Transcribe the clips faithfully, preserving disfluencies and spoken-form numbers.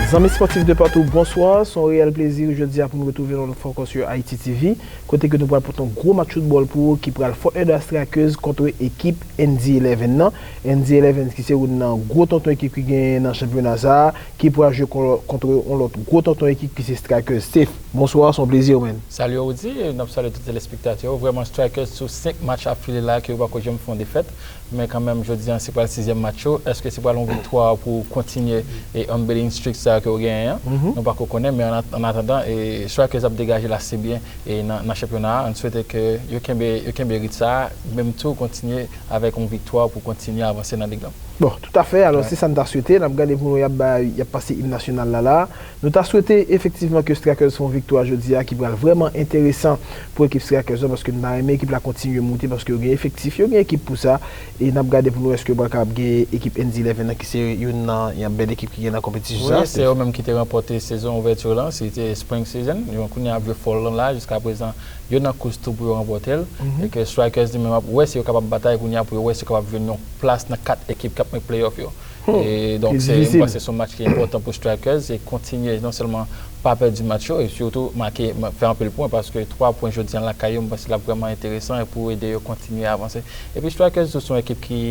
Zanmi spòtif de patou, bonswa. Se yon reyèl plezi jodi a pou nou retwouve nou lòt fwa ankò sou Haiti T V, kote ke nou pral pote yon gwo match foutbòl pou ou ki pral Fort Lauderdale Strikers kont ekip N D Eleven nan. N D Eleven ki se youn nan gwo tonton ekip ki genyen nan chanpyona sa a, ki pral jwe kon- kont yon lòt gwo tonton ekip ki se Strikers. Steph, bonswa, se yon plezi, man. Salut Rudy, e n ap salye tout telespektatè yo. Vrèman, Strikers sou senk match afile la ke yo pako janm fè yon defèt. Men kanmenm, jodi a, se pral sizyèm match yo. Èske se pral yon viktwa pou kontinye e unbeating streak sa ke yo genyen an? Nou pako konnen, men an at- an atandan, e Strikers ap degaje l ase byen e nan, nan chanpyona a. N swete ke yo kenbe, yo kenbe rit sa a, menm tou kontinye avèk yon viktwa pou kontinye avanse nan lig lan. Bon, toutafè. Alò, se sa n ta swete. N ap gade pou nou, y ap bay, y ap pase im nasyonal la la. Nou ta swete efektivman ke Strikers fè yon viktwa jodi a ki pral vrèman enteresan pou ekip Strikers la, paske n ta renmen ekip la kontinye moute, paske yo gen efektif, yo gen ekip pou sa. E n ap gade pou nou èske yo pral kapab gen ekip N D Eleven nan, ki se youn nan yon bèl ekip ki gen nan konpetisyon sa a. Wi, se yo menm ki te ranpòte sezon ouvèti lan, se te spring season. Yo kounye a ap jwe fall lan la, jiska prezan, yo nan kous tou pou yo ranpòte l. E ke Strikers li menm ap wè si yo kapab batay kounye a pou yo wè si yo kapab jwenn yon plas nan kat ekip k ap make playoff yo. E donk, se, m panse se yon match ki enpòtan pou Strikers, e kontinye non sèlman pa pèdi match yo, e sitou make, ma- fè anpil pwen, paske twa pwen jodi a lakay yo, m panse l ap vrèman enteresan e pou ede yo kontinye avanse. Epi Strikers tou se yon ekip ki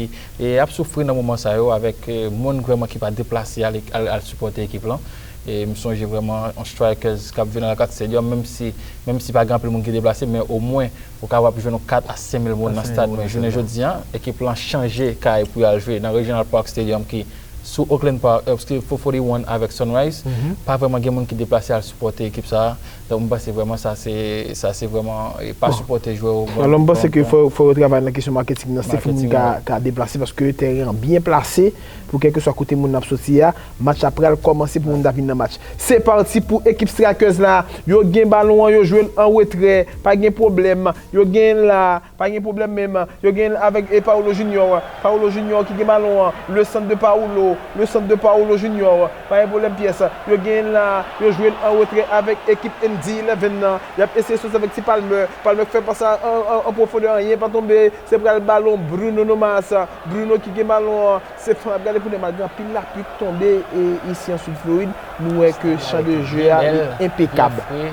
e, ap soufri nan moman sa yo avèk e, moun vrèman ki pa deplase al, al, al sipòte ekip lan. E m sonje vrèman yon Strikers k ap jwe nan Lakat Stadium, menm si, menm si pa gen anpil moun ki deplase, men omwen ou kapab jwenn yon kat a senk mil moun nan stad. Men jounen jodi a, ekip lan chanje kay pou y al jwe nan Regional Park Stadium ki sou Oakland Park, e, four forty-one avèk Sunrise. Pa vrèman gen moun ki deplase al sipòte ekip sa a. Donk, m panse vrèman sa se, sa se vrèman e, pa sipòte jwè yo. Alò, m panse ke fò, fò yo travay nan kesyon marketing nan, se pou moun ka, ka deplase, paske tèren an byen plase pou kèlkeswa kote moun nan ap soti a. Match la pral kòmanse pou moun ta vin nan match. Se pati pou ekip Strikers la. Yo gen balon an, yo jwe l an retrè. Pa gen pwoblèm. Yo gen la. Pa gen pwoblèm menm. Yo gen avèk e Paulo Junior. Paulo Junior ki gen balon an. Le sant de Paulo. Le sant de Paulo Junior. Pa gen pwoblèm pyès. Yo gen la. Yo jwe l an retrè avèk ekip N D Eleven nan. Y ap eseye soti avèk ti Palmer. Palmer k fè pas an, an, an pwofondè, anyen pa tonbe. Se pral balon Bruno Nomas. Bruno ki gen balon an. Se fè ap gade pou nèg malgre anpil lapli k tonbe e, isi an Sid Florid, nou wè ke chan de je a li enpekab. E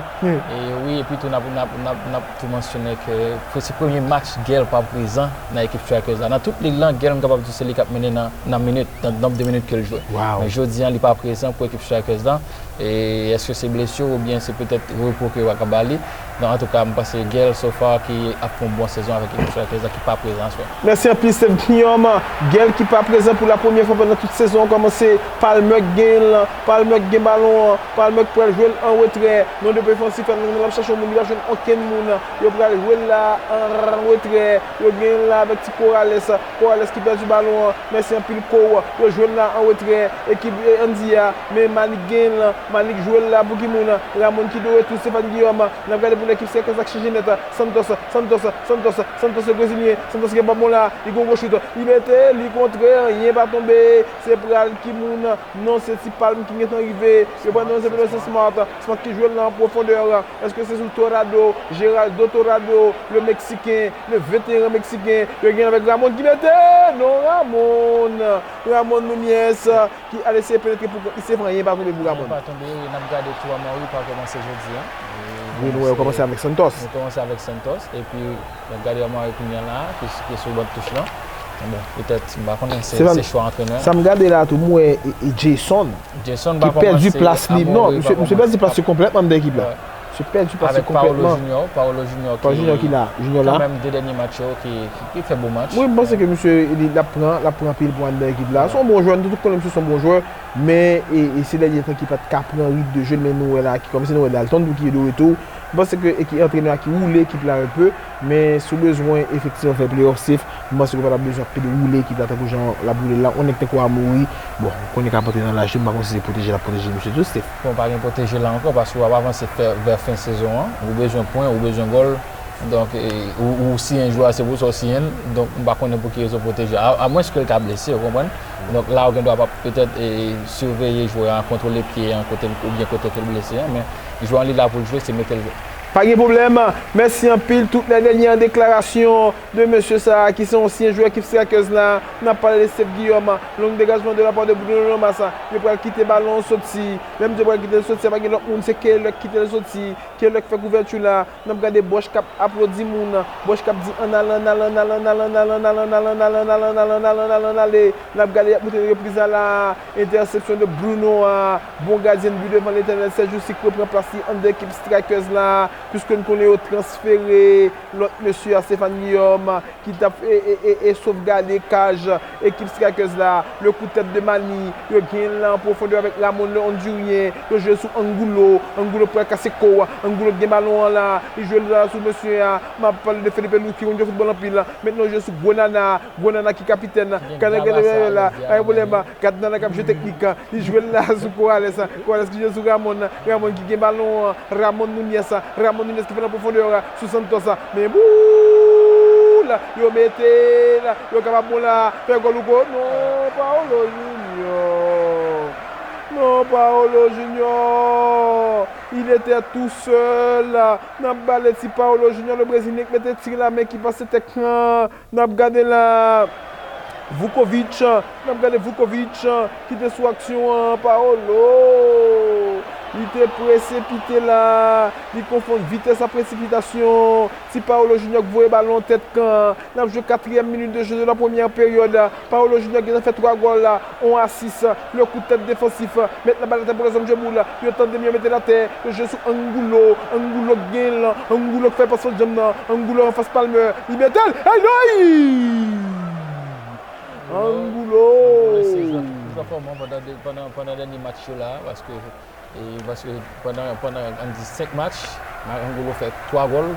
wi, epi tou n ap, n ap, n ap, n ap tou mansyone ke se premye match Gel pa prezan nan ekip Strikers la. Nan tout lig lan, Gel, m kapab di se li k ap mennen nan, nan minit, nan nonb de minit ke l jwe. Men jodi a, li pa prezan pou ekip Strikers la. E èske se blesi oubyen se petèt repo ke yo ka ba li? Men antouka, m panse Gel, so far, ki ap fè yon bon sezon avèk ekip Strikers la, ki pa prezan aswè. Mèsi anpil, Steph Guillaume. Gel ki pa prezan pou la premyè fwa pandan tout sezon an kòmanse. Palmer k gen l, Palmer k gen balon an, Palmer k pral jwe l an retrè. Non de peyi Frans, li fè l, l ap chache yon moun, li pa jwenn okenn moun. Yo pral jwe l la an retrè. Yo gen l la avèk ti Corrales. Corrales ki pèdi balon an. Mèsi anpil, Core. Yo jwe l la an retrè. Ekip, e, Andy a. Men Malik gen l. Malik jwe l la pou ki moun? Ramon ki de retou, Stéphane Guillaume. N ap gade pou ekip Strikers la k chanje nèt. Santos, Santos, Santos, Santos, le Brezilyen. Santos gen balon la. Li gen yon gwo chout. Li mete, li kontre, anyen pa tonbe. Se pral ki moun? Non, se Ti Palm ki gentan rive. Yo pral nan se Smart. Smart ki jwe l la an pwofondè. Èske se sou Torrado, Geraldo Torrado, le Meksiken, le venteyen Meksiken? Yo gen avèk Ramon ki mete, non, Ramon. Ramon Nunez ki al eseye penetre pou kont li, se anyen pa tonbe pou Ramon. Anyen pa tonbe, wi, n ap gade tou Amaury pa kòmanse jodi a. Wi, nou wè yo kòmanse avèk Santos. Nou kòmanse avèk Santos, epi n ap gade Amaury kounye a la, ki, ki sou ban touch lan. Men bon, petèt, m pa konnen, se, se chwa antrenè. Sa m gade la tou, m wè e, e Jason, Jason ki pèdi plas li. Non, misye, misye pèdi plas li konplètman anndan ekip la. Misye pèdi plas li konplètman. Avèk Paolo Junior, Paolo Junior ki, Paolo Junior ki la, Junior la. Kanmenm de dènye match yo ki, ki, ki fè bon match. Wi, m panse ke misye, li, l ap pran, l ap pran anpil pwen anndan ekip la. Se yon bon jwè, nou tout konnen misye se yon bon jwè, men e, e se dènye tan ki pa t ka pran rit de jwe l, men nou wè la, ki kòmanse, nou wè Dalton tou ki de retou. M panse ke e ki antrenè a ki woule ekip la un peu, men si w bezwen efektivman fè playoff safe, m panse ke w pa t ap bezwen ap pede woule ekip la tankou jan l ap woule l la. Yon nèg tankou Amaury, bon, ou konnen k ap antre nan laj li, m pa konn si se pwoteje l ap pwoteje misye tou, Steph. Bon, pa gen pwoteje la ankò, paske w ap avanse fè, vè fen sezon an, ou bezwen pwen, ou bezwen gòl. Donk, e, ou, ou siyen jwè a, se pou sa w siyen l. Donk, m pa konnen pou ki rezon pwoteje a, amwenske l ta blese, ou konprann? Donk, la, ou gen dwa p ap petèt, e, siveye jwè a, kontwole pye a, kote l, oubyen kote ke l blese a, men jwè an, li la pou l jwe, se mete l jwe. Pa gen pwoblèm. Mèsi anpil. Tout lè dènye deklarasyon de mesye sa a ki se ansyen jwè ekip Strikers la. N ap pale de Steve Guillaume. Long dégagement de la part de Bruno Lomas. Yo pral kite balon soti. Lè m di yo pral kite l soti, sa pa gen lòt moun, se Keylor ki kite l soti. Keylor k fè kouvèti la. N ap gade Bosch k ap aplodi moun. Bosch k ap di ann ale, ann ale, ann ale, ann ale, ann ale, ann ale, ann ale, ann ale, ann ale, ann ale, ann ale, ann ale. N ap gade y ap montre repriz la la. Entèsepsyon de Bruno a. Bon gadyen de bi devan Letènèl, Serge Usyk repran plas li anndan ekip Strikers la. Piske n konnen yo transfere lòt mesye a, Stéphane Guillaume, ki t ap e, e, e, e sovgade kaj ekip Strikers la. Le coup de tête de Mali, yo gen l la an pwofondè avèk Ramon le Honduryen. Yo jwe sou Angulo. Angulo pral kase kò a. Angulo gen balon an la. Li jwe l la sou mesye a. M ap pale de Felipe Luis ki konn jwe foutbòl anpil. Mentnan yo jwe sou Gwo Nana. Gwo Nana ki kapitèn. Gad Nana k ap jwe teknik. Li jwe l la sou Corrales. Corrales ki jwe sou Ramon. Ramon ki gen balon an. Ramon Nunez. Ramon Nunez ki fè nan pwofondè a sou Santos. Men boul! Yo mete l. Yo kapab bon la. Fè gòl ou ko. Non, Paolo Junior. Non, Paolo Junior. Il était tout seul. N ap bale ti Paolo Junior, le Brezilyen ki mete ti la men ki pase tèt lan. N ap gade la. Vukovic. N ap gade Vukovic ki te sou aksyon an. Paolo. Li te prese pite la. Li konfonn vitès ak presipitasyon. Ti Paolo Junior k voye balon tèt kan. N ap jwe katriyèm minit de jeu de la première période. Paolo Junior gentan fè twa gòl la. On asis. Le coup de tête défensif. Met la bal atè pou lèzòm jwe boul. Yo tande m, yo mete l atè. Yo jwe sou Angulo. Angulo k gen l. Angulo k fè pas sou djanm nan. Angulo anfas Palmer. Li mete l. Ay, ay! Angulo! Angulo se jwè ki pi pèfòman pandan de, pandan, pandan dènye match yo la, paske, e, paske pandan, pandan, ann di senk match, Angulo fè twa gòl,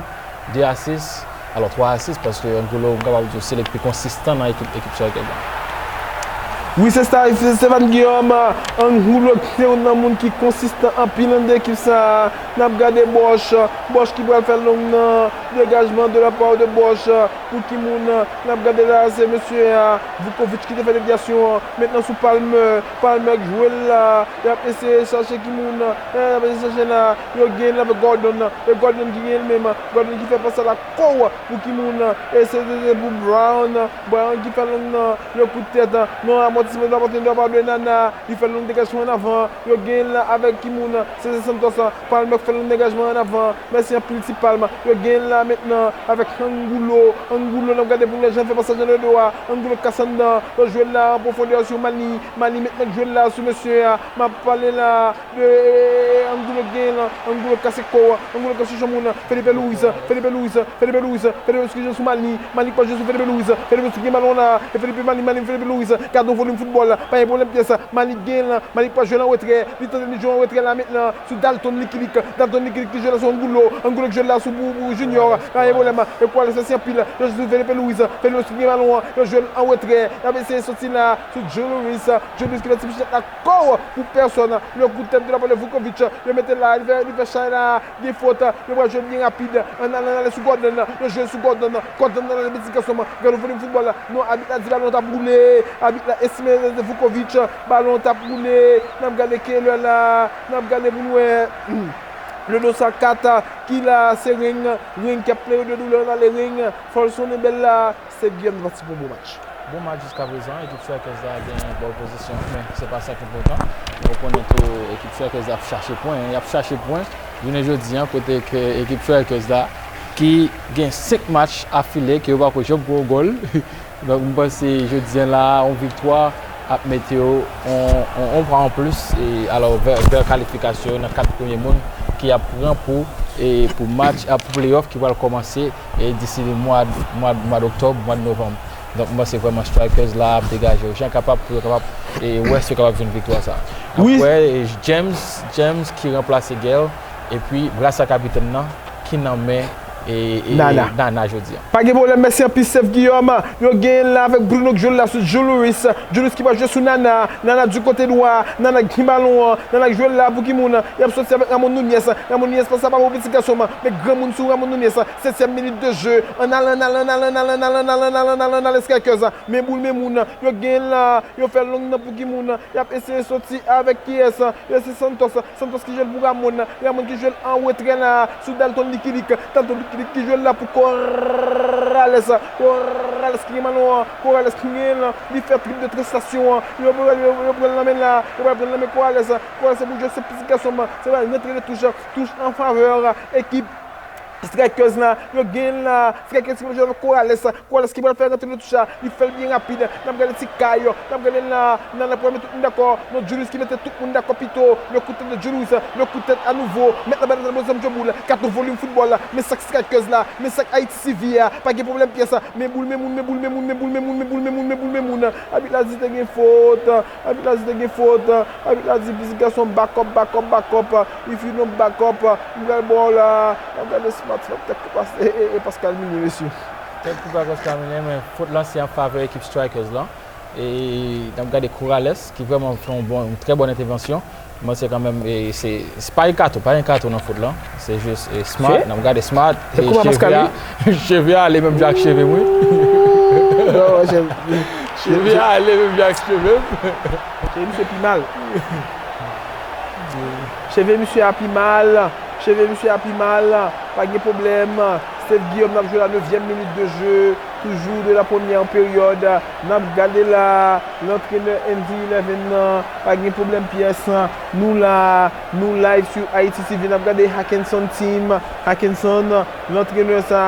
de asis. Alò, twa asis, paske Angulo, m kapab di w, se li k pi konsistan nan ekip, ekip Strikers la. Wi, se sa, se Stéphane Guillaume. Angulo se youn nan moun ki konsistan anpil anndan ekip sa a. N ap gade Bosch. Bosch ki pral fè long nan. Dégagement de la part de Bosch. Pou ki moun? N ap gade la, se mesye a, Vukovic ki te fè devyasyon an. Mentnan sou Palmer. Palmer k jwe l la. Y ap eseye chache ki moun? Y ap eseye chache la. Yo gen l avèk Gordon. E Gordon ki gen l menm. Gordon ki fè pas la. Kow pou ki moun? E se, se, se pou Brown. Brown ki fè long nan. Le coup de tête. Non, amòtisman de la poitrine de la part de Nana. Li fè long dégajman an avan. Yo gen l la avèk ki moun? Se, se Santos. Palmer k fè long dégajman an avan. Mèsi anpil ti Palm. Yo gen l la mentnan avèk Angulo. Angulo, n ap gade pou lè jan fè pasaj nan le do a. Angulo k kase anndan. Yo jwe l la an pwofondè sou Mali. Mali mentnan k jwe l la sou mesye a. M ap pale la. E, e, e, Angulo gen l. Angulo kase kò. Angulo kase chan moun. Felipe Luis. Felipe Luis. Felipe Luis. Felipe Luis ki jwe sou Mali. Mali pa jwe sou Felipe Luis. Felipe Luis ki gen balon la. E Felipe Mali, Mali, Felipe Luis. Gade yon volim foutbòl. Pa gen pwoblèm pyès. Mali gen l. Mali pa jwe l an retrè. Li tande li jwe an retrè la mentnan. Sou Dalton Likilik. Dalton Likilik ki jwe la sou Angulo. Angulo ki jwe la sou pou, pou Junior. Pa gen pwoblèm. E Corrales se anpil. Yo jwe sou Felipe Luis. Felipe Luis ki gen balon an. Yo jwe l an retrè. Y ap eseye soti la. Sou Joe Louis. Joe Louis ki fè ti pichèt la. Kò pou pèsòn. Le coup de tête de la part de Vukovic. Yo mete l la, li fè, li fè chay la. Gen fot. Yo pral jwe byen rapid. Ann ale, ann ale sou Gordon. Yo jwe sou Gordon. Gordon ann ale piti gason. Gade volim foutbòl la. Non, abit la di balon t ap woule. Abit la estime se Vukovic. Balon t ap woule. N ap gade Keylor la. N ap gade pou n wè. Le dos a kat ki la, se Ring. Ring k ap plere de doulè, ann ale Ring. Fò l sonnen bèl la. Steve Guillaume pati pou bon match. Bon match jiskaprezan, ekip Strikers la gen bòl pozisyon, men se pa sa k enpòtan. Nou konnen tou ekip Strikers la ap chache pwen, y ap chache pwen. Jounen jodi a, kote ke ekip Strikers la ki gen senk match afile ke yo pako janm pran yon gòl. Donk, m panse jodi a la, yon viktwa ap mete yo yon, yon, yon pa anplis, e, alò, vè, vè kalifikasyon yo nan kat premye moun ki ap pran pou, e, pou match, a, pou playoff ki pral kòmanse, e, disi mwa, mwa, mwa doktòb, mwa novanm. Donk, m panse vrèman Strikers la ap degaje yo jan kapab pou yo kapab, e, wè si yo kapab jwenn viktwa sa. Wi. Apre, e, James, James ki ranplase Gayle, epi brasa kapitèn nan ki nan men e, e, Nana. Nana jodi a. Pa gen pwoblèm, mèsi anpil Steph Guillaume. Yo genyen l la avèk Bruno k jwe l la sou Joe Louis. Joe Louis ki pral jwe sou Nana. Nana du kote dwa. Nana ki gen balon an. Nana k jwe l la pou ki moun? Y ap soti avèk Ramon Nunez. Ramon Nunez pase pa pou piti gason m. Men granmoun sou Ramon Nunez. Setyèm minit de jeu. Ann ale, ann ale, ann ale, ann ale, ann ale, ann ale, ann ale, ann ale, Strikers. Men boul, men moun. Yo genyen l la. Yo fè long nan pou ki moun? Y ap eseye soti avèk kiyès? Yo se Santos. Santos ki jwe l pou Ramon. Ramon ki jwe l an retrè la sou Dalton Likilik. Dalton Likilik ki jwe l la pou Corrales. Corrales ki gen balon an. Corrales ki gen l. Li fè trip de tranzisyon an. Yo pral, yo, yo pral nan men la. Yo pral pran nan men Corrales. Corrales se pou jwe se piti gason m. Se pral rantre de touch. Touch an favè ekip Strikers la. Yo gen la. Strikers ki pral jwe avèk Corrales. Corrales ki pral fè rantre de touch la. Li fè l byen rapid. N ap gade ti kay. N ap gade la. Nan la pou mete tout moun dakò. Non, Julius ki mete tout moun dakò pito. Le kout tèt de Julius. Le kout tèt a nouvo. Mèt la bay nan bòzòm djobou la. Kat volum foutbòl la. Men sak Strikers la. Men sak Ayiti T V a. Pa gen pwoblèm pyès. Men boul, men moun, men boul, men moun, men boul, men moun, men boul, men moun, men boul, men moun. Abit la di te gen fot. Abit la di te gen fot. Abit la di piti gason back up, back up, back up. If you don't back up, m pral ba w la. N ap gade Smart, Smart tèt kou pase. E, e, e Pascal Migné, mesye. Tèt kou pa Pascal Migné, men fot lan se an favè ekip Strikers lan. E n ap gade Corrales, ki vrèman fè yon bon, yon trè bòn entèvansyon. Mwen se kanmenm, e, se, se pa Ekato, pa Ekato nan fot lan. Se jis, e, Smart, n ap gade Smart, e cheve a, cheve a ale menm jan ak cheve m, wi. Cheve a ale menm jan ak cheve m. Cheve misye pi mal. Cheve misye a pi mal. Cheve misye a pi mal. Pa gen pwoblèm. Steve Guillaume n ap jwe la, nevyèm minit de jeu. Toujours de la première période. N ap gade la, lantrenè N D eleven nan, pa gen pwoblèm pyès. Nou la, nou live sou Haiti T V. N ap gade Hackenson Team. Hackenson, lantrenè sa,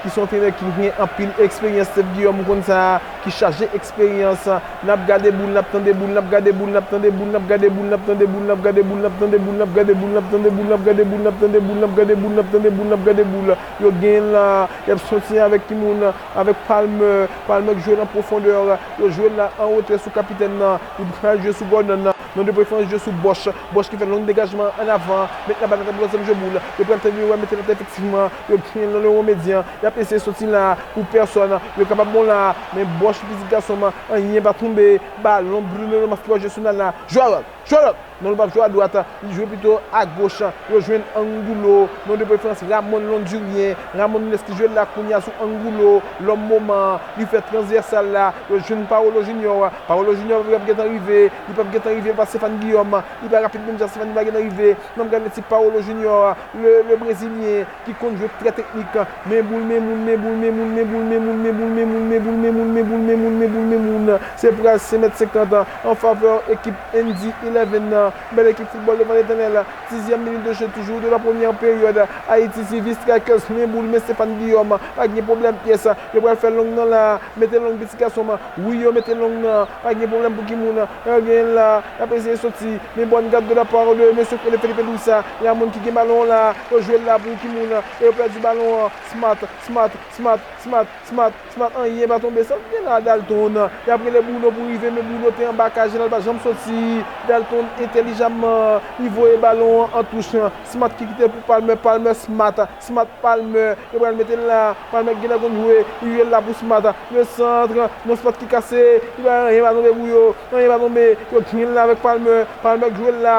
ki se yon antrenè ki gen anpil eksperyans, Steve Guillaume, ou konn sa, ki chaje eksperyans. N ap gade boul, n ap tande boul, n ap gade boul, n ap tande boul, n ap gade boul, n ap tande boul, n ap gade boul, n ap tande boul, n ap gade boul, n ap tande boul, n ap gade boul, n ap tande boul, n ap gade boul, n ap tande boul, n ap gade boul, n ap gade boul. Yo gen la, y ap soti avèk ki moun? Avèk Palmer. Palmer k jwe nan pwofondè. Yo jwe la an retrè sou kapitèn nan. Li pral jwe sou Gordon nan. Non de preferans jwe sou Bosch. Bosch ki fè long degajman an avan. Met la bal nan tèt bwazèm je boul. Yo pral tande yo mete l atè efektivman. Yo gen nan le won medyan. Y ap eseye soti la pou pèsòn. Yo kapab bon la. Men Bosch, pitit gason m, anyen pa tonbe. Balon Bruno Lomas ki pral jwe sou Nana. Jwe a dwat. Jwe a dwat. Non, l p ap jwe a dwat. Li jwe pito a goch. Yo jwenn Angulo. Non de preferans Ramon Londurien. Ramon Nunez ki jwe la kounye a sou Angulo. Lòm moman. Li fè transvèsal la. Yo jwenn Paolo Junior. Paolo Junior p ap gentan rive. Li p ap gentan rive pa Stéphane Guillaume. Li pa rapid menm jan Stéphane pa gentan rive. N ap gade ti Paolo Junior, le, le Brezilyen ki konn jwe trè teknik. Men boul, men moun, men boul, men moun, men boul, men moun, men boul, men moun, men boul, men moun, men boul, men moun, men boul, men moun. Se pral senk mèt senkant an favè ekip N D eleven nan. Bèl ekip foutbòl devan Letènèl. Dizyèm minit de jeu, toujours de la première période. Haiti T V, Strikers, men boul, men Stéphane Guillaume. Pa gen pwoblèm pyès. Yo pral fè long nan la. Mete long, pitit gason m. Wi, yo mete long nan. Pa gen pwoblèm pou ki moun. Yo genyen l la. Y ap eseye soti. Men bòn gad de la part de mesye Felipe Luis. Ramon ki gen balon an la. Yo jwe l la pou ki moun? E yo pèdi balon an. Smart, Smart, Smart, Smart, Smart, Smart. Anyen pa tonbe. Sa k gen la, Dalton? Y ap rele Bruno pou rive, men Bruno te anba kay, Jean-Lal pa janm soti. Dalton entèlijamman, li voye balon an an touch. Smart ki kite pou Palmer, Palmer, Smart, Smart, Palmer. Yo pral mete l la. Palmer ki genlè konn jwe. Li jwe l la pou Smart. Le centre. Non, Smart ki kase. Li pa, anyen pa tonbe pou yo. Anyen pa tonbe. Yo genyen l la avèk Palmer. Palmer ki jwe l la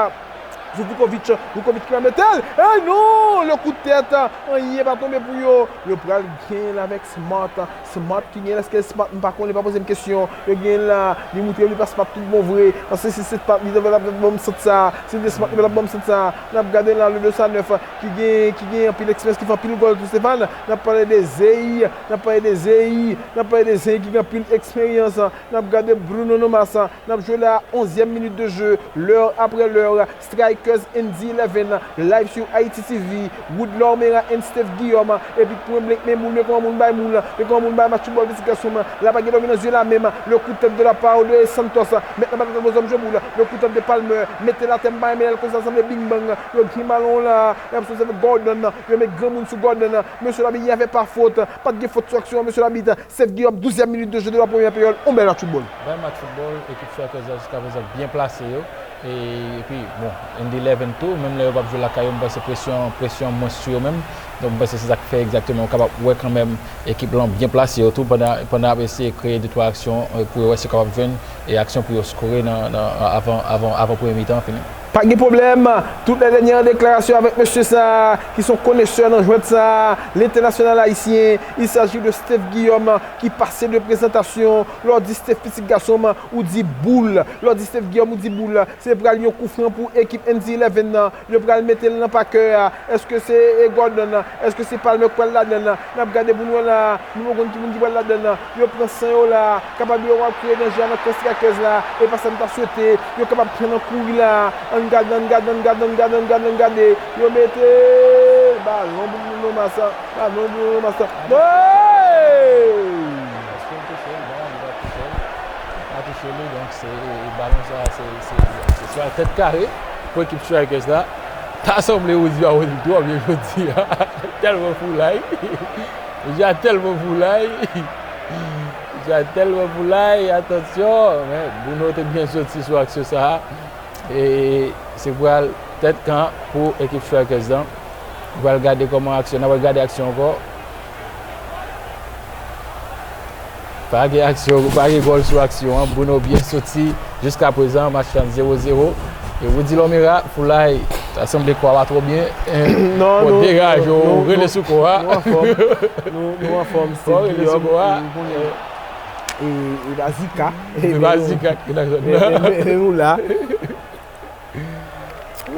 sou Vukovic. Vukovic ki pral mete l. Ey non! Le kout tèt. Anyen pa tonbe pou yo. Yo pral genyen l avèk Smart. Smart ki genyen l, èske Smart? M pa konnen, pa poze m kesyon. Yo genyen l la. Li moutre li pa Smart tout bon vre. Paske si se Smart, li t ap ban m sant sa. Si se te Smart, li pa t ap ban m sant sa. N ap gade la, le de sa nèf. Ki gen, ki gen anpil eksperyans, ki fè anpil gòl tou, Stéphane. N ap pale de Zey, n ap pale de Zey, n ap pale de Zey ki gen anpil eksperyans. N ap gade Bruno Lomas, n ap jwe la onzyèm minit de jeu, lè apre lè. Strikers N D eleven, live sur Haiti T V, Wood Lormera and Steve Guillaume, epi pwen blank, men boul, men kòman moun bay boul, men kòman moun bay match foutbòl, pitit gason m. La pa gen dòmi nan zye la menm. Le kout tèt de la part de Santos, mèt nan bal nan bòzòm je boul, le kout tèt de Palmer, mete l atè, m pa renmen lè l konsa, sanble bing bang. Yo gen balon la. Y ap soti avèk Gordon. Yo met granmoun sou Gordon. Mesye labit, y avait pas faute. Pa t gen fot sou aksyon an, mesye labit. Steve Guillaume, douzyèm minit de jeu de la première période. On bèl match foutbòl. Bèl match foutbòl. Ekip Strikers la jiskaprezan byen plase yo. E, epi, bon, Indy Eleven tou, menm lè yo p ap jwe lakay yo, m panse presyon, presyon an mwens sou yo menm. Donk, m panse se sa k fè egzakteman yo kapab wè kanmenm ekip lan byen plase yo tou pandan, pandan y ap eseye kreye de twa aksyon, e, pou yo wè si yo kapab jwenn e aksyon pou yo skore nan, nan, avan, avan, avan premye mitan an fini. Pa gen pwoblèm. Tout lè dènye deklarasyon avèk mesye sa a, ki se yon konesè nan jwèt sa a, lentènasyonal ayisyen. Il s'agit de Steph Guillaume, ki pase de prezantasyon. Lè w di Steph, pitit gason m, ou di boul. Lè w di Steph Guillaume, ou di boul. Se pral yon kou fran pou ekip N C eleven nan. Yo pral mete l nan pakè a. Èske se, e, Gordon nan? Èske se Palmer k pral ladan l? N ap gade pou n wè la. Nou poko konn ki moun ki pral ladan l. Yo pran san yo la. Kapab yo ap kreye danje a nan kan strikèz la. E pa sa n ta swete. Yo kapab pran nan kouri la. Ann gade, ann gade, ann gade, ann gade, ann gade, ann gade. Yo mete balon pou Bruno Mars. Balon pou Bruno Mars. Èske l touche l? Non, li pa touche l. Li pa touche li, donk se, e, balon sa, se, se, se swa tèt kare pou ekip Strikers la. Ta sanble Rudy pa Rudy twò byen jodi a. Tèlman foulay. Jodi a tèlman foulay. Jodi a tèlman foulay, atansyon. Men Bruno te byen soti sou aksyon sa a. E se pral tèt kan pou ekip Strikers lan. Nou pral gade kòman aksyon, n ap gade aksyon ankò. Pa gen aksyon, pa gen gòl sou aksyon an. Bruno byen soti. Jiskaprezan, match lan zewo zewo. E Rudy Lomera, foulay, ta sanble kò a pa twò byen. Non, bon, non, degaje w, rele sou kò a. Nou anfòm. Nou, nou anfòm, Steve Guillaume. Ou konnen, e, e pa Zika. E pa Zika ki nan zòn nan. Men nou la.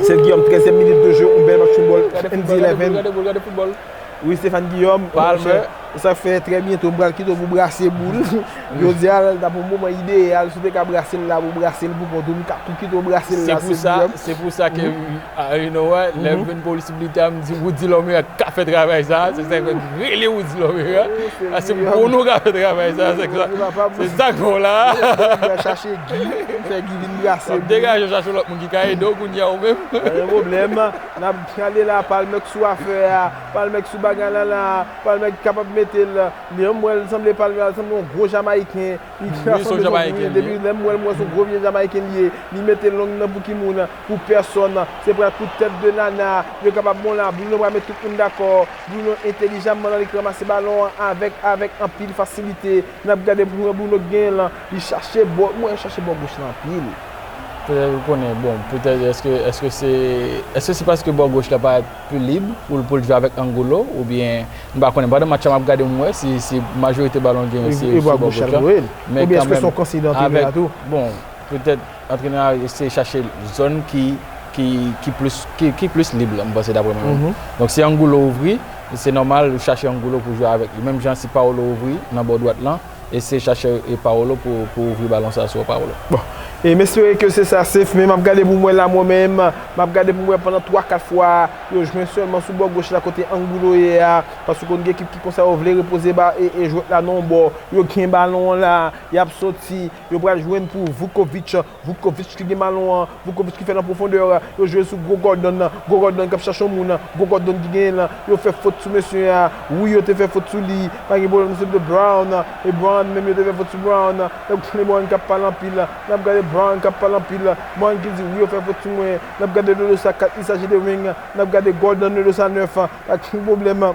Sèl Guillaume, trèzyèm minit de jeu, yon bèl match football, N D eleven. Gade football, gade football. Wi, Stéphane Guillaume, Palmer. Monchè, sa fè trè byento, m pral kite w pou brase boul. Jodi a, l ta pou moman ideyal, si w te ka brase l la, pou brase l pou kont ou, m ka tou kite w brase l la, Sèl Guillaume. Se pou sa, se pou sa ke, ah, you know what, lè m jwenn posiblite a, m di Rudy Lomera ka fè travay sa, se sa k fè m rele Rudy Lomera. Paske m konnen w ka fè travay sa, se sa, se sa k fè w la. Mwen chache Guy, m fè Guy vin brase boul. Degaje w chache lòt moun ki ka ede w kounye a ou menm. Pa gen pwoblèm. N ap gade la, Palmer k sou afè a, Palmer k sou bagay la la, Palmer k kapab mete l. Li menm, mwen, l sanble Palmer, l sanble yon gwo Jamayiken. Li ka sanble yon gwo, depi lè m wè l, m wè se yon gwo vye Jamayiken li ye. Li mete long nan pou ki moun? Pou pèsòn. Se pral kout tèt de nana. Yo kapab bon la. Bruno pral met tout moun dakò. Bruno entèlijamman li ranmase balon an avèk, avèk anpil fasilite. N ap gade pou Bruno k genyen lan. Li chache bò, mwen chache bò goch lan anpil. Petèt ou konnen, bon, petèt, èske, èske se, èske se paske bò goch la parèt pi lib pou l, pou l jwe avèk Angulo, oubyen, m pa konnen, pandan match la m ap gade m wè si, si majorite balon l genyen se sou bò goch la. Men kanmenm, avèk, bon, petèt antrenè a eseye chache zòn ki, ki, ki plis, ki, ki plis lib la, m panse, daprè mwen menm. Donk si Angulo ouvri, se nòmal ou chache Angulo pou jwe avèk li. Menm jan si Paolo ouvri nan bò dwat lan, eseye chache, e, Paolo pou, pou ouvri balon sa sou Paolo. Bon. E m espere ke se sa, Sef, men m ap gade pou m wè la mwen menm. M ap gade pou m wè pandan twa, kat fwa, yo jwenn sèlman sou bò goch la kote Angulo ye a. Paske konn gen ekip ki konsa yo vle repoze ba, e, e jwèt la nan yon bò. Yo gen balon an la, y ap soti, yo pral jwenn pou Vukovic. Vukovic ki gen balon an, Vukovic ki fè nan pwofondè, yo jwe sou gwo Gordon nan, gwo Gordon k ap chache yon moun, gwo Gordon ki genyen l, yo fè fot sou mesye a, wi, yo te fè fot sou li, pa gen pwoblèm, se de Brown, e Brown menm yo te fè fot sou Brown, donk se Brown k ap pale anpil, n ap gade Brown k ap pale anpil, Brown ki di wi, yo fè fot sou mwen, n ap gade Dodo sa kat, il s'agit de Ring, n ap gade Gordon Dodo sa nèf, pa gen pwoblèm.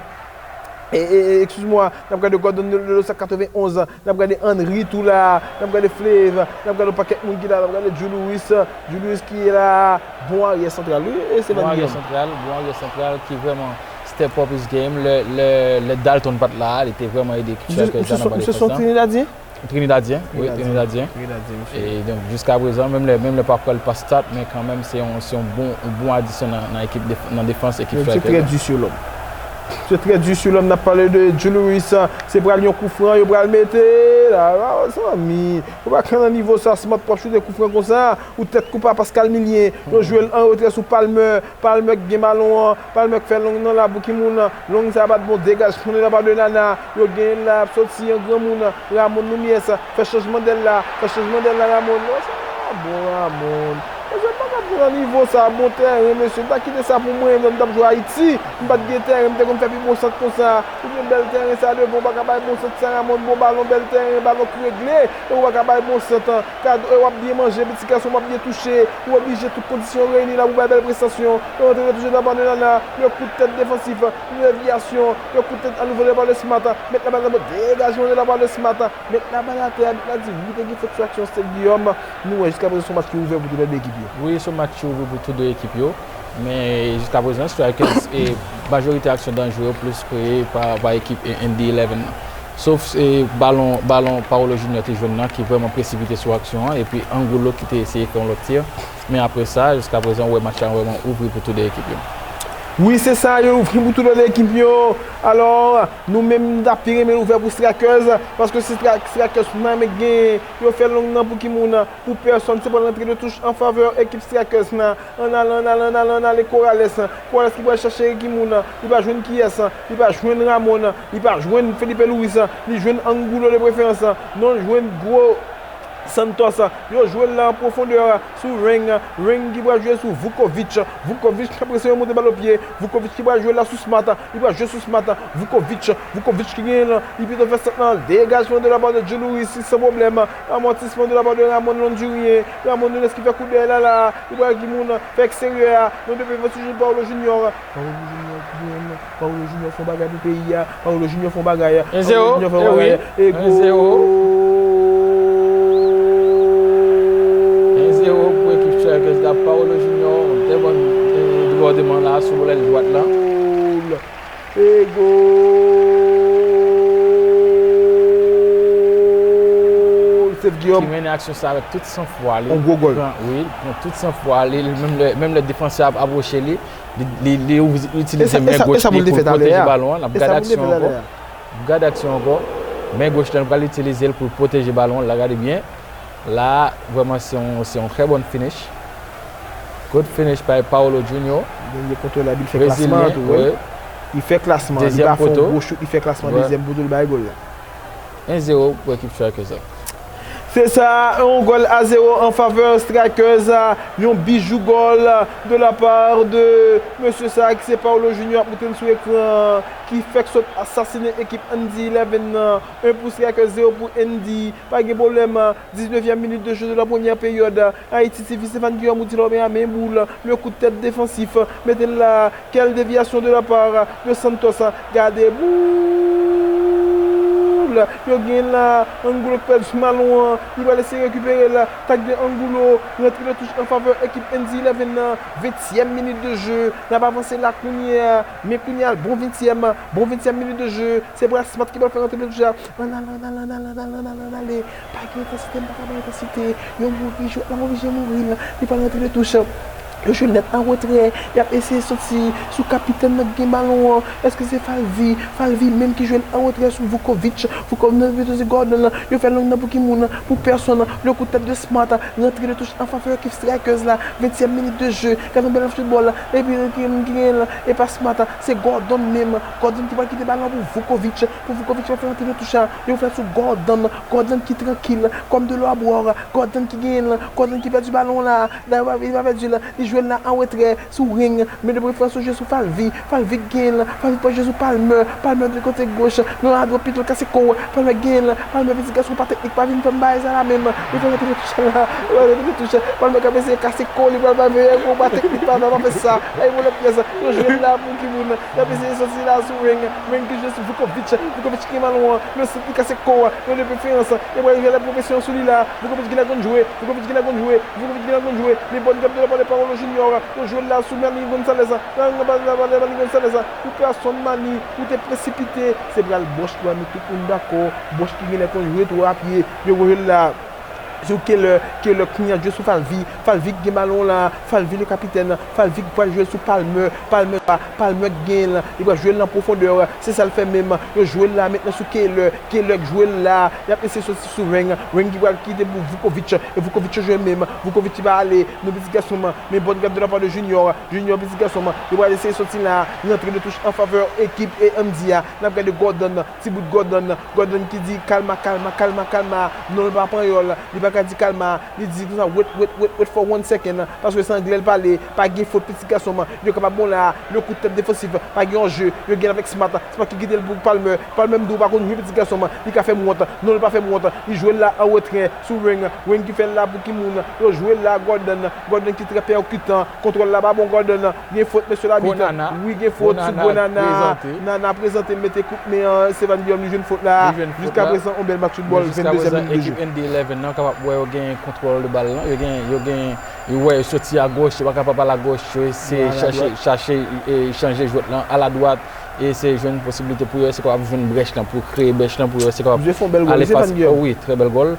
E, e, e, excuse-moi, n ap gade Gordon Dodo sa katrevenn onz, n ap gade Henry tou la, n ap gade Flav, n ap gade yon pakèt moun ki la, n ap gade Julius, Julius ki la, bon aryè santral, wi, e se Bon aryè santral, bon aryè santral ki vrèman step up his game. Lè, lè, lè Dalton pa t la, li te vrèman ede ekip Strikers la nan bò defans lan. Misye se yon Trinidadyen? Trinidadyen, wi, Trinidadyen. Trinidadyen, misye. E donk, jiskaprezan, menm lè, menm lè pa kwè l pa start, men kanmenm, se yon, se yon bon, yon bon adisyon nan, nan ekip def-, nan defans ekip Strikers la. Misye trè di sou lòm. Misye trè di sou lòm, n ap pale de Julius, se pral yon kou fran, yo pral mete la, la, zanmi. Ou pa ka nan nivo sa, Smart pral choute kou fran konsa, ou tèt koupe a Pascal Milien, yo jwe l an retrè sou Palmer, Palmer k gen balon an, Palmer k fè long nan la pou ki moun, long sa bat bon degaj, konnen la pa de nana, yo genyen l la, ap soti an granmoun, Ramon Nunez, fè chanjman dèl la, fè chanjman dèl la, Ramon, non, sa pa bon, Ramon. Mesye, m pa ka pran nan nivo sa, bon tèren, mesye, m ta kite sa pou mwen, m t ap jwe Ayiti, M pa t gen tèren, m te konn fè pi bon sant konsa. Ou gen bèl tèren sa devan, ou pa ka bay bon sant sa, Ramon, bon balon, bèl tèren, balon ki regle, e ou pa ka bay bon sant. Kado, e w ap byen manje, pitit gason, w ap byen touche, ou oblije tout kondisyon reyini la pou bay bèl prestasyon. E antre de touche nan ban de Nana, le kout tèt defansif, devyasyon, le kout tèt a nouvo de la part de Smart, met la bal nan bon, degajman de la part de Smart, met la bal atè, abit la di wi, te gen fot sou aksyon Steve Guillaume. Nou wè jiska prezan se yon match ki ouvè pou tout lè de ekip yo. Wi, se yon match ki ouvè pou tout de ekip yo. Men jiska prezan, Strikers e majorite aksyon danjre yo plis kreye pa, pa ekip e N D eleven nan. Sof e balon, balon Paolo Junior te jwenn nan ki vrèman presipite sou aksyon an, epi Angulo ki te eseye fè yon lòt tir. Men apre sa, jiska prezan, ou wè match la vrèman ouvri pou tout de ekip yo. Wi, se sa, yo ouvri pou tout de ekip yo. Alò, nou menm, n ta pi renmen l ouvè pou Strikers, paske se Stri-, Strikers nan men gen, yo fè long nan pou ki moun, pou pèsonn, se pral rantre de touch an favè ekip Strikers nan. Ann ale, ann ale, ann ale, ann ale, Corrales. Corrales ki pral chache ki moun, li pa jwenn kiyès, li pa jwenn Ramon, li pa jwenn Felipe Luis, li jwenn Angulo de preferans, non, li jwenn gwo Santos. Yo jwe l la an pwofondè sou Reng. Reng ki pral jwe sou Vukovic. Vukovic ki ap eseye monte bal o pye. Vukovic ki pral jwe l la sou Smart. Li pral jwe sou Smart. Vukovic. Vukovic ki genyen l. Li pito fè sant lan. Degajman de la part de Djoulouris san pwoblèm. Amòtisman de la part de Ramon Londurien. Ramon Nunes ki fè kout dèyè l la. Li pral ki moun fè eksteryè a. Nan de pye fè sou Paolo Junior. Paolo Junior ki genyen l. Paolo Junior fè yon bagay pou peyi a. Paolo Junior fè yon bagay. Paolo Junior fè yon bagay. E gol. En zewo. En zewo pou ekip Strikers la. Paolo Junior, yon trè bon, eh, debòdman la sou lèl dwat la. E gol. Steve Guillaume. Ki mennen aksyon sa avèk tout sanfwa li. Yon gwo gòl. Pran, wi, pran tout sanfwa li. Menm lè, menm lè defansè a ap apwoche li, li, li, li itilize men goch li pou l pwoteje balon an. N ap gade aksyon ankò. Gade aksyon ankò. Men goch la, l pral itilize l pou l pwoteje balon an. La, gade byen. La, vrèman, se yon, se yon trè bon finish. Good finish by Paolo Junior. Li kontwole la, li fè klasman tou, wi. Li fè klasman, li pa fè yon gwo chout, li fè klasman dezyèm poto, li bay gòl la. En zewo pou ekip Strikers la. Se sa, yon gòl a zewo an favè Strikers. Yon bijou gòl de la part de mesye sa ki se Paolo Junior ap montre n sou ekran, ki fèk sot asasinen ekip N D eleven nan. En pou Strikers, zewo pou N D. Pa gen pwoblèm. Diznèvyèm minit de jeu de la première période. Haïti T V, Stéphane Guillaume ou di lòbè a men boul. Le kout tèt defansif. Mete l la. Quelle déviation de la part de Santos. Gade boul. Yo gen la. Angulo k pèdi balon an. Li pral eseye rekipere l. Tak de Angulo. Rantre de touch an favè ekip N D eleven nan. Ventyèm minit de jeu. N ap avanse la kounye a. Men kounye a, bon ventyèm. Bon ventyèm minit de jeu. Se pral Smart ki pral fè rantre de touch la. Ann ale, ann ale, ann ale, ann ale, ann ale, ann ale. Pa gen entansite, m pa ka bay entansite. Yo mouri, jwèt la oblije mouri, li pral rantre de touch. Yo jwe l nèt an retrè. Y ap eseye soti sou kapitèn nan ki gen balon an. Èske se Falvi? Falvi menm ki jwe l an retrè sou Vukovic. Vukovic nan pito se Gordon. Yo fè long nan pou ki moun? Pou pèsonn. Le kout tèt de Smart. Rantre de touch an favè ekip Strikers la. Ventyèm minit de jeu. Gade yon bèl foutbòl. Epi ki, ki gen l? E pa Smart. Se Gordon menm. Gordon ki pral kite balon pou Vukovic. Pou Vukovic pa fè rantre de touch la. Yo fè sou Gordon. Gordon ki trankil. Kòm de lò a bwè. Gordon ki genyen l. Gordon ki pèdi balon la. La, li pa pèdi l. Li jwe l la an retrè. Sou Reng. Men de preferans ou jwe sou Falvi. Falvi ki genyen l. Falvi pral jwe sou Palmer. Palmer de kote goch. Nan adwat pito l kase kò. Palmer genyen l. Palmer pitit gason pa teknik. Pa vin fè m bagay sa la menm. Li fè rantre de touch la. Li fè rantre de touch. Palmer k ap eseye kase kò. Li pral pa veye gwo pa teknik. Palmer pa fè sa. Ay, vòlè pyès. Yo jwe l la pou ki moun? Y ap eseye soti la sou Reng. Reng ki jwe sou Vukovic. Vukovic ki gen balon an. Yo sot li kase kò. Yo de preferans. Yo pral rive la pwofesyon sou li la. Vukovic ki la konn jwe. Vukovic ki la konn jwe. Vukovic ki la konn jwe. Men bòn gap de la part de Paolo Junior. Yo jwe l la sou Mani Gonzalez. Nan anba la, la, Mani Gonzalez. Ou pèsonn Mani. Ou te presipite. Se pral bòch ki pral met tout moun dakò. Bòch ki genlè konn jwe twò a pye. Yo jwe l la. Sou Keller, Keller kounye a jwe sou Falvi, Falvi k gen balon la, Falvi le kapitèn, Falvi k pral jwe sou Palmer, Palmer pa, Palmer k gen l, li pral jwe l nan pwofondè, se sa l fè menm, yo jwe l la mentnan sou Keller, Keller k jwe l la, y ap eseye soti sou Reng, Reng ki pral kite pou Vukovic, e Vukovic yo jwe menm, Vukovic ki pa ale, non pitit gason m, men bòn gap de la part de Junior, Junior pitit gason m, yo pral eseye soti la, rantre de touch an favè ekip e Andy a, n ap gade Gordon, ti bout Gordon, Gordon ki di kalma, kalma, kalma, kalma, non l pa panyòl, li pa Ka di Kalma, li di konsa, wait, wait, wait, wait for one second, paske se anglè l pale, pa gen fot pitit gason m, yo kapab bon la, le kout tèt defansif, pa gen anje, yo gen avèk Smart, Smart ki kite l pou Palmer, Palmer m di w pa konn jwe pitit gason m, li ka fè m wont, non li pa fè m wont, li jwe l la an retrè, sou Ring, Ring ki fè l la pou ki moun, yo jwe l la Gordon, Gordon ki trè pèkitan, kontwòl la pa bon Gordon, gen fot mesye labit, wi gen fot sou Bonana, Nana prezante l mete kout men an, Stephane Guillaume li jwenn fot la, jiska prezan on bèl match foutbòl, venndezèm minit de jeu. Ekip N D eleven nan kapab wè yo gen kontwòl de bal lan, yo gen, yo gen, yo wè yo soti agoch, yo pa kapab al agoch, yo eseye chache, chache e chanje jwèt lan aladwat, e eseye jwenn posiblite pou yo eseye kapab jwenn brèch lan, pou kreye brèch lan, pou yo eseye kapab ale fas, wi, trè bèl gòl.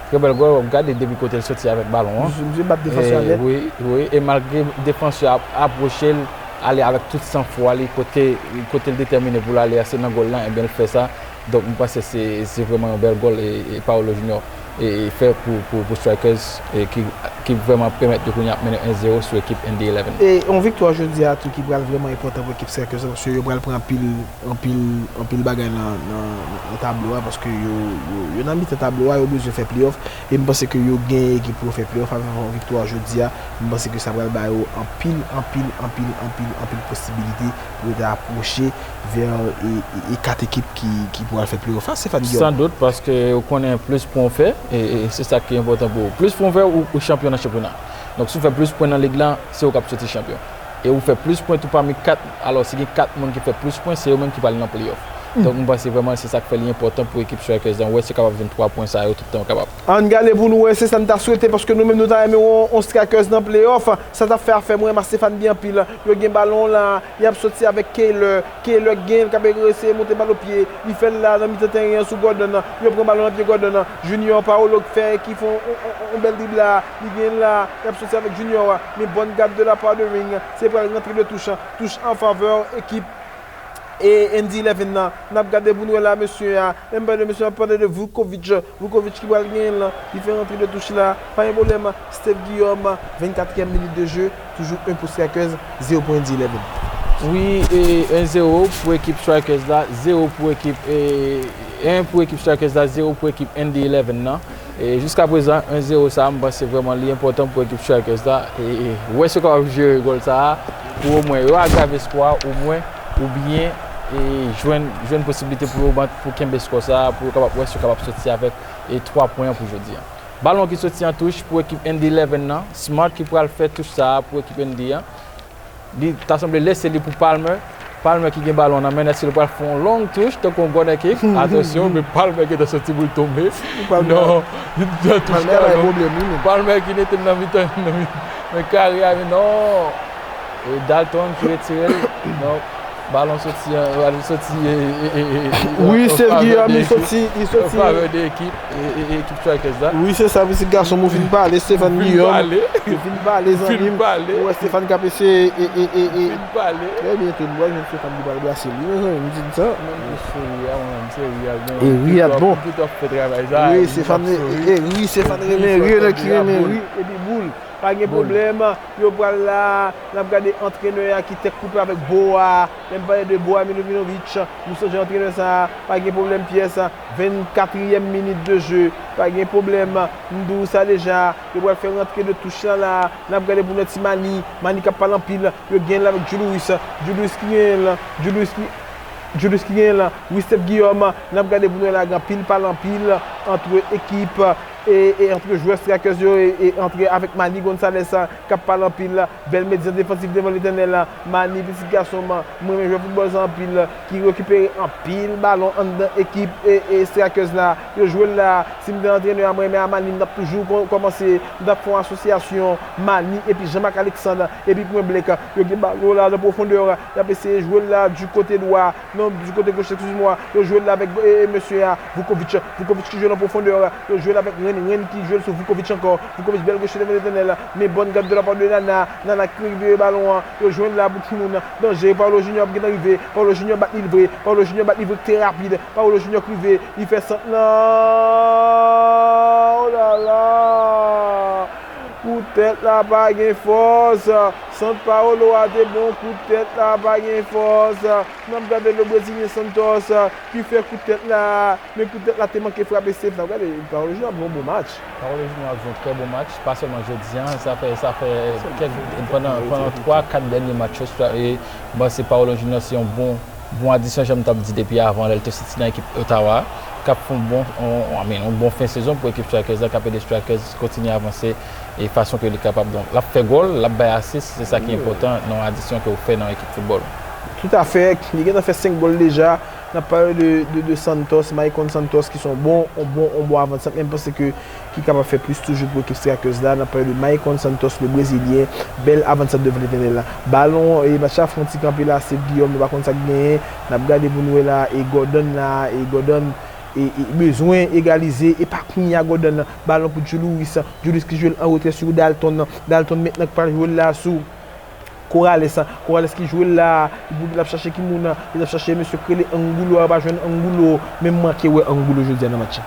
Trè bèl gòl, w ap gade depi kote l soti avèk balon an. Misye bat defansè a nèt. Wi, wi, e malgre defansè a ap apwoche l, ale avèk tout sanfwa li, kote, kote l detèmine pou l ale a, se nan gòl lan, ebyen l fè sa. Donk, m panse se, se vrèman yon bèl gòl e, e Paolo Junior e, e fè pou, pou, pou Strikers e ki, ki vrèman pèmèt yo kounye a ap mennen en zewo sou ekip N D eleven. E yon viktwa jodi a tou ki pral vrèman enpòtan pou ekip Strikers la, paske yo pral pran anpil, anpil, anpil bagay nan, nan, nan tablo a, paske yo, yo, yo nan mitan tablo a, yo bezwen fè pleyòf, e m panse ke yo gen ekip pou yo fè pleyòf avèk yon viktwa jodi a, m panse ke sa pral ba yo anpil, anpil, anpil, anpil, anpil posibilite pou yo ta apwoche vè, e, e, e kat ekip ki, ki pral fè pleyòf la, Stéphane Guillaume. San dout, paske ou konnen plis pwen w fè, e, e se sa ki enpòtan pou ou. Plis pwen w fè, ou, ou chanpyon nan chanpyona. Donk, si w fè plis pwen nan lig lan, se ou k ap soti chanpyon. E ou fè plis pwen tou pami kat, alò, si gen kat moun ki fè plis pwen, se yo menm ki pral nan pleyòf. Donk, m panse vrèman se sa k fè li enpòtan pou ekip Strikers lan. Wè, se kapab jwenn twa pwen sa yo tout tan yo kapab. Ann gade pou nou wè, se sa n ta swete, paske nou menm nou ta renmen wè yon, yon Strikers nan pleyòf. Sa t ap fè afè mwen, m a Stéphane byen anpil. Yo gen balon la, y ap soti avèk Keylor. Keylor gen l k ap eseye monte bal o pye. Li fè l la nan mitan teren an sou Gordon. Yo pran balon nan pye Gordon. Junior Paolo k fè ki fè on, on, on, on bèl drib la. Li gen l la. Y ap soti avèk Junior. Men bòn gad de la part de Ring. Se pral rantre de touch. Touch an favè ekip e N D eleven nan. N ap gade pou n wè la, mesye a. Lè m pale de mesye, m ap pale de Vukovic. Vukovic ki pral genyen l lan. Li fè rantre de touch la. Pa gen pwoblèm. Steve Guillaume, vennkatriyèm minit de jeu. Toujou en pou Strikers, zewo pou N D eleven. Wi, e en zewo pou ekip Strikers la, zewo pou ekip, e en pou ekip Strikers la, zewo pou ekip N D eleven nan. E jiska prezan, en zewo sa a, m panse vrèman li enpòtan pou ekip Strikers la. E, e wè si yo kapab jere gòl sa a, pou omwen yo agrave skò a, omwen, oubyen, e jwenn, jwenn posiblite pou yo ban, pou kenbe skò sa a, pou yo kapab wè si yo kapab soti avèk, e twa pwen an pou jodi a. Balon ki soti an touch pou ekip N D eleven nan. Smart ki pral fè touch sa a pou ekip N D an. Li ta sanble lese li pou Palmer. Palmer ki gen balon nan men l, èske li pral fè yon long touch, tankou yon gònè kik? Atansyon, men Palmer gentan soti pou l tonbe. Non, li gentan touch la, non. Palmer ki mete l nan mitan, nan mitan, nan kare a, men non. E Dalton ki retire l. Non. Balon soti, e, balon soti, e, e, e, e, e, wi, an, Steve Guillaume, li soti, li soti. An favè de ekip, e, e, e, ekip Strikers la. Wi, se sa, pitit gason m, ou fin pale, Stéphane Guillaume. Ou fin pale, zanmi m. Ou wè Stéphane k ap eseye, e, e, e, e. Fin pale. Trè byento, nou pral jwenn Stéphane ki pral brase li, mezanmi, m di n sa. Mwen, se Riyad, mwen, se Riyad, non. E Riyad, bon. Wi, Stéphane, e, e, wi, Stéphane renmen ri, e nèg ki renmen ri, epi boul. Pa gen pwoblèm, yo pral la, n ap gade antrenè a ki tèt koupe avèk Boa. Lè m pale de Boa Milutinovic, nou sonje antrenè sa a, pa gen pwoblèm pyès, vennkatriyèm minit de jeu, pa gen pwoblèm, m di w sa deja, yo pral fè rantre de touch la la, n ap gade pou nou wè ti Mani, Mani k ap pale anpil, yo genyen l avèk Julius, Julius ki genyen l, Julius ki, Julius ki genyen l, Wisteph Guillaume, n ap gade pou nou wè la gen anpil pale anpil, antre ekip, e, e antre jwè Strikers yo, e, e antre avèk Mani Gonzalez, k ap pale anpil, bèl medya defansif devan Letènèl, Mani, pitit gason m, mwen renmen jwè foutbòl sa anpil, ki rekipere anpil balon anndan ekip, e, e Strikers la, yo jwe l la, si m te antrenè a, mwen renmen a Mani, m t ap toujou kò-, kòmanse, m t ap fè yon asosyasyon, Mani epi Jean-Marc Alexandre, epi Pwen Blèk, yo gen balon la nan pwofondè, y ap eseye jwe l la du kote dwa, non, du kote goch, excuse-moi, yo jwe l la avèk, e, e, mesye a, Vukovic, Vukovic ki jwe nan pwofondè, yo jwe l avèk Ren, Ren ki jwe l sou Vukovic ankò, Vukovic bèl goch devan Letènèl, men bòn gad de la part de Nana, Nana ki rekipere balon an, yo jwenn la pou timoun, danje, Paulo Junior ap gentan rive, Paulo Junior bat li vre, Paulo Junior bat li vre trè rapid, Paulo Junior k rive, li fè sant lan, oh la la, pou Tèt la pa gen fòs. Sant Paolo a te bon, kout tèt la pa gen fòs. N ap gade le Brezilyen Santos ki fè kout tèt la, men kout tèt la te manke frape Steph. N ap gade Paolo Junior ap jwe yon bon match. Paolo Junior ap jwe yon trè bon match, pa sèlman jodi a, sa fè, sa fè kèk, pandan, pandan twa, kat dènye match yo, e m panse Paolo Junior se yon bon, bon adisyon, jan m t ap di depi avan, lè l te soti nan ekip Ottawa, k ap fè yon bon, yon, I mean, yon bon fen sezon pou ekip Strikers la, k ap ede Strikers kontinye avanse e fason ke li kapab. Donk, l ap fè gòl, l ap bay asis, se sa ki enpòtan nan yon adisyon ke w fè nan ekip foutbòl. Toutafè, li gentan fè senk gòl deja. N ap pale de, de, de Santos, Maicon Santos, ki se yon bon, yon bon, yon bon avannsant, men m panse ke ki kapab fè plis toujou pou ekip Strikers la. N ap pale de Maicon Santos, le Brezilyen, bèl avannsant devan tèren la. Balon, e match la fè yon ti kanpe la, Steve Guillaume, nou pa konn sa k genyen. N ap gade pou n wè la, e Gordon la, e Gordon, e, e bezwen egalize, e pa kounye a Gordon, balon pou Julius, Julius ki jwe l an retrè sou Dalton, Dalton mentnan k pral jwe l la sou Corrales, Corrales ki jwe l la, li pou l ap chache ki moun, li ap chache mesye k rele Angulo a, yo pa jwenn Angulo, men m manke wè Angulo jodi a nan match la.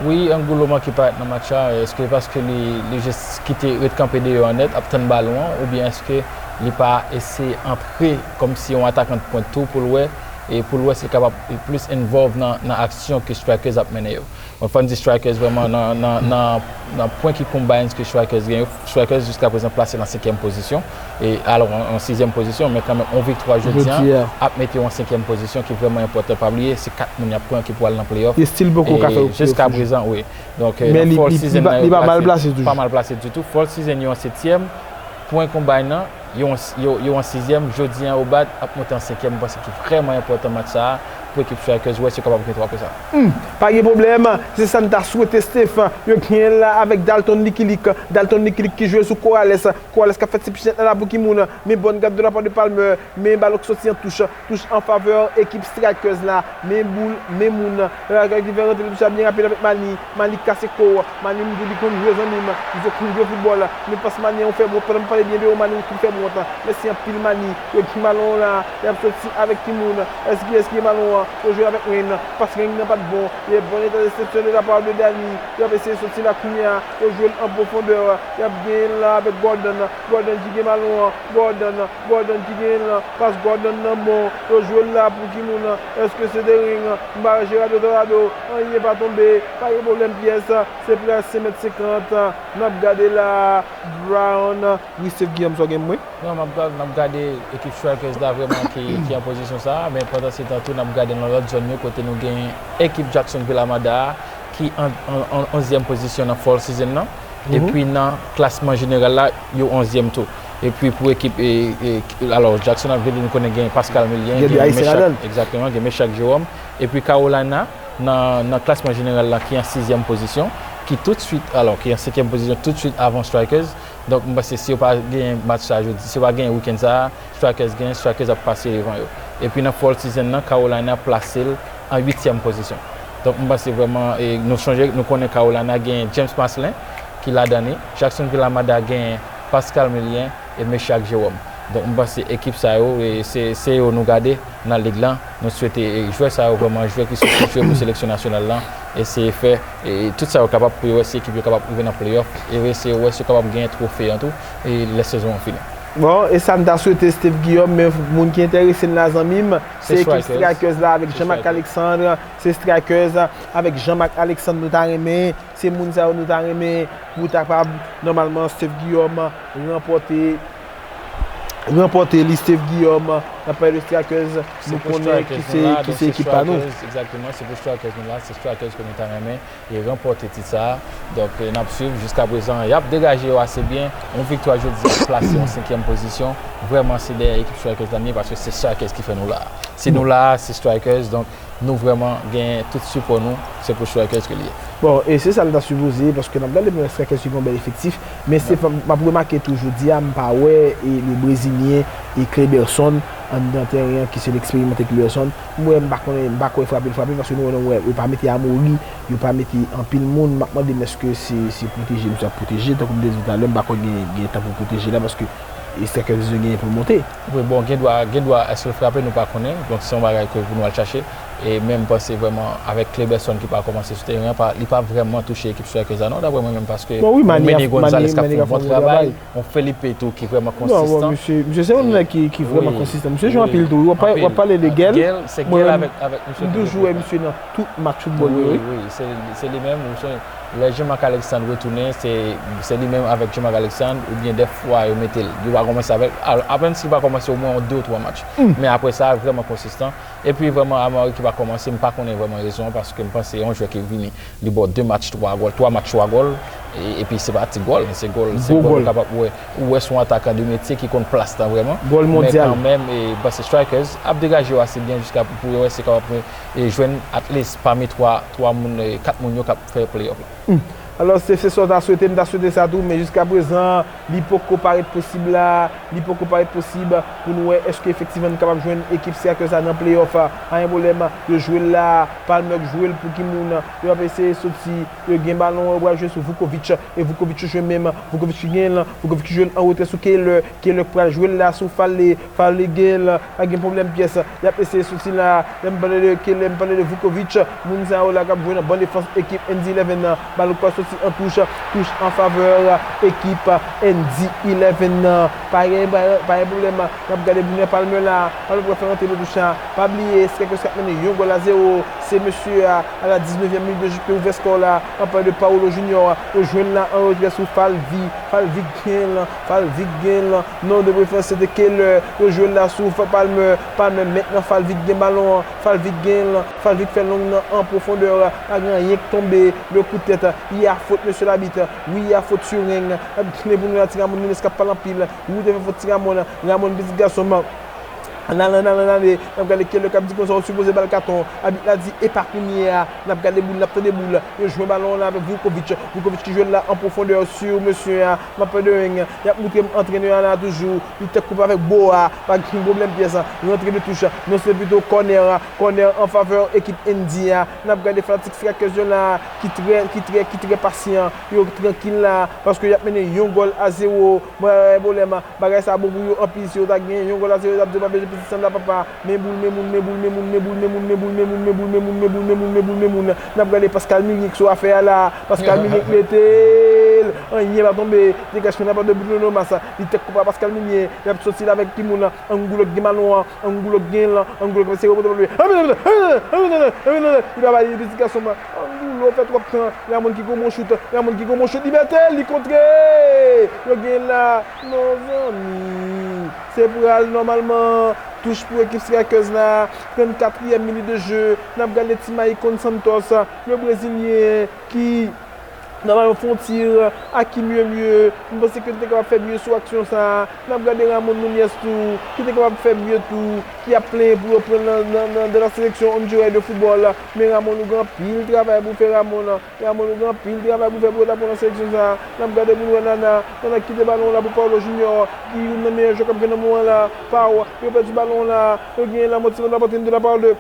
Wi, Angulo manke parèt nan match la, èske paske li, li jis kite ret kanpe deyò a nèt, ap tann balon an, oubyen èske li pa eseye antre kòmsi yon atakan de pwent tou pou l wè, e pou l wè si l kapab plis involve nan, nan aksyon ke Strikers ap mennen yo. Bon, fò n di Strikers vrèman nan, nan, nan, nan pwen ki combines ke Strikers gen yo. Strikers jiska prezan plase nan senkyèm pozisyon. E alò, an, an sizyèm pozisyon, men kanmenm, yon viktwa jodi a ap mete yo an senkyèm pozisyon ki vrèman enpòtan. Pa bliye, se kat moun y ap pran ki pou al nan playoff. E still poko ka fè yo playoff toujou. Jiska prezan, wi. Donk, eh, nan fall season nan, yo plase pa mal plase ditou. Fall season yo an setyèm. Pwen combine nan, yo an, yo, yo an sizyèm, jodi a yo bat, ap monte an senkyèm, m panse ki vrèman enpòtan match sa a pou ekip Strikers, wè si yo kapab gen twa pwen sa a. Hmm, pa gen pwoblèm, se sa n ta swete, Steph. Yo genyen l la avèk Dalton Likilik. Dalton Likilik ki jwe sou Corrales. Corrales k ap fè ti pichet la pou ki moun? Men bòn gad de la pa de Palmer. Men balon k soti an touch. Touch an favè ekip Strikers la. Men boul, men moun. Lè ki fè rantre touch la byen rapid avèk Mani. Mani kase kò w. Mani, m di w li konn jwe, zanmi m. Li konn jwe foutbòl. Men pas Mani an, ou fè bon. Pandan m pale byen de ou, Mani, ou tou fè bon. Mèsi anpil, Mani. Yo gen balon la. Y ap soti avèk ki moun? Èske, èske balon an? Yo jwe avèk Reign. Pas Reign nan pa t bon. E bon eta de resepsyon de la part de Dani. Y ap eseye soti la kounye a. Yo jwe l an pwofondè. Y ap genyen l la avèk Gordon. Gordon ki gen balon an. Gordon. Gordon ki genyen l la. Pas Gordon nan bon. Yo jwe l la pou ki moun? Èske se de Reign? M pa wè Gerardo Torrado. Anyen pa tonbe. Pa gen pwoblèm pyès. Se prè senk mèt senkant. N ap gade la. Brown. Wi, Steve Guillaume, sa w gen pou mwen? Non, m ap gad, n ap gade ekip Strikers la vrèman ki, ki an pozisyon sa a, men pandan se tan tou, n ap gade nan lòt zòn yo kote nou gen ekip Jacksonville Armada a ki an, an, an onzyèm pozisyon nan fall season nan. Epi nan klasman jeneral la, yo onzyèm tou. Epi pou ekip, e, e, alò, Jacksonville, nou konnen gen Pascal Millien, gen Meshack, egzakteman, gen Meshack Jerome. Epi Carolina, nan, nan klasman jeneral la, ki an sizyèm pozisyon, ki toutswit, alò, ki an senkyèm pozisyon toutswit avan Strikers. Donk, m panse si yo pa genyen match sa a jodi, si yo pa genyen wikenn sa a, Strikers genyen, Strikers ap pase devan yo. Epi nan fall season nan, Carolina plase l an uityèm pozisyon. Donk, m panse vrèman, e, nou sonje, nou konnen Carolina genyen James Marcelin, ki ladan li, Jacksonville Armada genyen Pascal Millien e Meshack Jerome. Donk, m panse ekip sa yo, e, se, se yo nou gade nan lig lan. Nou swete, e, jwè sa yo vrèman jwè ki soti jwe pou seleksyon nasyonal lan. Eseye fè, e, tout sa yo kapab pou yo wè si ekip yo kapab rive nan playoff. E eseye wè si yo kapab genyen twofe an tou, e, lè sezon an fini. Bon, e sa n ta swete Steve Guillaume, men moun ki enterese n la, zanmi m, se ekip Strikers la avèk Jean-Marc Alexandre. Se Strikers avèk Jean-Marc Alexandre nou ta renmen. Se moun sa yo nou ta renmen pou ta kapab, nòmalman, Steve Guillaume ranpòte, ranpòte li, Steve Guillaume. N ap pale de Strikers, nou konnen ki se, ki se ekip pa nou. Egzakteman, se pou Strikers nou la, se Strikers ke nou ta renmen e ranpòte tit sa a. Donk, e, n ap swiv. Jiska prezan, y ap degaje yo ase byen. Yon viktwa jodi a plase yon senkyèm pozisyon. Vrèman, se dèyè ekip Strikers la m ye, paske se Strikers ki fè nou la a. Si nou la a, se Strikers. Donk, nou vrèman gen tout sipò nou, se pou Strikers ke l ye. Bon, e se sa l ta sipoze, paske n ap gade pou Strikers ki gen yon bèl efektif, men se, m ap remake tou jodi a, m pa wè, e, le Brezilyen, e, Kleberson anndan teren an, ki se l eksperimante Kleberson. M wè, m pa konnen, m pa kwè frape l frape, paske nou wè, nou wè, yo pa mete Amori, yo pa mete anpil moun. M ap mande m èske se, se pwoteje misye ap pwoteje, tankou m te di w talè, m pa kwè gen, gen tan pou pwoteje la, paske E Strikers yo genyen pou l monte. Wi, bon, gen dwa, gen dwa, èske l frape, nou pa konnen. Donk, se yon bagay ke pou nou al chache. E men m panse vrèman, avèk Kleberson ki pa kòmanse sou teren an, pa, li pa vrèman touche ekip Strikers la, non, daprè mwen menm, paske Bon, wi, Manny, Mene Gonzalez k ap Manny fè ka fè yon yon bon bon travay. Travay, yon Felipe tou ki vrèman Non, bon, konsistan. Misye, misye se yon nèg ki, ki vrèman konsistan. Misye jwe anpil tou. W ap pa- w ap pale de Gel, Se mwen, Gel mwen, avèk, avèk misye m toujou wè misye nan tout match foutbòl yo, Wi, wi. Wi, se, se li menm, ou se, lè Jean-Marc Alexandre retounen, se, se li menm avèk Jean-Marc Alexandre, oubyen dèfwa yo mete l. Yo pa kòmanse avè l, al- apèn si l pa kòmanse omwen yon de ou twa match. Men apre sa, vrèman konsistan. Epi vrèman, Amari ki pa kòmanse, m pa konnen vrèman rezon an, paske m panse yon jwè ki vini, li ba w de match, twa gòl, twa match, twa gòl, e, epi se pa ti gòl, se gòl, se Gwo gòl gòl. ou kapab wè, ou wè se yon atak de metye ki konn plas la vrèman. Gòl mondyal. Men kanmenm, e, m panse Strikers ap degaje yo ase byen jiska pou yo wè si yo kapab, e, jwenn at least pami twa, twa moun, e, kat moun yo k ap fè playoff la. Alò, se, se sa w ta swete, m ta swete sa tou, men jiska prezan, li poko parèt posib la, li poko parèt posib pou nou wè èske efektivman nou kapab jwenn ekip Strikers la nan playoff. Pa gen pwoblèm, yo jwe l la, Palmer k jwe l pou ki moun, yo ap eseye soti, yo gen balon, yo pral jwe sou Vukovic, e Vukovic jwe menm, Vukovic ki gen l, Vukovic ki jwe l an retrè sou Keller, Keller k pral jwe l la sou Fale, Fale gen l, pa gen pwoblèm pyès. Y ap eseye soti la. Lè m pale de Keller, m pale de Vukovic. Moun sa yo la k ap jwe nan ban defans ekip N D eleven nan. Bal k pral soti an touch. Touch an favè ekip N D eleven nan. Pa gen, pa gen, pa gen pwoblèm. N ap gade pou nou wè Palmer la. Palmer pral fè rantre nan touch la. Pa bliye, Strikers k ap mennen yon gòl a zewo. Se mesye a, a la diznèvyèm minit de jeu, ki ouvè skò la. N ap pale de Paolo Junior. Yo jwenn la an retrè sou Falvi. Falvi gen l. Falvi gen l. Non de preferans, se te Keller. Yo jwe l la sou Fa- Palmer. Palmer mentnan, Falvi gen balon an. Falvi gen l. Falvi fè long nan an pwofondè. Pa gen anyen k tonbe. Le kou tèt. Il y a faute, monsieur l'arbitre. Oui, il y a faute sur Reng. N ap gade pou nou la, ti Ramon Nunes k ap pale anpil. Wi, ou te fè fot, ti Ramon. Ramon, pitit gason m. N ale, n ale, n ale. N ap gade Keller k ap di konsa, ou sipoze ba l katon. Abit la di, epa kounye a. N ap gade boul, n ap tande boul. Yo jwenn balon an la avèk Vukovic. Vukovic ki jwe l la an pwofondè sou mesye a. M ap pale de Reng. Y ap moutre m antrenè a la toujou. Li tèt koupe avèk bo a. Pa gen pwoblèm pyès. Rantre de touch. Non, se pito kònè. Kònè an favè ekip N D a. N ap gade fanatik Strikers yo la. Ki trè, ki trè, ki trè pasyan. Yo trankil la. Paske y ap mennen yon gòl a zewo. Mwen, pwoblèm. Bagay sa bon pou yo anpil, si yo ta genyen yon gòl a zewo, yo t ap di yo pa bezwen pitit sann la papa. Men boul, men moun, men boul, men moun, men boul, men moun, men boul, men moun, men boul, men moun, men boul, men moun, men boul, men moun. N ap gade Pascal Milik sou afè a la. Pascal Milik mete l. Anyen pa tonbe. Degajman nan pa de Bruno Mars. Li tèt koupe a Pascal Milik. Y ap soti l avèk ki moun? Angulo k gen balon an. Angulo k gen l. Angulo k ap eseye remonte bal li. Li pa bay li, pitit gason m. Angulo fè twòp tan. Ramon ki gon bon chout. Ramon ki gon bon chout. Li mete l, li kontre. Yo gen la. Non, zanmi. Se pral nòmalman touch pou ekip Strikers la. Trannkatriyèm minit de jeu. N ap gade ti Maicon Santos, le Brezilyen ki nòmalman fè yon ti a ki mye mye. M panse ke li te kapab fè mye sou aksyon sa. N ap gade Ramon Nunez tou, ki te kapab fè mye tou, ki ap plenyen pou yo pran l nan, nan, nan, dans la sélection Honduras de football. Men Ramon, ou gen anpil travay pou fè, Ramon. Ramon, ou gen anpil travay pou fè pou yo ta pran nan seleksyon sa. N ap gade pou n wè Nana. Nana ki kite balon la pou Paulo Junior, ki youn nan meyè jwè k ap jwe nan moman la. Pau, yo pèdi balon la. Yo genyen la, Montiman la poitrine de la part de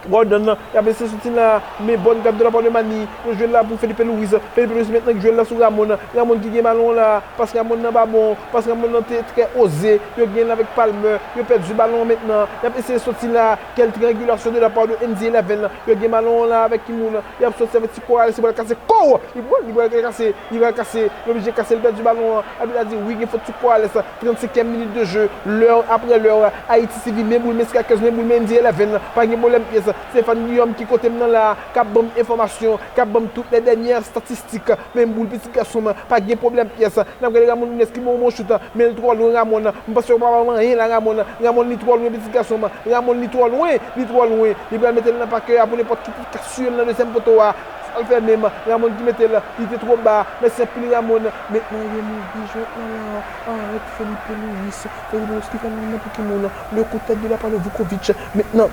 Gordon. Y ap eseye soti la. Men bòn gad de la part de Mani. Yo jwe la pou Felipe Luis. Felipe Luis mentnan ki jwe la sou Ramon. Ramon ki gen balon la. Pas Ramon nan pa bon. Pas Ramon nan te trè oze. Yo genyen la avèk Palmer. Yo pèdi balon an mentnan. Y ap eseye soti la. Quelle triangulation de la part de N D eleven. Yo gen balon an la avèk ki moun? Y ap soti avèk ti Corrales, li pral kase kò w. Li pral, li pral kase, li pral kase. Li oblije kase, li pèdi balon an. Abit la di wi, gen fot sou Corrales. Trannsenkyèm minit de jeu. Lè apre lè. Ayiti TV, men boul, men Strikers, men boul, men N D eleven. Pa gen pwoblèm pyès. Stéphane Guillaume ki kote m nan la, k ap ban m enfòmasyon, k ap ban m tout lè dènyè estatistik. Men boul, pitit gason m, pa gen pwoblèm pyès. N ap gade Ramon Nunez ki bon, bon chout. Men l twò lwen, Ramon. M panse yo pa ban m anyen la, Ramon. Ramon, li twò lwen, pitit gason m. Ramon, li twò lwen, li twò lwen. Li pral mete l nan pakè a pou nenpòt ki ka siye l nan dezyèm poto a. Sa l fè menm? Ramon ki mete l, li te twò ba. Mèsi anpil, Ramon. Mentnan, yo mouri jwèt la la. Avèk Felipe Luis. Felipe Luis ki fè l nan pou ki moun? Le kou tèt de la part de Vukovic. Mentnan,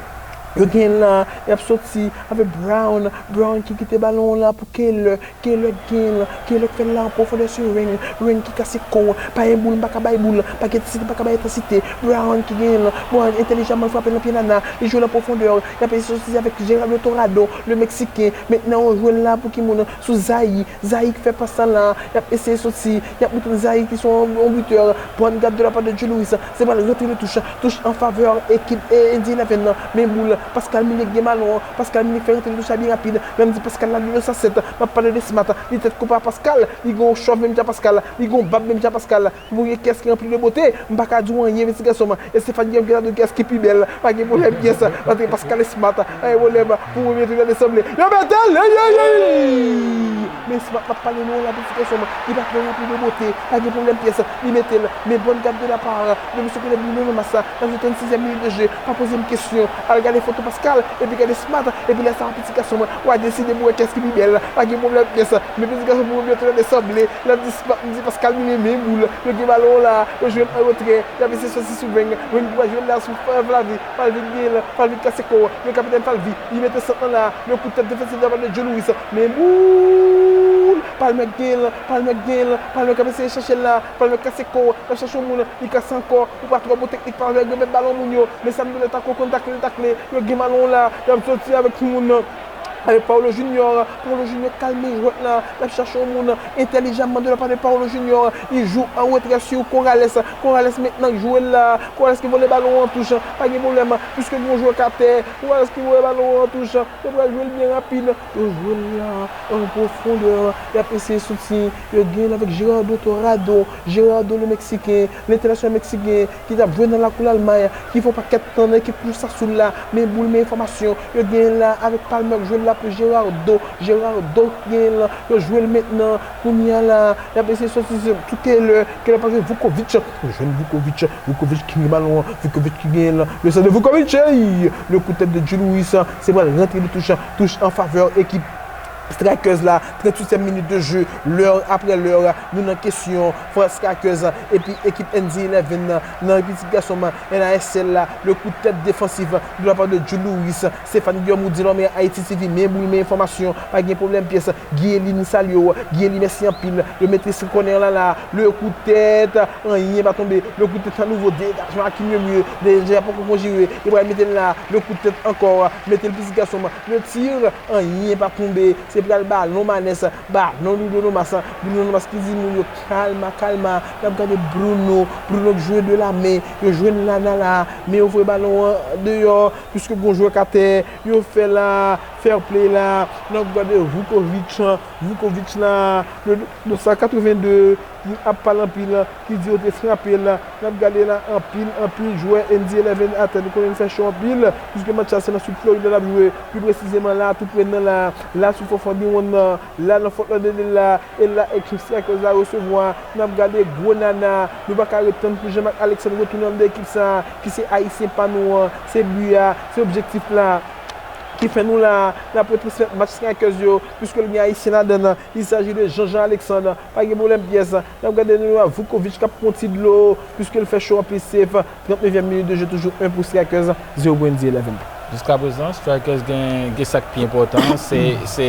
Yo genyen la, y ap soti avèk Brown. Brown ki kite balon an la pou Keylor. Keylor genyen la. Keylor k fè l la an pwofondè sou Reng. Reng ki kase kò. Pa gen boul, m pa ka bay boul. Pa gen entansite, m pa ka bay entansite. Brown ki genyen la. Brown entèlijaman frape nan pye Nana. Li jwe l an pwofondè. Y ap eseye soti avèk Gerardo Torrado, le Meksiken. Mentnan yo jwe l la pou ki moun? Sou Zaï. Zaï k fè pas la la, y ap eseye soti, y ap moutre Zaï ki se yon, yon bitè, bòn gad de la part de Drew Louis, se pral rantre le touch, touch an favè ekip e, N D eleven nan, men boul, Pascal Milik gen balon, Pascal Milik fè rantre le touch la byen rapid, men m di Pascal la li nan sa sèt, m ap pale de Smart, li tèt koupe a Pascal, li gen yon chòv menm jan Pascal, li gen yon bab menm jan Pascal, pou gen kiyès ki ranpli de bote, m pa ka di w anyen, men ti gason m, Estefan Guillaume gentan di w kiyès ki pi bèl. Pa gen pwoblèm, kiyès? Antre Pascal Smart. Pa gen pwoblèm. Pou premye tou nan desanble. Yo mete l! Ey, ey, ey! Men Smart m ap pale nou an la, ti gason m. Li pa twò ranpli de bote. Pa gen pwoblèm, kiyès? Li mete l. Men bòn gad de la part de mesye konnen Bruno Lomas la. Nan trannsizyèm minit de jeu. Pa poze m kesyon. Al gade foto Pascal. Epi gade Smart. Epi lè sa a, ti gason m. W a deside pou wè kiyès ki pi bèl. Pa gen pwoblèm, kiyès? Men ti gason pou premye tou nan desanble. L ap di Smart, m di Pascal, li renmen boul. Yo gen balon an la. Yo jwe l an retrè. Y ap eseye soti sou Reng. Reng ki pral jwe l la sou Flavie. Flavie gen l. Flavie kase kò. Men kapitèn Flavie. Li mete sant lan la. Le kout tèt defansif de la part de Joe Louis. Men boul! Palmer gen l. Palmer gen l. Palmer k ap eseye chache l la. Palmer kase kò. L ap chache yon moun. Li kase ankò. Ou pa twò bon teknik Palmer. Remèt balon moun yo. Men sa m di w la, tako konn takle, takle. Yo gen balon an la. Y ap soti avèk moun nan. Avèk Paulo Junior. Paulo Junior kalme jwèt la. L ap chache yon moun entèlijaman de la part de Paulo Junior. Li jwe an retrè sou Corrales. Corrales mentnan k jwe l la. Corrales ki vole balon an touch. Pa gen pwoblèm. Piske gen yon jwè k atè. Corrales ki voye balon an touch. Yo pral jwe l byen rapid. Yo jwe l la an pwofondè. Y ap eseye soti. Yo gen l avèk Gerardo Torrado. Gerardo le Meksiken. Lentènasyonal meksiken. Ki t ap jwe nan lakou Lalmay, ki fè yon pakèt tan nan ekip Cruz Azul la, men boul, men enfòmasyon, yo genyen la avèk Palmer k jwe l la pou Gerardo, Gerardo ki genyen l, yo jwe l mentnan, kounye a la, y ap eseye soti sou Keylor, Keylor pa jwe Vukovic, yo jwenn Vukovic, Vukovic ki gen balon an, Vukovic ki genyen l, le sant de Vukovic, ey! Le kout tèt de Drew Louis, se pral rantre de touch, touch an favè ekip Strikers la, tranntuityèm minit de jeu, lè apre lè, nou nan kesyon, fwa Strikers epi ekip N D eleven nan, nan pitit gason m, N A S L la, le kout tèt defansif de la part de Drew Louis, Stéphane Guillaume, Woody Lormé, Haiti T V, men boul, men enfòmasyon, pa gen pwoblèm pyès, Guilly, nou salye w, Guilly, mèsi anpil, le maîtrise corner la la, le kout tèt, anyen pa tonbe, le kout tèt a nouvo, degajman a Kim Yemye, deja poko konjire, li pral mete l la, le kout tèt ankò, mete l pitit gason m, le tir, anyen pa tonbe, se pral balon Manès, balon Bruno Lomas, Bruno Lomas ki di moun yo kalma, kalma, n ap gade Bruno, Bruno k jwe de la men, yo jwenn Nana la, men yo voye balon an deyò, piske gon jwè k atè, yo fè la, fair play la, n ap gade Vukovic, Vukovic la, le, le san katrevenn de, ki ap pale anpil, ki di yo te frape l. N ap gade la anpil, anpil jwè N D eleven atè. Nou konnen n fè cho anpil, piske match la se nan Sud Florida l ap jwe. Pi presizeman la, tou pre nan la, la sou Fort Fort Dewon nan, la nan Fort Lauderdale la, e la ekip Strikers la resevwa. N ap gade gwo Nana. Nou pa ka ret tann pou Jean-Marc Alexandre retounen anndan ekip sa, ki se ayisyen pa nou an. Se bi a, se objektif la. Ki fè nou la, n ap retransmèt match Strikers yo, piske l gen ayisyen ladan l. Il s'agit de Jean-Jean Alexandre. Pa gen pwoblèm pyès. N ap gade nou a Vukovic k ap pran ti dlo, piske l fè cho anpil safe. Trannevèm minit de jeu, toujou en pou Strikers, zewo pou N D eleven. Jiskaprezan, Strikers gen, gen sa k pi enpòtan, se, se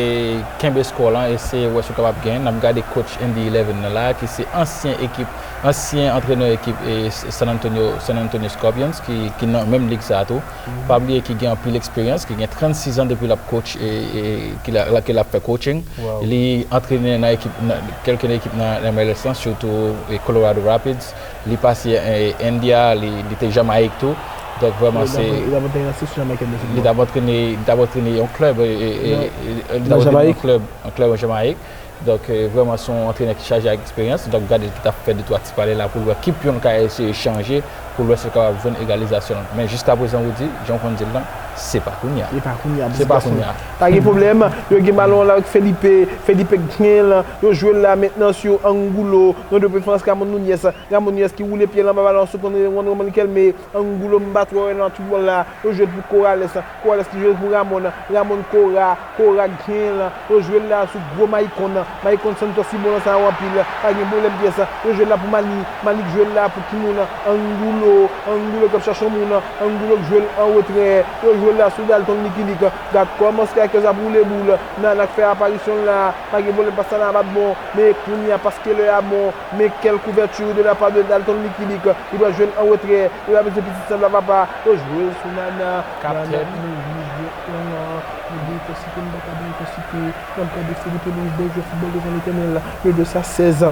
kenbe skò lan e se wè si w kapab genyen. N ap gade coach N D eleven nan la, ki se ansyen ekip, ansyen antrenè ekip e San Antonio, San Antonio Scorpions, ki, ki nan menm lig sa a tou. Pa bliye ki gen anpil eksperyans, ki gen trannsis an depi l ap coach e, e ki la, la, ke l ap fè coaching. Li antrene nan ekip, nan, kèlke nan ekip nan, nan M L S lan, sitou e Colorado Rapids. Li pase e India, li, li te Jamayik tou. Donk vrèman se. Li t ap antrene nan seleksyon jamaykèn nan foutbòl. Li t ap antrene, li t ap antrene yon klèb, e, e, e, li t ap antrene yon klèb, yon klèb an Jamayik. Donk, e, vrèman se yon antrenè ki chaje ak eksperyans. Donk gade li t ap fè de twa ti pale la pou l wè ki pyon l ka eseye chanje, pou l wè si l kapab jwenn egalizasyon lan. Men jiskaprezan, Woody, jan w konn di l lan, se pa kounye a. Se pa kounye a. Se pa kounye a. Pa gen pwoblèm. Yo gen balon an la avèk Felipe. Felipe k genyen l. Yo jwe l la mentnan sou Angulo. Nan de preférans Ramon Nunez. Ramon Nunez ki woule pye l anba balon an sou konn Juan Román Riquelme. Angulo m pa twò wè nan tout bòl la. Yo jwe l pou Corrales. Corrales ki jwe l pou Ramon. Ramon Cora. Cora k genyen l. Yo jwe l la sou gwo Maicon. Maicon Santos ki bon nan sa yo anpil. Pa gen pwoblèm pyès. Yo jwe l la pou Mali. Mali k jwe l la pou ki moun? Angulo. Angulo k ap chache yon moun. Angulo k jwe l an retrè. Yo Jwe la sou Dalton Likilik. Gad kòman Strikers ap woule boul. Nana k fè aparisyon l la. Pa gen pwoblèm, pas la pa t bon. Men kounye a, paske lè a bon. Men quelle couverture de la part de Dalton Likilik. Li pral jwenn an retrè. Li pa bezwen pitit sèb la, papa. Yo jwe l sou Nana. Nana, nou vle jwe plan an. Nou vle entensite, nou pa ka bay entensite. N ap gade Felipe Luis, bèl jwè foutbòl devan Letènèl. Le de sa sèz.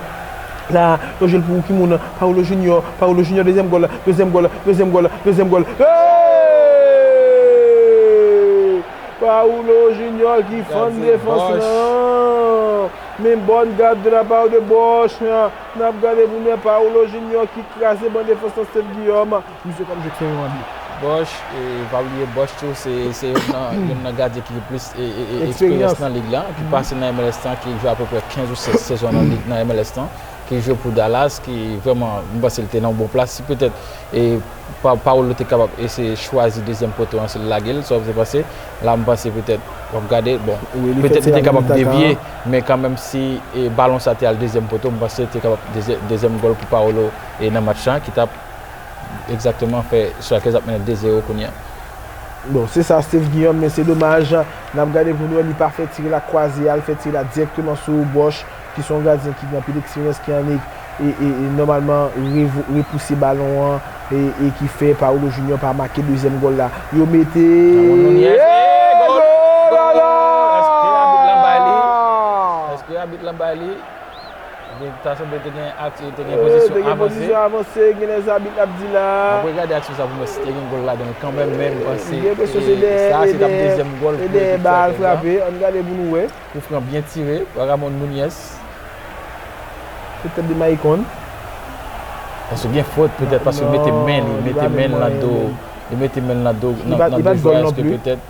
La, yo jwe l pou ki moun? Paulo Junior, Paulo Junior, dezyèm gòl, dezyèm gòl, dezyèm gòl, dezyèm gòl. Hey! Paulo Junior ki fann defans lan. Men bonne garde de la part de Bosch. N ap gade pou n wè Paulo Junior ki kraze ban defans lan, Steve Guillaume. Misye k ap jwe fè yon anbi. Bosch, e, pa bliye Bosch tou, se, se youn nan, youn nan gadyen ki gen plis e, e, e, eksperyans nan lig la, ki pase nan M L S tan, ki jwe apeprè kenz ou sèz sezon nan lig nan M L S tan, ki jwe pou Dallas, ki vrèman, m panse l te nan yon bon plas. Si petèt, e, Pa-, Paulo te kapab eseye chwazi dezyèm poto an, si l lage l, sa w te panse? La, m panse petèt, w ap gade, bon, petèt li te kapab devye, men kanmenm si, e, balon sa te al dezyèm poto, m panse te kapab dezye-, dezyèm gòl pou Paulo, e, nan match la, ki t ap egzakteman fè Strikers ap mennen de zewo kounye a. Bon, se sa, Steve Guillaume, men se domaj. N ap gade pou n wè, li pa fè tire la kwaze a, li fè tire la dirèkteman sou Bosch, ki se yon gadyen ki gen anpil eksperyans, ki annik e, e, e nòmalman revo-, repouse balon an, e, e ki fè Paulo Junior pa make dezyèm gòl la. Yo mete. Ramon Nunez, e, gòl! Gòl! Èske abit lan bay li? Èske abit lan bay li? Ebyen, ta sanble te gen ak-, te gen pozisyon avanse. Te gen pozisyon avanse, gen lè zabit ap di la. N ap regade aksyon sa pou mwen si te gen gòl ladan l kanmenm, men m panse, e, sa se t ap dezyèm gòl pou ekip Strikers la. Frape, ann gade pou nou wè. Koufran byen tire pa Ramon Nunez. Se tèt de Maicon. Paske gen fòt, petèt paske li mete men li, mete men l nan do, li mete men l nan do, nan, nan do jwè, èske petèt,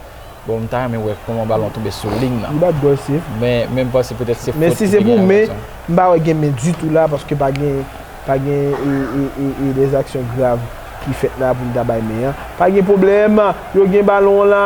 bon, m ta renmen wè kòman balon tonbe sou liy nan. Li bat gòl, se. Men, men m panse petèt se fòt ki te gen nan aksyon. Men si se pou men, m pa wè gen men ditou la, paske pa gen, pa gen, e, e, e, e, de aksyon grav ki fèt la pou n ta bay men an. Pa gen pwoblèm, yo gen balon la,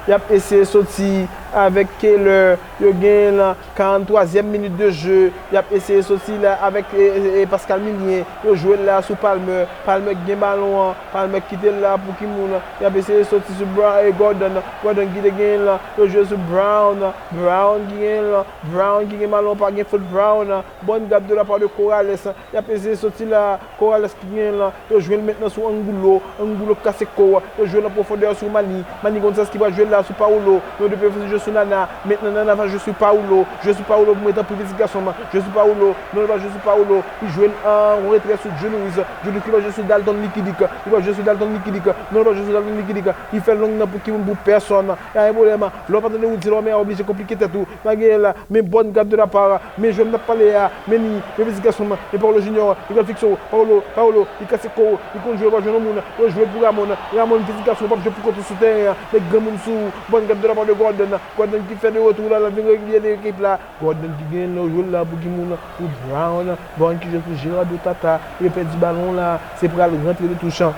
y ap eseye soti avèk Keller, yo gen l. Karannntwazyèm minit de jeu, y ap eseye soti la avèk, e, e, e, Pascal Milien, yo jwe l la sou Palmer, Palmer ki gen balon an, Palmer ki kite l la pou ki moun, y ap eseye soti sou Bra-, e, Gordon, Gordon ki te gen l, yo jwe sou Brown, Brown ki gen l, Brown ki gen balon, pa gen fot Brown, bonne garde de la part de Corrales, y ap eseye soti la, Corrales ki gen l, yo jwe l mentnan sou Angulo, Angulo k kase kò, yo jwe l an pwofondè sou Mali, Mali konn sa ki pral jwe l la sou Paulo, yo depoze jwe sou Nana, mentnan Nana va jwe sou Paulo, jwe sou Paulo pou mwen tanpri pitit gason m, jwe sou Paulo, non li pa jwe sou Paulo, li jwe l an retrè sou Joe Louis, Joe Louis ki pral jwe sou Dalton Likilik, li pral jwe sou Dalton Likilik, non li pa jwe sou Dalton Likilik, li fè long nan pou ki moun pou pèsonn, y a yon pwoblèm, lè w pa tande ou di lè w men a oblije konplike tèt ou, malgre la, men bonne garde de la part, men jwè m t ap pale a, men li, men pitit gason m, men Paulo Junior, li pral fikse w, Paulo, Paulo, li kase kò, li konn jwe, l pa jwenn yon moun, yo jwe l pou Ramon, Ramon pitit gason, w p ap jwe pou kont ou sou teren an, nèg granmoun sou ou, bonne garde de la part de Gordon, Gordon ki fè de retou la, l ap vin revyen nan ekip la, Gordon ki gen l, yo jwe l la pou ki moun, pou Brown, Brown ki jwe pou Gerardo Tata, yo pèdi balon la, se pral rantre de touch an.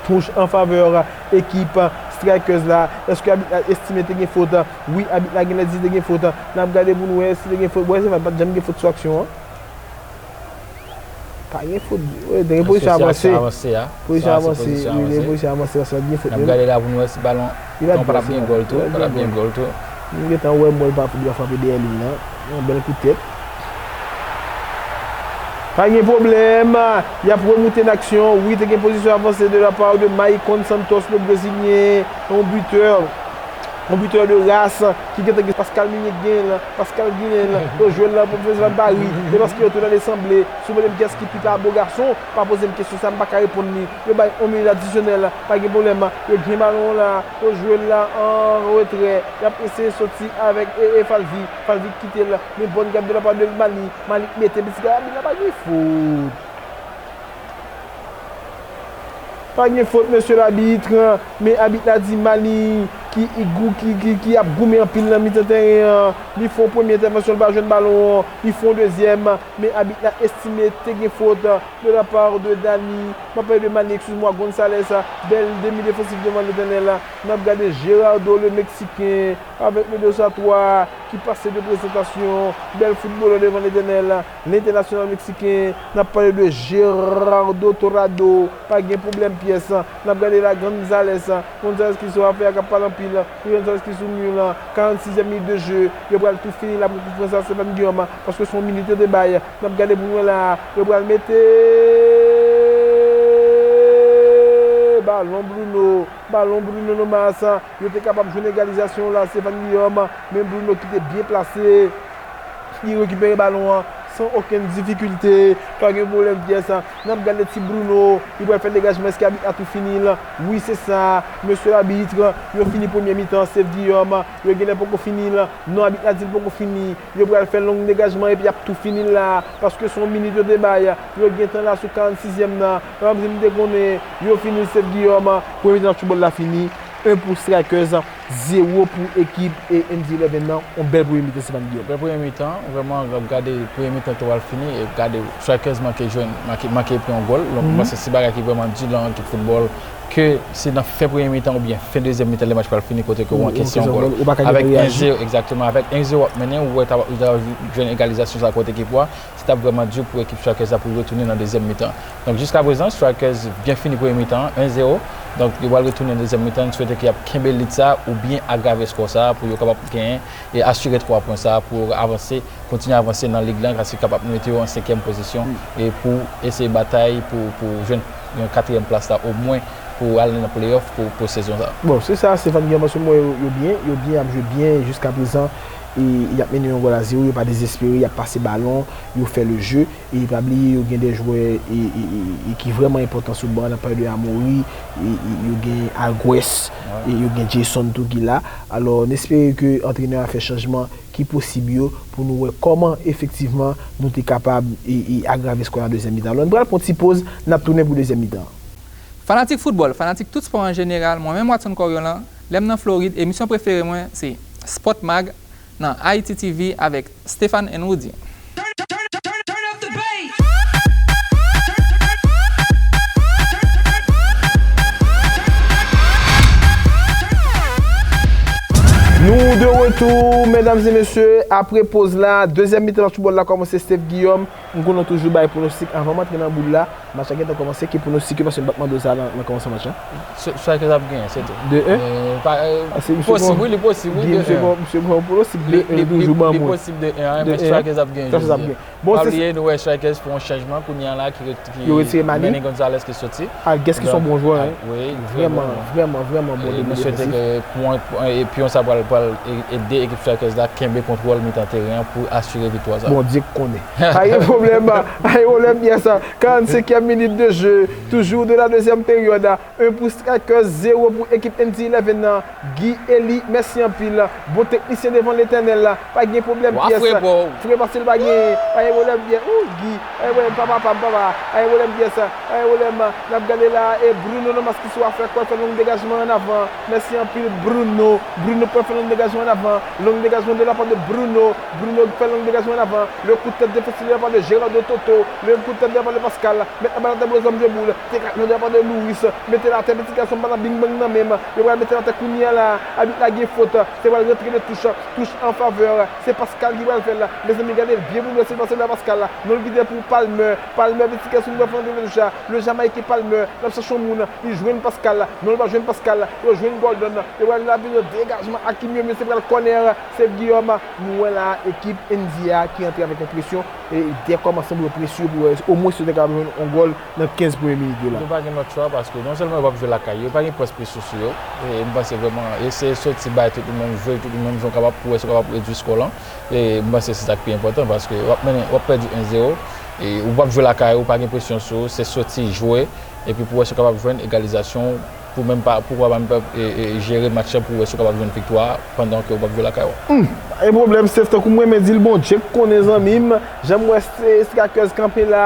Touch an favè ekip Strikers la. Èske abit la estime te gen fot? Wi, abit la genlè di te gen fot. N ap gade pou n wè si te gen fot. Bon, se pa t janm gen fot sou aksyon an. Pa gen fot. Wi, te gen pozisyon avanse. Pozisyon avanse. Wi, te gen pozisyon avanse, paske pa t gen fot menm. N ap gade la pou n wè si balon. Li pa t bò, se pa t gen gòl tou. Nou gentan wè Mòl pa fout dwa frape dèyè liy nan. Yon bèl kout tèt. Pa gen pwoblèm. Y ap remoute n aksyon. Wi, te gen pozisyon avanse de la part de Maicon Santos, le Brezilyen. Yon bitè. Yon bitè de ras. Ki gentan gen Pascal Milien gen l. Pascal Milien. Yo jwe l nan pwofesyonèl Paris. E paske yo tou nan lesanble. Si w mande m kiyès ki pi pa bo gason, pa poze m kesyon sa, m pa ka reponn li. Yo bay yon minit adisyonèl. Pa gen pwoblèm. Yo gen balon la. Yo jwe l la an retrè. Y ap eseye soti avèk e, e Falvi. Falvi kite l. Men bonne garde de la part de Mali. Mali mete pitit la, abit la pa gen fot. Pa gen fot, mesye labit. Men abit la di Mali. ki, ki, ki, ki, ki ap goumen anpil nan mitan teren an. Li fè yon premye entèvansyon, li pa jwenn balon an. Li fè yon dezyèm, men abit la estime te gen fot de la part de Dani. M ap pale de Mani, excuse-moi, Gonzalez. Bèl demi defansif devan Letènèl. N ap gade Gerardo, le Meksiken, avèk le dos à trois, ki pase de presantasyon. Bèl foutbolè devan Letènèl. Lentènasyonal meksiken, n ap pale de Gerardo Torrado, pa gen pwoblèm pyès. N ap gade la Gonzalez, Gonzalez ki sou afè a, k ap pale anpil, Gonzalez ki sou mi lan, karannsizyèm minit de jeu, yo pral tou fini la pou kout pwen sa, Stéphane Guillaume, paske se yon minit yo te bay. N ap gade pou nou wè la, yo pral mete balon Bruno, balon Bruno Lomas, yo te kapab jwenn egalizasyon la, Stéphane Guillaume, men Bruno ki te byen plase, li rekipere balon an san okenn difikilte. Pa gen pwoblèm pyès. N ap gade ti Bruno, li pral fè degajman, èske abit la tou fini l? Wi, se sa. Mesye labit, yo fini premye mitan, Steve Guillaume. Yo genlè poko fini l. Non, abit la di l poko fini. Yo pral fè long degajman epi y ap tou fini l la, paske se yon minit yo te bay. Yo gentan la sou karannsizyèm nan. Menm si m te konnen yo fini l, Steve Guillaume. Premye mitan foutbòl la fini. En pou Strikers, zewo pou ekip e N D eleven nan. Yon bèl premye mitan, Stéphane Guillaume. Bèl premye mitan, vrèman, w ap gade premye mitan tou al fini, e gade Strikers manke jwenn, manke, manke pran yon gòl. Donk, mwen panse se bagay ki vrèman di nan ekip foutbòl, ke se nan fen premye mitan oubyen fen dezyèm mitan lè match pral fini, kote ke w ankense yon gòl. Ou pa ka gen pou reyaji. Avèk en zewo, egzakteman, avèk en zewo w ap mennen, ou wè ta, ta jwenn egalizasyon sa kont ekip ou a. Se t ap vrèman di pou ekip Strikers la pou retounen nan dezyèm mitan. Donk, jiskaprezan, Strikers byen fini premye mitan an, en zewo. Donk, yo pral retounen nan dezyèm mitan. N swete ke y ap kenbe lit sa oubyen agrave skò sa pou yo kapab genyen e asire twa pwen sa pou yo avanse, kontinye avanse nan lig lan, sa ki kapab mete yo an senkyèm pozisyon e pou eseye batay pou, pou jwenn yon katriyèm plas la omwen pou ale nan playoff pou, pou sezon sa. Bon, se sa, Stéphane Guillaume, paske m wè yo, yo byen, yo byen, y ap jwe byen jiskaprezan. E y ap mennen yon gòl a zewo, yo pa dezespere, y ap pase balon, yo fè le jeu. E pa bliye, yo gen de jwè e, e, e, e ki vrèman enpòtan sou ban, n ap pale de Amory, e, e, yo gen Alguez, e yo gen Jason tou ki la. Alò, n espere ke antrenè a fè chanjman ki posib yo pou nou wè kòman efektivman nou te kapab e, e agrave skò nan dezyèm mitan. Alò, n pral pran ti poz, n ap tounen pou dezyèm mitan. Fanatik foutbòl, fanatik tout spò an jeneral, mwen menm Watson Coriolan, lè m nan Florid, emisyon prefere mwen se Sport Mag nan Haiti T V avèk Stéphane and Roody. Nou de retour, medam e mesye, apre poz la, dezyèm mitan match foutbòl la kòmanse, Steve Guillaume. M konn nou toujou bay pwonostik anvan m antre nan boul la. Match la gentan kòmanse, ki pwonostik ou, paske m pa t mande w sa nan, nan kòmansman match la. Strikers ap genyen, se tou. De en? Posib, wi, li posib, wi, de en. Misye gon pwonostik de en, li toujou ban mwen. Li posib de en, men Strikers ap genyen jodi a. Pa bliye, nou wè Strikers fè yon chanjman kounye a la, ki, ki mennen Gonzalez ki soti. Alguez ki se yon bon jwè, wi. Vrèman, vrèman, vrèman bon demi defansif. E nou swete ke pwen, pwen, e pyon sa pral, pral e, ede ekip Strikers la kenbe kontwòl mitan teren an pou asire viktwa sa. Bondye k konnen. Pa gen pwoblèm, pa gen pwoblèm, pyès. Karannsenkyèm minit de jeu, toujours de la deuxième période. En pou Strikers, zewo pou ekip N D eleven nan. Guy Elie, mèsi anpil. Bon teknisyen devan Letènèl la. Pa gen pwoblèm pyès. Frè pase l pa gen. Pa gen pwoblèm pyès. Ou, Guy. Pa gen pwoblèm, papa, papa, papa. Pa gen pwoblèm pyès. Pa gen pwoblèm. N ap gade la. E Bruno Lomas ki sou afè, k pral fè long degajman an avan. Mèsi anpil, Bruno. Bruno pral fè long degajman an avan. Long degajman de la part de Bruno. Bruno fè long degajman an avan. Le kout tèt defansif de la part de Gerardo Toto. Le kout tèt de la part de Pascal. Mèt la bal atè, blo zanm jwe boul. Te ka jwe de la part de Louis. Mete l atè, piti gason, bal la bing bang nan men m. Yo pral mete l atè kounye a la. Abit la gen fot. Se pral rantre de touch. Touch an favè. Se Pascal ki pral fè l. Mezanmi, gade l byen pou nou, se pase la Pascal. Non, l kite pou Palmer. Palmer, piti gason, pral fè rantre de touch la. Le Jamayiken Palmer. L ap chache yon moun. Li jwenn Pascal. Non, li pa jwenn Pascal. Yo jwenn Gordon. Yo pral la vin degajman Hakim yo, men se pral kònè. Se Guillaume. Nou wè la, ekip N D a ki antre avèk yon presyon. E dè kòmansman pou yo presye pou wè omwen si yo te kapab jwenn yon gòl nan kenz premye minit yo la. Yo pa gen lòt chwa paske non sèlman yo p ap jwe lakay yo, pa gen pwès presyon sou yo. E m panse vrèman, eseye soti bay tout moun menm, jwe tout moun menm jan w kapab pou wè si w kapab redui skò lan. E m panse se sa k pi enpòtan paske w ap mennen, w ap pèdi en zewo, e ou p ap jwe lakay ou, pa gen presyon sou ou, se soti jwe, epi pou wè si w kapab jwenn egalizasyon pou menm pa, pou w pa menm pa, e, e, jere match lan pou w wè si w kapab jwenn viktwa a pandan ke w p ap jwe lakay ou. Hmm, pa gen pwoblèm, Steph, tankou m renmen di l, Bondye k konnen, zanmi m. Jan m wè Strikers kanpe la,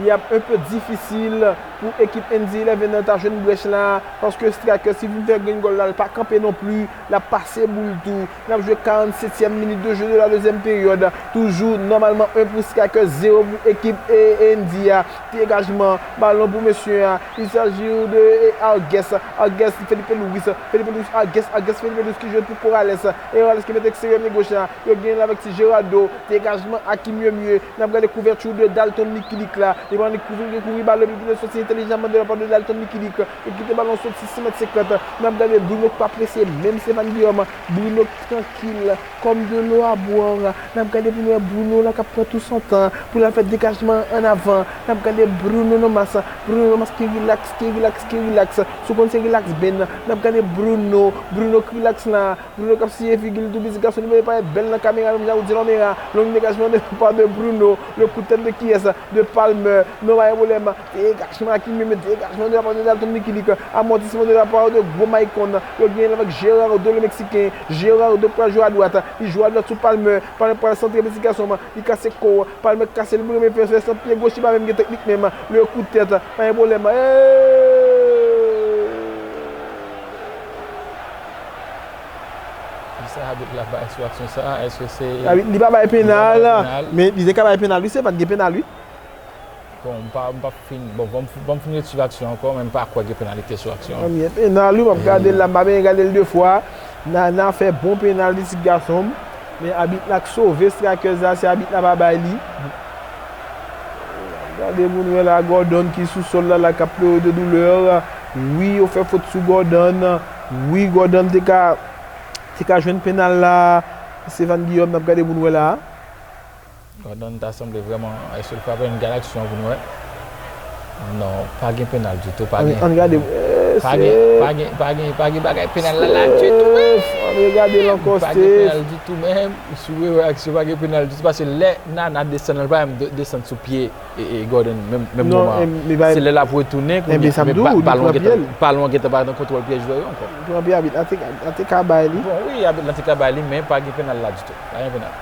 li ap un peu difisil pou ekip N D eleven nan ta jwenn brèch la, paske Strikers ki vin fè grenn gòl la, l pa kanpe non pli, l ap pase boul tou. N ap jwe karannsetyèm minit de jeu de la deuxième période. Toujou nòmalman en pou Strikers, zewo pou ekip e, N D a. Degajman, balon pou mesye a. Il s'agit de e, Arguez. Arguez, Felipe Luis. Felipe Luis, Arguez, Arguez, Felipe Luis ki jwe pou Corrales. E Corrales ki mete eksteryè pye goch la. Yo genyen l avèk ti Gerardo. Degajman Hakim Miemie. N ap gade kouvèti de Dalton Mikilik la. Li pran li kouvri, li kouvri balon, li kite soti entèlijaman de la pa de Dalton Mikilik. Li kite balon soti sis mèt senkant. N ap gade Bruno k pa prese, menm Stéphane Guillaume. Bruno k trankil, kòm de lo a bwè. N ap gade pou n wè Bruno la k ap pran tou son tan pou l al fè degajman an avan. N ap gade Bruno Nomas. Bruno Nomas ki rilaks, ki rilaks, ki rilaks. Sou konn se rilaks ben. N ap gade Bruno. Bruno k rilaks la. Bruno k ap siye figi l tou, pitit gason li menm parèt bèl nan kamera, menm jan ou di Lomera. Long dégagement de la part de Bruno. Le coup de tête de kiyès? De Palmer. Non, pa gen pwoblèm. Dégagement Hakim Miemie, dégagement de la part de Dalton Mikilik. Amortissement de la part de gwo Maicon. Yo genyen l avèk Gerardo, le Mexicain. Gerardo k pral jwe adwat. Li jwe adwat sou Palmer. Palmer pral santre, pitit gason. Li kase kò. Palmer kase l, li renmen fè, fè san pye goch, li pa menm gen teknik menm. Le coup de tête. Pa gen pwoblèm. Hey! Kisa abit la bay sou aksyon sa a? Èske se... Abit, li pa bay penal, men li te ka bay penal, wi, se pa t gen penal, wi. Bon, m pa, m pa fin, bon, ban m, ban m fin retire aksyon ankò, men m pa kwè gen penalite sou aksyon an. Ban m gen penal, wi, m ap gade l la, m pa byen gade l de fwa. Nana fè bon penal, pitit gason m. Men abit la k sove Strikers la, se abit la pa bay li. Gade moun wè la, Gordon ki sou sòl la, la k ap plere de doulè. Wi, yo fè fot sou Gordon. Wi, Gordon te ka, te ka jwenn penal la. Stéphane Guillaume, n ap gade moun wè la. Gordon ta sanble vrèman, èske l frape? Ann gade aksyon pou n wè. Non, pa gen penal ditou, pa gen. Ann gade. Pa gen, pa gen, pa gen, pa gen bagay penal la, la ditou, menm. Ann gade l ankò, Steph. Pa gen penal ditou, menm. Si w rewè aksyon, pa gen penal ditou, paske lè Nana desann, l pa menm de-, desann sou pye e, e Gordon, menm, menm moman an. Se lè l ap retounen, kounye a, men ba-, balon an gentan, balon an gentan pa nan kontwòl pye jwè yo ankò. Pran pye abit la, te ka, te ka bay li. Bon, wi, abit la te ka bay li, men pa gen penal la ditou. Pa gen penal.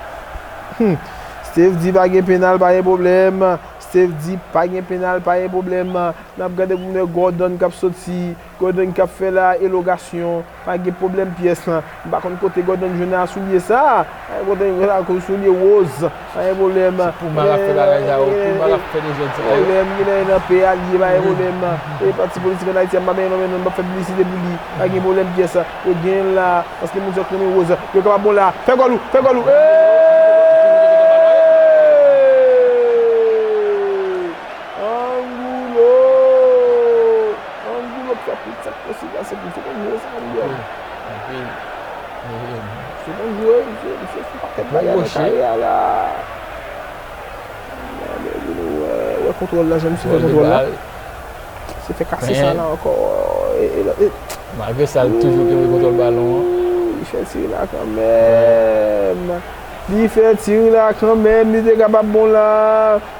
Hmm. Steph di pa gen penal, pa gen pwoblèm. Steph di pa gen penal, pa gen pwoblèm. N ap gade pou n wè Gordon k ap soti, Gordon k ap fè la elogasyon. Pa gen pwoblèm pyès lan. M pa konn kote Gordon jwenn a soulye sa. Gordon jwenn a soulye woz. Pa gen pwoblèm. Se Puma k ap fè bagay sa yo. Puma k ap fè de jèn sa yo. Pwoblèm, gen nan, nan P A l ye, pa gen pwoblèm. E pati politik ann Ayiti a, m pa benyen non, men non, m p ap fè piblisite pou li. Pa gen pwoblèm pyès. Yo genyen l la, paske moun sa yo k renmen woz. Yo kapab bon la. Fè gòl ou, fè gòl ou. Hey! Angulo! Angulo k fè tout sa k posib la, se pou se konn jwe sa, Angulo. Wi. Wi. Se konn jwe, misye, misye fè pakèt bagay nan karyè a la. Gade, Angulo, wè, wè kontwòl la, jan misye fè kontwòl la. Se fè kase sa la ankò. E, e, e, malgre sa, l toujou kenbe kontwòl balon an. Li fè tire la kanmenm. Li fè tire la kanmenm. Li te kapab bon la.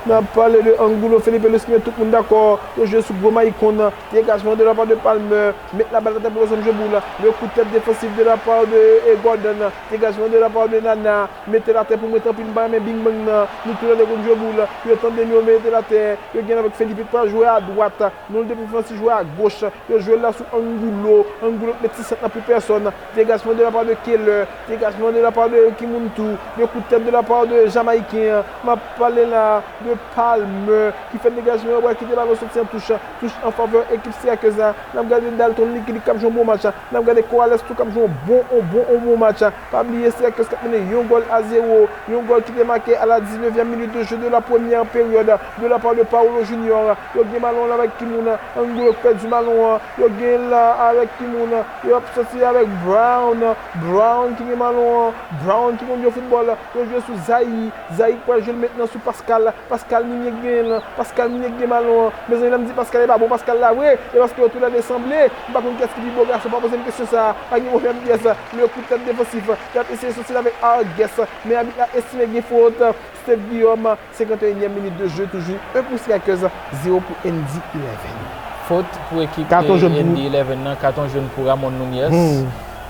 N ap pale de Angulo, Felipe Luis ki met tout moun dakò. Yo jwe sou gwo Maicon. Dégagement de la part de Palmer. Met la balle atè pou Rossum jwe boul. Le coup de tête défensif de la part de, e, Gordon. Dégagement de la part de Nana. Mete l atè pou mwen, tanpri, m pa renmen bing bang nan. Nou tou lè de konn jwe boul. Yo tande m, yo mete l atè. Yo gen avèk Felipe k pral jwe adwat. Non, l depi Francis jwe agoch. Yo jwe l la sou Angulo. Angulo k met ti sant lan pou pèsòn. Dégagement de la part de Keller. Dégagement de la part de ki moun tou. Le coup de tête de la part de Jamayiken an. M ap pale la de Palmer ki fè dégajman yo, pral kite balon soti an touch. Touch an favè ekip Strikers la. N ap gade Dalton Mikilik k ap jwe yon bon match. N ap gade Corrales tou k ap jwe yon bon, yon bon, yon bon match. Pa bliye Strikers k ap mennen yon gòl a zewo. Yon gòl ki te make à la dix-neuvième minute de jeu de la première période de la part de Paulo Junior. Yo gen balon la avèk ki moun? Angulo k pèdi balon an. Yo gen la avèk ki moun? Yo ap soti avèk Brown. Brown ki gen balon an. Brown ki konn jwe foutbòl. Yo jwe sou Zaï. Zaï k pral jwe l mentnan sou Pascal. Pascal Migné k genyen l. Pascal Migné k gen balon an. Mezanmi, lè m di Pascal, e pa bon Pascal la vre. E paske yo toulède sanble. M pa konn kiyès ki pi bo gason. Pa poze m kesyon sa a. Pa gen pwoblèm pyès. Le coup de tête défensif. Y ap eseye soti l avèk Arguez. Men abit la estime gen fot. Steph Guillaume, cinquante et unième minute de jeu, toujours un pour Strikers, zéro pour N D eleven. Fot pou ekip N D eleven nan, katon jòn pou Ramon Nunez.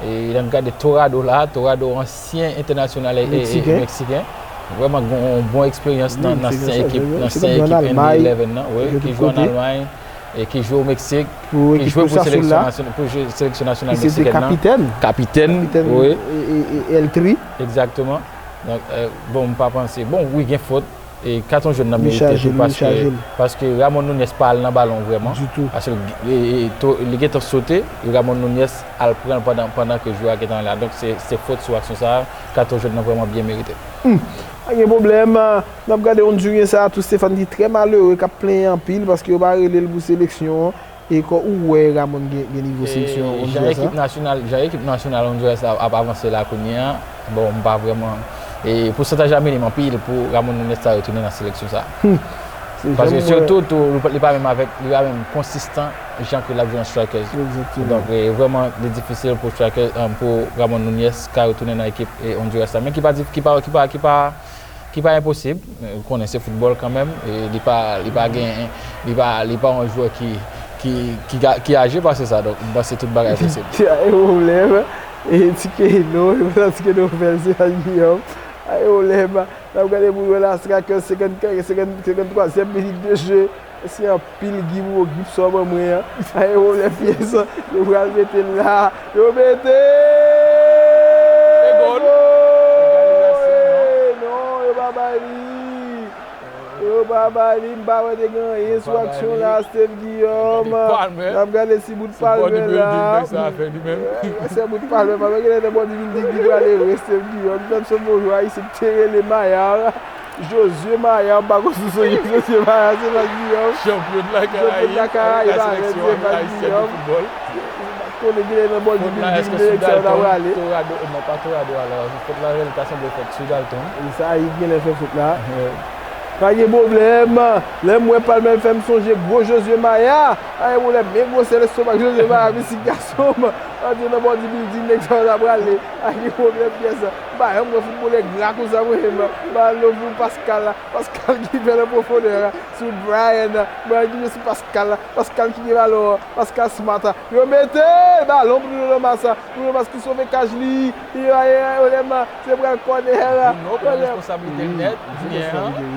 E lè n gade Torrado la, Torrado ansyen entènasyonal e, e, e meksiken. Vrèman gen yon bon eksperyans nan, nan ansyen ekip, nan ansyen ekip N D eleven nan, wi, ki jwe an Almay. e ki jwe o Meksik, ki jwe pou seleksyon nasyonal, pou jwe seleksyon nasyonal meksikèn nan. Kapitèn. Kapitèn, wi. Kapitèn, e, e, e, L Tri. Egzakteman. Donk, e, bon, m pa panse, bon, wi, gen fot. E katon jòn nan merite tou, paske, paske Ramon Nunez pa al nan balon vrèman. Ditou. Paske l, e, e, to, li gentan sote, e Ramon Nunez al pran l pandan, pandan ke jwè a gentan la. Donk, se, se fot sou aksyon sa a, katon jòn nan vrèman byen merite. Hmm. Pa gen pwoblèm. N ap gade Ondiryen sa a tou, Stéphane, ki trè malere, k ap plenyen anpil paske yo pa rele l pou seleksyon an. E kò ou wè Ramon gen, gen nivo seleksyon Ondirè sa? Jan ekip nasyonal, jan ekip nasyonal Ondirè sa ap avanse la kounye a, bon, m pa vrèman, e pousantaj la minim anpil pou Ramon Nunez ta retounen nan seleksyon sa. Hmm. Paske sitou tou, li pa, li pa menm avèk, li pa menm konsistan jan ke l ap jwe nan Strikers. Egzakteman. Donk, e, vrèman, li difisil pou Strikers, e, pou Ramon Nunez ka retounen nan ekip, e, Ondirè sa. Men ki pa, ki pa, ki pa, ki pa ki pa enposib, ou konnen se foutbòl kanmenm, e li pa, li pa gen, li pa, li pa yon jwè ki, ki, ki, ki aje pase sa, donk, m panse tout bagay posib. Ti a gen pwoblèm, e Ti Keno, e pandan Ti Keno fè l, se pa Guillaume. A gen pwoblèm, n ap gade pou jwè la, Strikers, senkant, senkant, senkanntwazyèm minit de jeu. Se anpil grip ou grip sa w ban mwen an. Sa e pwoblèm pyès. Yo pral mete l la. Yo mete! E gòl! Gòl! Non, yo pa bay li. Yo pa bay li. M pa wè te gen anyen sou aksyon la, Steve Guillaume. N ap gade si bout Palmer la. Se bout Palmer. Palmer genlè nan bodybuilding li prale, Steve Guillaume. Li t ap sot yon jwè ayisyen ki te rele Mayar. Josué Maya, m pa konn si w sonje Josué Maya, se Fas Guillaume. Chanpyon de la Karayib, chanpyon de la Karayib avèk seleksyon ayisyèn de foutbòl. Konnen ki nan bòl di bilding, nèg sa yo ta prale. Torado, non, pa Torado, alò, fòt la, ta sanble fèt sou Dalton. E sa, li genlè fè fòt la. Pa gen pwoblèm. Lè m wè Palmer fè m sonje gwo Josué Maya. Pa gen pwoblèm, men gwosè lestomak Josué Maya, pitit gason m. Antre nan bòl di bilding, nèg sa yo ta prale. Pa gen pwoblèm pyès. M pa janm wè foutbolè gra konsa mwen menm. M ba love pou Pascal. Pascal ki fè nan pwofondè sou Brian. Brian ki jwe sou Pascal. Pascal ki gen balon. Pascal Smart. Yo mete balon pou Bruno Lomas. Bruno Lomas ki sove kaj li. Yo aye, yo lè man. Se pral kònè. Bruno pran responsablite nèt, Julien,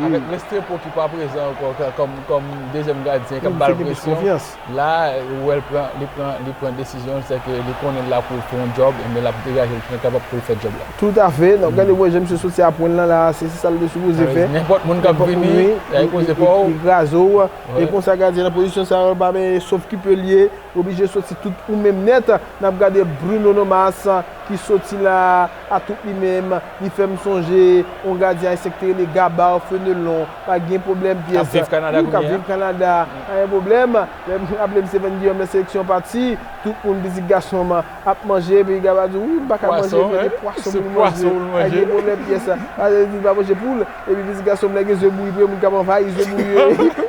avèk Restrepo ki pa prezan ankò kòm, kòm dezyèm gadyen, k ap ba l presyon. La, ou wè l pran, li pran, li pran desizyon l, sèke li konnen l la pou l fè yon djòb, enben l ap degaje l pou l kapab pou l fè djòb la. Toutafè. Donk, gade, wè, jan misye soti a pwen l lan la, se, se sa l te sipoze fè. Nenpòt moun k ap vini, li kraze w. E konsa, gadyen nan pozisyon sa yo, pa men sof ki pe l ye, oblije soti tout ou menm nèt. N ap gade Bruno Lomas, ki soti la a tout li menm, li fè m sonje yon gadyen ayisyen ki te rele Gabar Fenelon. Pa gen pwoblèm pyès. K ap viv Kanada kounye a. Wi, k ap viv Kanada. Pa gen pwoblèm. Lè m raple m se Van Guillaume nan seleksyon pati, tout moun, pitit gason m ap manje, epi Gabar di, wi, m pa ka manje, epi se pwason pou l manje. Pa gen pwoblèm pyès. Sa vle di li pa manje poul, epi pitit gason m lè gen ze bouyi, premye moun k ap anvayi ze bouyi yo,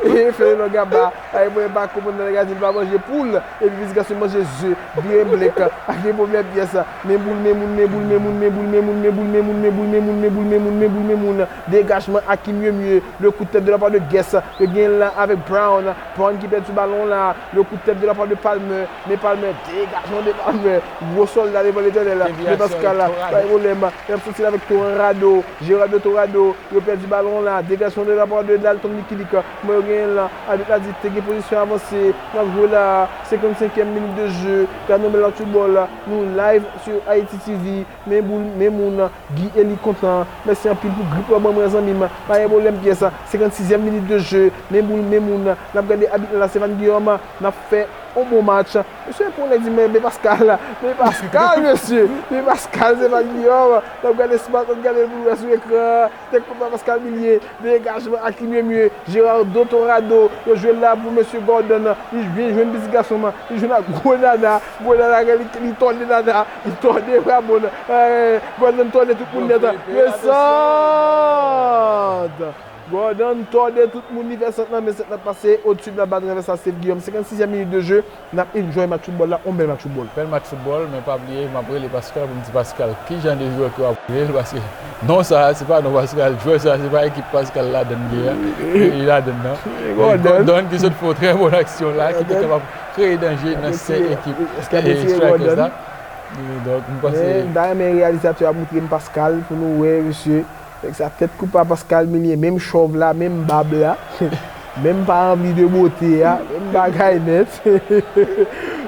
e Fenelon Gabar. Ay, mwen pa konprann nan nèg la di l pa manje poul, epi pitit gason manje ze, byen blèk, pa gen pwoblèm pyès. Men boul, men moun, men boul, men moun, men boul, men moun, men boul, men moun, men boul, men moun, men boul, men moun, men boul, men moun. Dégagement Hakim Yemie, le coup de tête de la part de Guess, yo genyen l la avèk Brown, Brown ki pèdi balon la, le coup de tête de la part de Palmer, men Palmer, dégagement de Palmer, gwo sòlda devan Letènèl, men Pascal, pa gen pwoblèm, y ap soti l avèk Torrado, Gerardo Torrado, yo pèdi balon la, dégagement de la part de Dalton Mikilik, men yo genyen l la, abit la di te gen pozisyon avanse, n ap jwe la, senkannsenkyèm minit de jeu, gade nou bèl match foutbòl, nou live sur Haïti T V, men boul, men moun, Guy Eli kontan, mèsi anpil pou grip w ap ban mwen zanmi m, pa gen pwoblèm pyès, senkannsizyèm minit de jeu, men boul, men moun, n ap gade abit la, Stéphane Guillaume, n ap fè yon bon match, mesye pou nèg di men, men Pascal, men Pascal, mesye, men Pascal, Stéphane Guillaume, n ap gade Smart, n ap gade l pou nou wè sou ekran, tèt konpa Pascal Milie, dégagement Hakim Yemie, Gerardo Torrado, yo jwe l la pou mesye Gordon, li byen jwenn pitit gason m, li jwenn ak gwo nana, gwo nana, li, li tòde nana, li tòde Ramon, eh, Gordon tòde tout moun nèt, men sant! Gordon tòde tout moun, li fè sant lan, men sant lan pase odsi de la bat transvèsal Steve Guillaume, senkannsizyèm minit de jeu, N ap enjoy match foutbòl la, on bèl match foutbòl. Bèl match foutbòl, men pa bliye, m ap rele Pascal pou m di Pascal, ki jan de jwè ke w ap rele l, paske non sa a, se pa non Pascal, jwè sa a, se pa ekip Pascal ladann li a, li ladann nan. Gordon ki sot fè yon trè bon aksyon la, ki te kapab kreye danje nan sen ekip Strikers la. Donk, m panse. Men, m ta renmen reyalizatè a montre m Pascal pou nou wè, mesye. Nèg sa tèt koupa Pascal Milie, menm chòv la, menm bab la. Menm pa anvi de bote a, menm bagay nèt.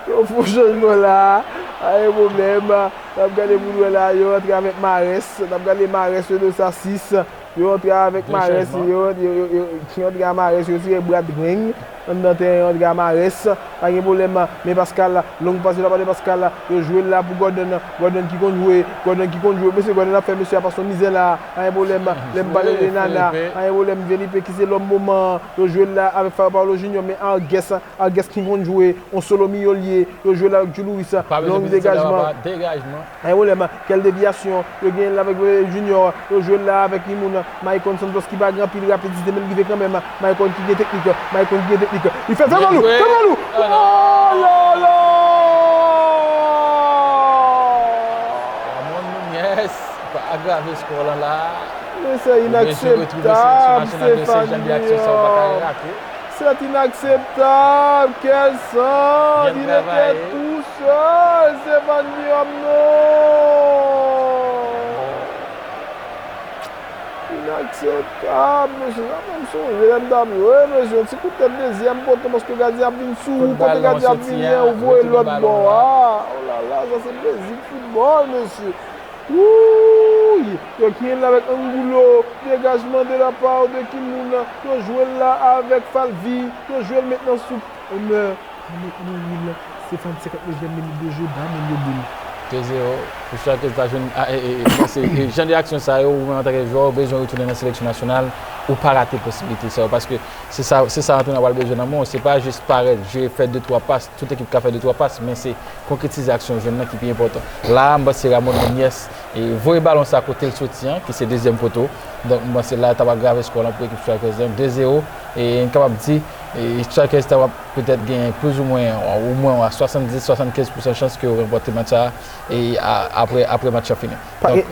Yo fè chanjman la, pa gen pwoblèm. N ap gade pou n wè la, yo antre avèk Mares. N ap gade Mares, yo de sa sis. Yo antre avèk Mares, yo, yo, yo, yo, yo antre a Mares, yo tire Brad Green anndan teren, yo antre a Mares. Pa gen pwoblèm, men Pascal, long pas de la part de Pascal, yo jwe l la pou Gordon, Gordon ki konn jwe, Gordon ki konn jwe, mesye Gordon ap fè mesye a pase yon mizè la, pa gen pwoblèm, lè m pale de Nana, pa gen pwoblèm, Felipe ki se lòm moman an, yo jwe l la avèk Fa-, Paulo Junior, men Arges, Arges ki konn jwe, yon solo miyo l ye, yo jwe l avèk Julius, long degajman. Pa gen pwoblèm, kèl devyasyon, yo genyen l avèk, eh, Junior, yo jwe l la avèk yon moun, Maicon Santos ki pa gen anpil rapidite, men l rive kanmenm, Maicon ki gen teknik, Maicon ki gen teknik, li fè, fè gòl ou, fè gòl ou! Oh la la! Ramon Nunez pa agrave skò lan la. Men se inakseptab, Stéphane Guillaume. C'est inakseptab, quel centre, il était tout seul, Stéphane Guillaume, non! Inakseptab, mesye, sa fè m sonje lè m t ap jwe, mesye, yon ti kout tèt dezyèm poto, paske gadyen ap vin sou ou, kote gadyen ap vini an, ou voye l lòt bò a. Oh la la, sa se plezi foutbòl, mesye. Wouy! Yo genyen l avèk Angulo, dégagement de la part de ki moun, yo jwe l la avèk Falvi, yo jwe l mentnan sou Omer, Omer, Omer Will, Stéphane, senkant-nevyèm minit de jeu, ba moun yo boul. De zewo, pou Strikers ta jwenn, a, e, e, e, se, e, jan de aksyon sa yo, ou menm antanke jwè, ou bezwen retounen nan seleksyon nasyonal, ou pa rate posiblite sa yo, paske se sa, se sa antrenè pral bezwen nan men w, se pa jis parèt, jwe, fè de twa pas, tout ekip ka fè de twa pas, men se konkretize aksyon jwèn nan ki pi enpòtan. La a, m panse Ramon Nunez, e, voye balon sa kote l soti an, ki se dezyèm poto. Donk, m panse la, l t ap agrave skò lan pou ekip Strikers lan. De zewo, e, n kapab di, e, Strikers ta ap petèt gen plizoumwen, omwen a swasanndis, swasannkenz pousan chans ke yo ranpòte match sa a, e, a, apre, apre match lan fini. Donk,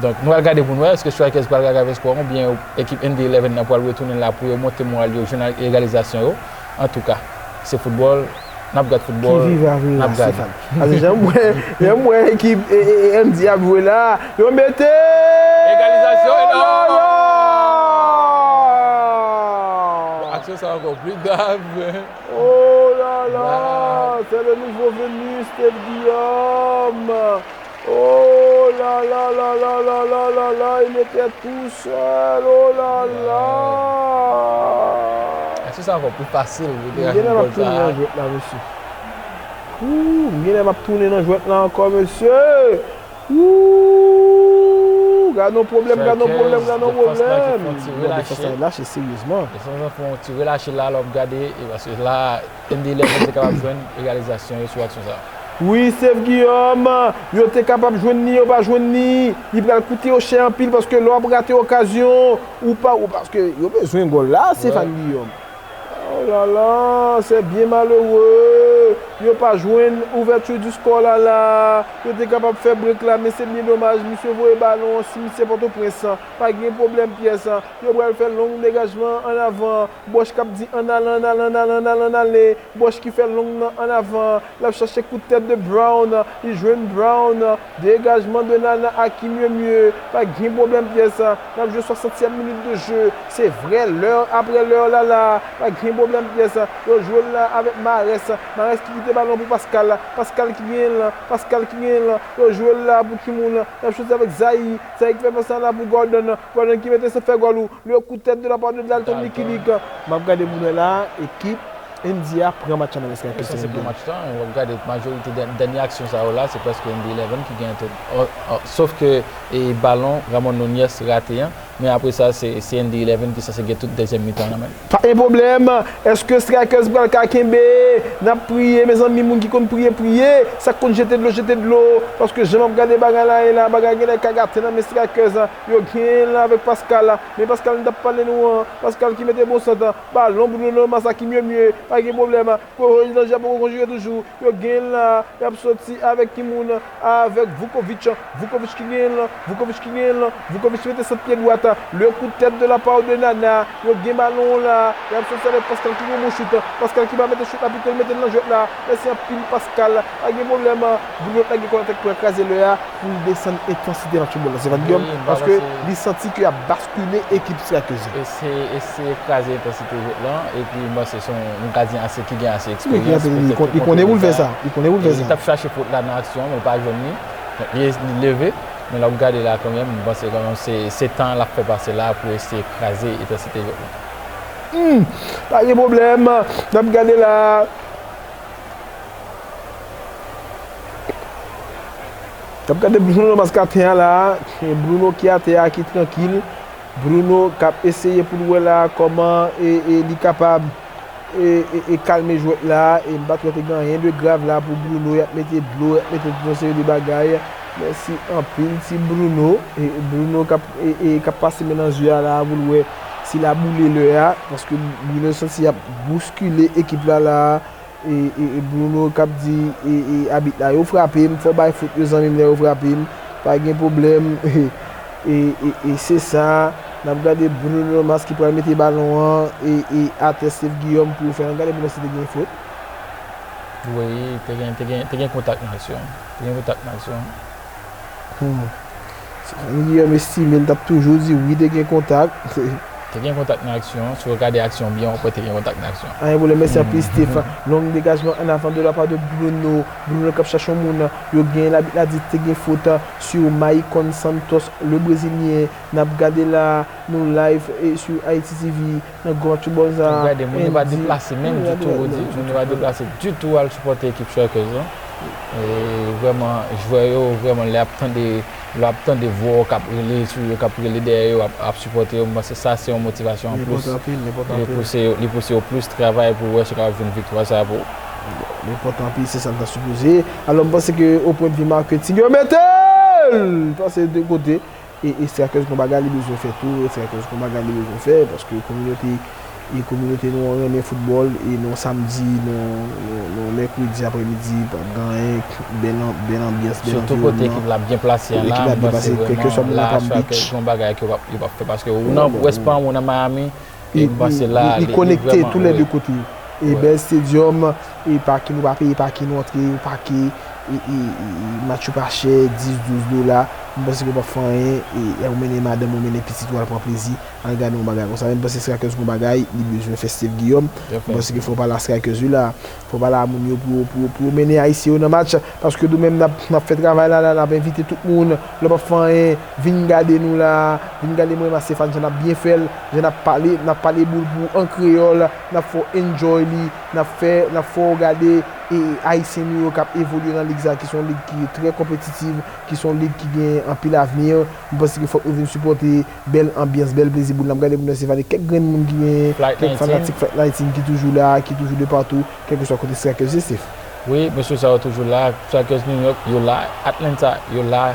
donk, nou pral gade pou n wè, èske Strikers pral agrave skò an, oubyen ekip N D eleven nan pral retounen la pou yo monte moral yo, jwenn egalizasyon yo. Antouka, se foutbòl, n ap gad foutbòl, n ap gade. Paske jan m wè, jan m wè ekip, e, e, e, N D ap jwe la, yo mete! Egalizasyon, e non! Bon, aksyon sa ankò pli grav. Oh la la, c'est le nouveau venu, Steve Guillaume. Oh la la la la la la la la, il était tout seul, oh la la. Aksyon sa ankò pli fasil pou te rache gòl sa a. M genlè m ap tounen nan jwèt la, mesye. Ooh, m genlè m ap tounen nan jwèt la ankò, mesye. Ooh, gad yon pwoblèm, gad yon pwoblèm, gad yon pwoblèm. Non, defans lan fè yon ti relache seryezman. Defans lan fè yon ti relache la, lè w ap gade, e paske la, N D eleven te kapab jwenn egalizasyon yo sou aksyon sa a. Wi, Steve Guillaume, yo te kapab jwenn li, yo pa jwenn li. Li pral koute yo chè anpil paske lè w ap rate okazyon, ou pa, ou, paske yo bezwen gòl la, Stéphane Guillaume. Oh la la, c'est bien malheureux. Yo pa jwenn ouvèti di skò la la. Yo te kapab fè brek la, men se byen domaj. Misye voye balon an, simitye Pòtoprens. Pa gen pwoblèm pyès. Yo pral fè long degajman an avan. Bòch k ap di ann ale, ann ale, ann ale, ann ale, ann ale. Bòch ki fè long nan an avan. L ap chache kout tèt de Brown. Li jwenn Brown. Dégagement de Nana à Kimmiemie. Pa gen pwoblèm pyès. N ap jwe swasantyèm minit de jeu. Se vrè lè apre lè la la. Pa gen pwoblèm pyès. Yo jwe l la avèk Mares. Mares ki kite balon pou Pascal. Pascal ki genyen l. Pascal ki genyen l. Yo jwe l la pou ki moun? Y ap chante avèk Zaï. Zaï ki fè pas la pou Gordon. Gordon ki mete san fè gòl ou. Le kout tèt de la part de Dalton Likilik. M ap gade pou nou la, ekip N D a pran match la nan reskay. Sa se pran match la, w ap gade majorite dè-, dènye aksyon sa yo la, se prèske N D eleven ki genyen tout. Ò, ò, sof ke, e, balon Ramon Nunez rate an, men apre sa, se, se N D eleven ki sanse gen tout dezyèm mitan nan men l. Pa gen pwoblèm. Èske Strikers pral ka kenbe? N ap priye, mezanmi, moun ki konn priye, priye. Sa k konn jete dlo, jete dlo. Paske jan m ap gade bagay la ye la, bagay genlè ka gate nan men Strikers. Yo genyen l avèk Pascal. Men Pascal m t ap pale nou an. Pascal ki mete bon sant. Balon pou Bruno Mars a Kimmiemie. Pa gen pwoblèm. Koreji Danje poko konjire toujou. Yo genyen l la. Y ap soti avèk ki moun? Avèk Vukovic. Vukovic ki genyen l. Vukovic ki genyen l. Vukovic mete sant pye dwat. Le coup de tête de la part de Nana. Yo gen balon la. Y ap soti avèk Pascal ki gen bon chout. Pascal ki pa mete chout la pito, l mete l nan jwèt la. Mèsi anpil Pascal. Pa gen pwoblèm. Bruno t lage kò l tèt pou l kraze lè a pou l desann entansite match foutbòl la. Se pa Guillaume, paske li santi ke y ap baskile ekip Strikers yo. E se, e se kraze entansite jwèt lan. Epi m panse se yon, yon gadyen ase ki gen ase eksperyans. Li konnen pou l fè sa. Li konnen pou l fè sa. Li t ap chache fot la nan aksyon an, men l pa jwenn li. Donk, li, li leve. Men lè w gade la kanmenm, m panse kanmenm se, se tan l ap fè pase la pou eseye kraze entansite jwèt lan. Hmm, pa gen pwoblèm. N ap gade la. N ap gade Bruno Mars k atè a la. Bruno ki atè a, ki trankil. Bruno k ap eseye pou l wè la kòman e, e li kapab e, e, e kalme jwèt la, e m pa t wè te gen anyen de grav la pou Bruno, y ap mete dlo, y ap mete tout yon seri de bagay. Mèsi anpil, ti Bruno. E Bruno k ap, e, e, k ap pase men nan zye a la pou l wè si l a boule lè a, paske Bruno santi y ap bouskile ekip la la. E, e, e Bruno k ap di, e, e, abit la, yo frape m, fò bay fot yo zanmi m lè yo frape m, pa gen pwoblèm. E, e, e se sa, n ap gade Bruno Mars ki pral mete balon an, e, e atè Steve Guillaume pou fè. N ap gade pou wè si te gen fot. Wi, te gen, te gen, te gen kontak nan aksyon. Te gen kontak nan aksyon. Hmm. Stephen Guillaume estime l t ap toujou di wi, te gen kontak. Te gen kontak nan aksyon. Si w gade aksyon byen, w ap wè te gen kontak nan aksyon. Anyen pwoblèm, mèsi anpil, Steph. Long dégagement en avant de la part de Bruno. Bruno k ap chache yon moun. Yo gen, labit la di te gen fot sou Maicon Santos, le Brésilien. N ap gade la, nou live e sou Haiti T V, nan gwo match foutbòl sa. Gade, moun yo pa deplase menm ditou, Rodi. Moun yo pa deplase ditou al sipòte ekip Strikers lan. E vrèman, jwè yo, vrèman, lè ap tande, lè ap tande vwa k ap rele sou yo, k ap rele dèyè yo, ap, ap sipòte yo, m panse sa se yon motivasyon an plis. Li enpòtan anpil, li enpòtan anpil. Li pouse yo, li pouse yo plis travay pou wè si yo kapab jwenn viktwa sa pou. Li enpòtan anpil, se sa l ta sipoze. Alò, m panse ke, o pwen de vi marketing, yo mete l! Pase de kote. E, e Strikers gon bagay li bezwen fè tou, e Strikers gon bagay li bezwen fè, paske kominote, e kominote nou an renmen foutbòl, e nan samdi, nan, nan, nan mèkredi aprèmidi, p ap gen anyen, bèl an-, bèl anbyans, bèl anviwònman. Sitou kote ekip la byen plase an la, m panse vrèman la Strikers gon bagay ke yo p ap, yo p ap fè, paske ou nan West Palm, ou nan Miami, e m panse la, li, li konekte tou lè de kote. E bèl stadium, e pakin, ou pa peye pakin, ou antre, ou pake, e, e, e, e match yo pa chè, dis, douz dola. M panse ke w p ap fè anyen, e, e ou mennen madanm, ou mennen pitit, ou al pran plezi, al gade yon bagay konsa. Men m panse Strikers gon bagay, li bezwen fè Steve Guillaume. M panse ke fò w pale a Strikers, wi la. Fò w pale a moun yo pou, pou, pou yo mennen Ayisyen yo nan match. Paske nou menm, n ap, n ap fè travay la, la, n ap envite tout moun. Lè w p ap fè anyen, vin gade nou la. Vin gade mwen, Stefan, jan n ap byen fè l, jan n ap pale, n ap pale boul pou an kreyòl, n ap fè w enjoy li, n ap fè, n ap fè w gade e, e Ayisyen nou yo k ap evolye nan lig sa, ki se yon lig ki trè konpetitiv, ki se yon lig ki gen anpil avni. M panse ke fòk nou vin sipòte bèl anbyans, bèl plezi boul. N ap gade pou nou se vale kèk grenn moun ki gen, kèk fanatik Flight nineteen ki toujou la, ki toujou de patou, kèlkeswa kote Strikers ye, Steph. Wi, mesye sa yo toujou la. Strikers New York, yo la. Atlanta, yo la.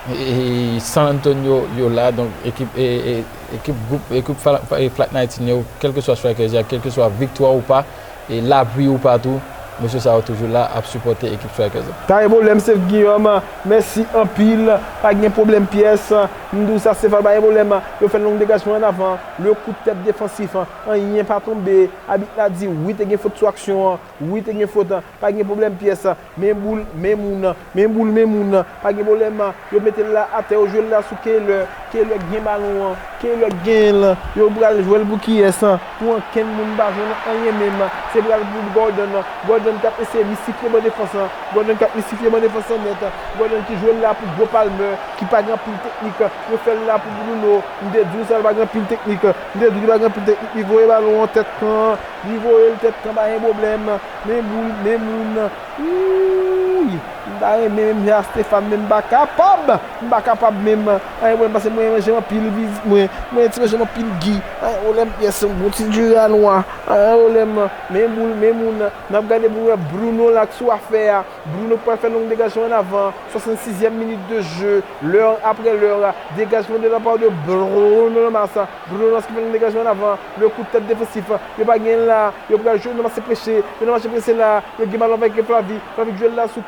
E, e, San Antonio, yo la. Donk, ekip, e, e, ekip gwoup, ekip Fla-, e, Flight nineteen yo, kèlkeswa Strikers yo, kèlkeswa viktwa ou pa, e lapli ou pa tou, mesye sa yo toujou la ap sipòte ekip Strikers la. Pa gen pwoblèm, Steph Guillaume. Mèsi anpil. Pa gen pwoblèm pyès. M di w sa, Steph, pa gen pwoblèm. Yo fè long degajman an avan. Le kout tèt defansif. Anyen pa tonbe. Abit la di wi, te gen fot sou aksyon an. Wi, te gen fot. Pa gen pwoblèm pyès. Men boul, men moun. Men boul, men moun. Pa gen pwoblèm. Yo mete l la atè, yo jwe l la sou Keylor. Keylor gen balon an. Keylor genyen l. Yo pral jwe l pou kiyès? Pou ankenn moun pa jwenn anyen menm. Se pral pou Gordon. Gordon k ap eseye mistifye ban defans lan. Gordon k ap mistifye ban defans lan nèt. Gordon ki jwe l la pou Gwo Palmer, ki pa gen anpil teknik. Yo fè l la pou Bruno. M te di w sa, li pa gen anpil teknik. M te di w li pa gen anpil teknik. Li voye balon an tèt kan. Li voye l tèt kan, pa gen pwoblèm. Men boul, men moun. Wouy! M ta renmen menm jan a Stefan, men m pa kapab! M pa kapab menm. Anyen pwoblèm, paske mwen renmen jan anpil vizit mwen. Mwen ti jan anpil gi. Anyen pwoblèm, pyès yon bon ti diri a nwa. Anyen pwoblèm, men boul, men moun. N ap gade pou nou wè Bruno la k sou afè a. Bruno k pral fè long degajman an avan. Swasannsizyèm minit de jeu. Lè apre lè. Dégagement de la part de Bruno Mars. Bruno Mars ki fè long degajman an avan. Le kout tèt defansif. Yo pa gen l la. Yo pral jwe nan mache preche. Yo nan mache prese la. Yo gen balon avèk Flavie. Flavie k jwe l la sou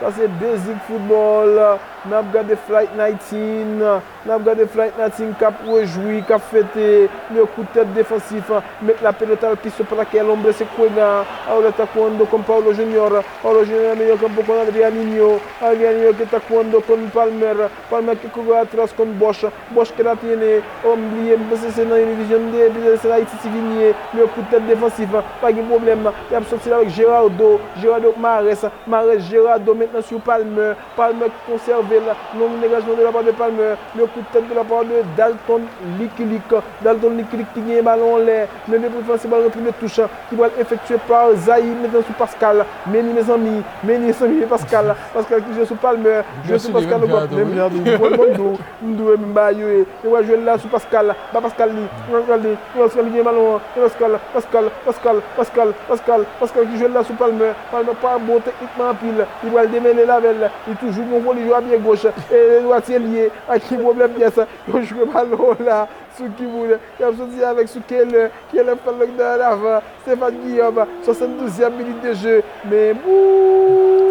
Sa se Basic Football. N ap gade Flight nineteen. N ap gade Flight nineteen k ap rejwi, k ap fete. Le kou tèt defansif. Met la pelota al piso para que el hombre se juega. Ahora está jugando con Paulo Junior. Paulo Junior medio campo con Adrianinho. Adrianinho que está jugando con Palmer. Palmer que corre atrás con Bosch. Bosch que la tiene. Oh, m bliye, m panse se nan yon divizyon de, se nan Ayiti ti vin ye. Le kou tèt defansif. Pa gen pwoblèm. Y ap soti la avèk Gerardo. Gerardo Mares. Mares Gerardo mentnan sou Palmer. Palmer ki konsève l. Long dégagement de la part de Palmer. Le kou tèt de la part de Dalton Likilik. Dalton Likilik ki genyen balon anlè. Men de preferans se bal rantre de touch ki pral efektye pa Zaï mentnan sou Pascal. Men li, mezanmi. Men li, mezanmi, men Pascal. Pascal ki jwe sou Palmer. Jwe sou Pascal ankò. Menm jan tou. Bon, bon, tou. M dwe menm ba yo ye. Yo pral jwe l la sou Pascal. Ba Pascal li. Pascal li. Pascal li gen balon an. E Pascal, Pascal, Pascal, Pascal, Pascal, Pascal ki jwe l la sou Palmer. Palmer pa bon teknikman anpil. Li pral demele l avè l. Li toujou gon voli jwe a pye goch. E dwatye li ye. A ki pwoblèm pyès. Yo jwe balon la. Sou ki moun? Y ap soti avèk sou Keller. Keller fè l nan avan. Stéphane Guillaume, soixante-douzième minute de jeu. Men boul!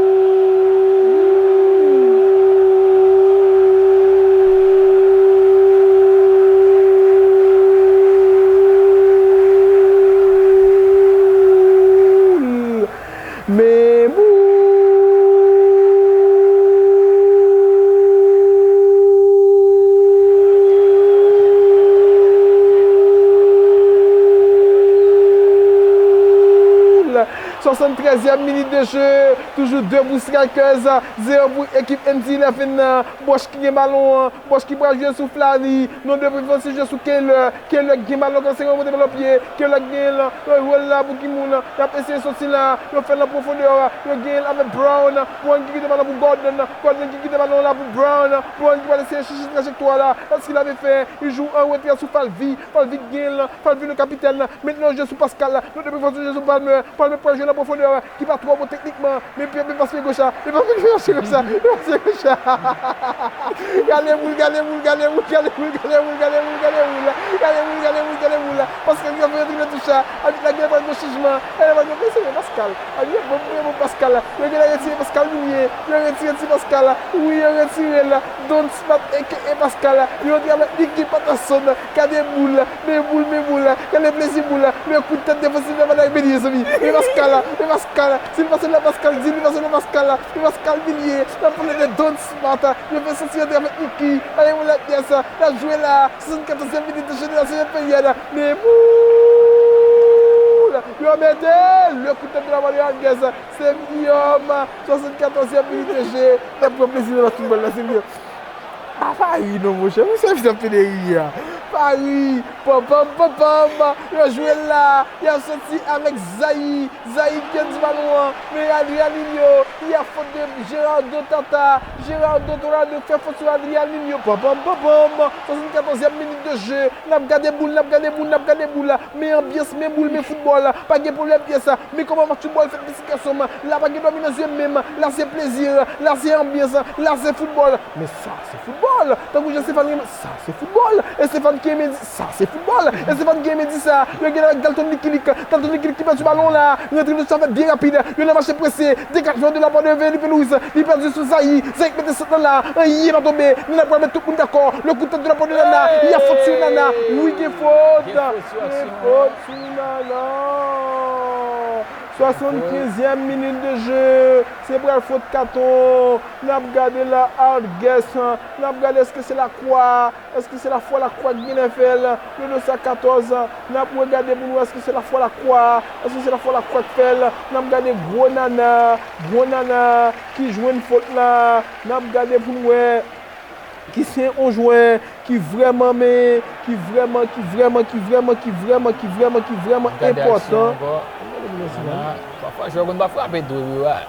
Men boul! Swasann-trèzyèm minit de jeu, toujou de pou Strikers, zewo pou ekip N C eleven nan. Bosch ki gen balon an, Bosch ki pral jwe sou Flavie, non de preferans jwe sou Keller, Keller ki gen balon, kòm se remonte balon pye, Keller ki gen l, yo jwe l la pou ki moun, y ap eseye soti la, yo fè l an pwofondè, yo gen l avèk Brown, Brown ki kite balon pou Gordon, Gordon ki kite balon la pou Brown, Brown ki pral eseye chèche trajektwa la, èske l ap fè, li jwe an retrè sou Flavie, Flavie ki gen l, Flavie le kapitèn, mentnan yo jwe sou Pascal, non de preferans jwe sou Palmer, Palmer pral jwe nan pwofondè, ki pa twò bon teknikman, men pi, men pas pye goch la, men pas pye goch la, men pas pye goch la. Gade boul, gade boul, gade boul, gade boul, gade boul, gade boul, gade boul. Gade boul, gade boul, gade boul. Pascal ki ap fè yon triple touch la. Abit la gen pral gen chanjman. E la pral gen prese, men Pascal. Abit bon, bon, bon, Pascal. Yo gen la retire Pascal Milye. Yo retire ti Pascal. Wi, yo retire l. Don Smart aka Pascal. Yo travay Nicky Patterson. Gade boul, men boul, men boul, gade plezi boul, men kout tèt defansif la, men li, mezanmi, men Pascal, men Pascal, si l pase la Pascal, di li pase la Pascal, men Pascal Milye, l ap pale de Don Smart, yo fè soti antre avèk Nicky, ale mwen la pyès, l ap jwe la, swasannkatòzyèm minit de jeu de la seconde période, men boul, yo mete, le kout tèt de la Mario Arguez, se Guillaume, swasannkatòzyèm minit de jeu, l ap pran plezi nan match foutbòl la, se Guillaume. Pa, pa ri non, monchè. Monchè, misye ap fè de ri a. Pa ri. Pam, pam, pam, pam. Yo jwe l la. Y ap soti avèk Zaï. Zaï ki pèdi balon an. Men Adrianinho. Y a fot de Gerardo Tata. Gerardo Torado fè fot sou Adrianinho. Pam, pam, pam, pam. Swasannkatòzyèm minit de jeu. N ap gade boul, n ap gade boul, n ap gade boul. Men anbyans, men boul, men foutbòl. Pa gen pwoblèm pyès. Men kòman match foutbòl fèt, pitit gason m. La pa gen dòmi nan zye m menm. La se plezi. La se anbyans. La se foutbòl. Men sa se foutbòl. Tankou jan Stéphane renmen, sa se foutbòl. E Stéphane ki renmen di, sa se foutbòl. E Stéphane ki renmen di sa. Yo gen avèk Dalton Likilik. Dalton Likilik ki pèdi balon la. Rantre nan sèkè byen rapid. Yo nan mache prese. Degajman de la part de Felipe Luis. Li pèdi sou Zaï. Zaï mete sant lan la. Anyen pa tonbe. Nana pral met tout moun dakò. Le kout tèt de la part de Nana. Y a fot sou Nana. Wi, gen fot. Gen fot sou Nana. Swasann-kenzyèm minit de jeu. Se pral fot katon. N ap gade la Arguez. N ap gade èske se Lakwa. Èske se Lafwa Lakwa ki genlè fè l? Le de sa katòz. N ap regade pou n wè èske se Lafwa Lakwa. Èske se Lafwa Lakwa k fè l? N ap gade gwo Nana. Gwo Nana ki jwenn fot la. N ap gade pou n wè ki se yon jwè ki vrèman, men, ki vrèman, ki vrèman, ki vrèman, ki vrèman, ki vrèman, ki vrèman enpòtan. Gade aksyon ankò. Nana, pafwa jwè konn pa frape dwe wi, wi.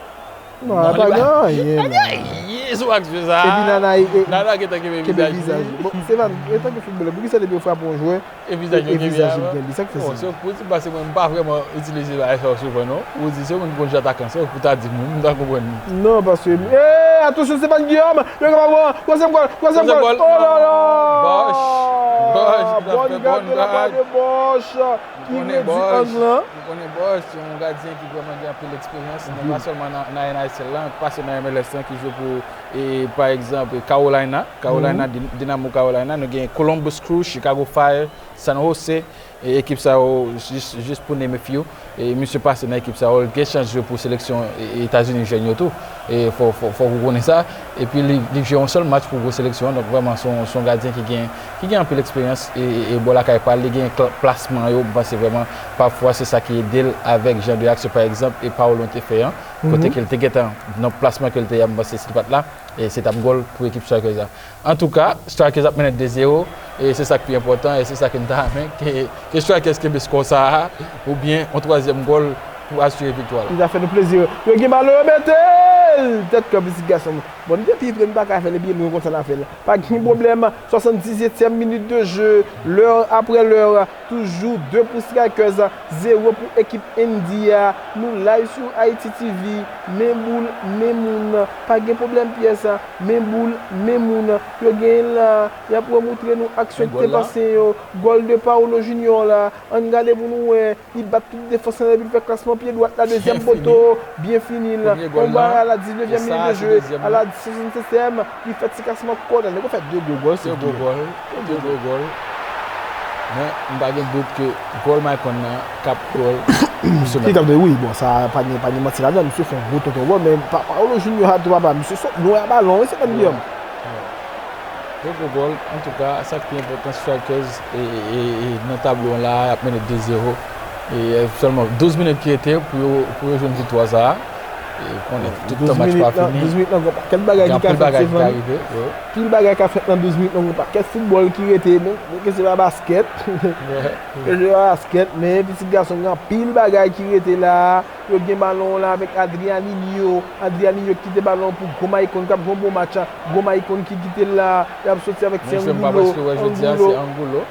Non, pa gen anyen, non. Pa gen anyen sou aksyon sa. Epi Nana, e, e, Nana gentan kenbe vizaj li. Bon, Stéphane, antanke foutbolè, poukisa depi yo frape yon jwè, e vizaj yo kenbe avan? Li, sa k fè sa. Bon, se pou di m pase mwen, m pa vrèman itilize bagay sa yo souvan, non. Ou di se moun ki konn jwe atakan, se pou ta di m, wi, m ta konprann li. Non, paske, eh, atansyon, Stéphane Guillaume, yo kapab pran twazyèm gòl, twazyèm gòl. Oh là là! Bosch, Bosch, Fè bon gad. Gade la pa de Bosch ki redi ang lan. Nou konnen Bosch se yon gadyen ki vrèman gen anpil eksperyans, non pa sèlman nan, nan N H L la, pase nan M L S lan ki jwe pou, e, pa egzanp, Carolina, Carolina, Din- Dinamo Carolina, nou gen Columbus Crew, Chicago Fire, San Jose, e, ekip sa yo, jis, jis pou name a few, e misye pase nan ekip sa yo, li gen chans jwe pou seleksyon, e, Etazini jèn yo tou. E fò, fò, fòk ou konnen sa. Epi li, li jwe yon sèl match pou gwo seleksyon an. Donk vrèman, se yon, se yon gadyen ki gen, ki gen anpil eksperyans e, e, e bò lakay pa l, li gen kla- plasman yo. M panse vrèman, pafwa, se sa ki ede l avèk jan de aksyon, pa egzanp, e Paolo te fè an. Kote ke l te gentan, nan plasman ke l te ye a, m panse si l pa t la, e se t ap gòl pou ekip Strikers la. Antouka, Strikers ap mennen de zewo, e se sa k pi enpòtan, e se sa ke m ta renmen, ke, ke Strikers kenbe skò sa a, oubyen yon twazyèm gòl pou asire viktwa la. Li ta fè nou plezi. Yo gen balon, yo mete l! Tèt kò pitit gason m. Bon, nou te pi pre, nou pa ka fè l, epi nou konn sa n a fè l. Pa gen pwoblèm. Swasanndizyètyèm minit de jeu. Lè apre lè. Toujou de pou Strikers, zewo pou ekip N D a. Nou live sou Haiti T V. Men boul, men moun. Pa gen pwoblèm pyès. Men boul, men moun. Yo genyen la. Y ap remoutre nou aksyon ki te pase yo. Gòl de Paolo Junior la. Ann gade pou nou wè. Li bat tout defans lan epi l fè klasman pye dwat la, dezyèm poto, byen fini l. Konba a la diznèvyèm minit de jeu, a la swasannsetyèm, li fè ti klasman kò la. Nèg yo fè de gwo gòl, se de gwo gòl, de gwo gòl. Men m pa gen dout ke gòl Maicon nan k ap gòl pou semèn. Li t ap de, wi, bon, sa pa gen, pa gen manti ladan, misye fè yon gwo tonton gòl, men pa, Paolo Junior a tou papa, misye sot lwen a balon, wi, se pa Guillaume. Gwo gwo gòl. Antouka, sa k pi enpòtan, Strikers e, e, e, nan tablo an la, y ap mennen de zewo. E, e, sèlman douz minit ki rete pou yo, pou yo jwenn viktwa sa a. E, konnen, tout tan match pa fini. Douz minit nan, gon pakèt bagay ki ka fèt, Sevan. Pil bagay ka fèt nan douz minit nan, gon pakèt foutbòl ki rete, men, men ke se pa baskèt. Ke se pa baskèt, men pitit gason, gen anpil bagay ki rete la. Yo gen balon an la avèk Adrianinho. Adrianinho ki kite balon an pou gwo Maicon k ap jwe yon bon match. Gwo Maicon ki kite l la. Y ap soti avèk, se Angulo. Angulo.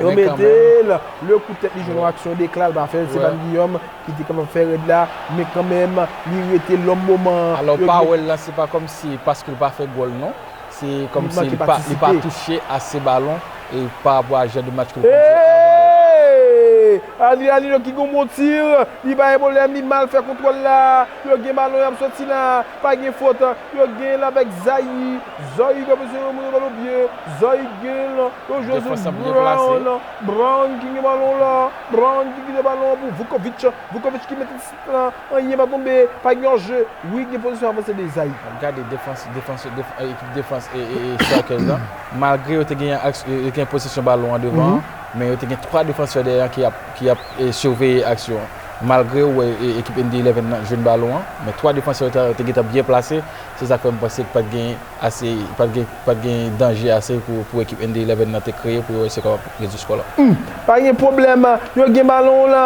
Yo mete l. Le kou tèt li jwenn yon aksyon dekla, l pa fè l. Sevan Guillaume ki te kapab fè rèd la. Men kanmenm, li rete lòm moman an. Alò, pawòl la, se pa kòmsi paske l pa fè gòl, non. Se kòmsi li pa, li pa touche ase balon e pa rapò a jan de match ke l konn jwe avan. Hey! Adrianinho ki gon bon tir, li pa gen pwoblèm, li mal fè kontwòl la. Yo gen balon, y ap soti la, pa gen fòt. Yo gen l avèk Zaï. Zaï ki ap eseye remonte bal o pye. Zaï gen l. Yo jwe sou Brown. Brown ki gen balon la. Brown ki kite balon pou Vukovic. Vukovic ki mete ti sit la. Anyen pa tonbe. Pa gen anje. Wi, gen pozisyon avanse de Zaï. Gade defans, defans, def- e, ekip defans e, e, e Strikers lan. Malgre yo te gen aks- e, yo te gen posesyon balon an devan an, men yo te gen twa defansè dèyè an ki ap, ki ap, e, siveye aksyon an. Malgre ou wè, e, ekip N D eleven nan jwenn balon an, men twa defansè yo te, te gentan byen plase. Se sa k fè m panse ke pa t gen ase, pa t gen, pa t gen danje ase pou, pou ekip N D eleven nan te kreye pou yo eseye kapab redui skò la. Hmm. Pa gen pwoblèm. Yo gen balon la.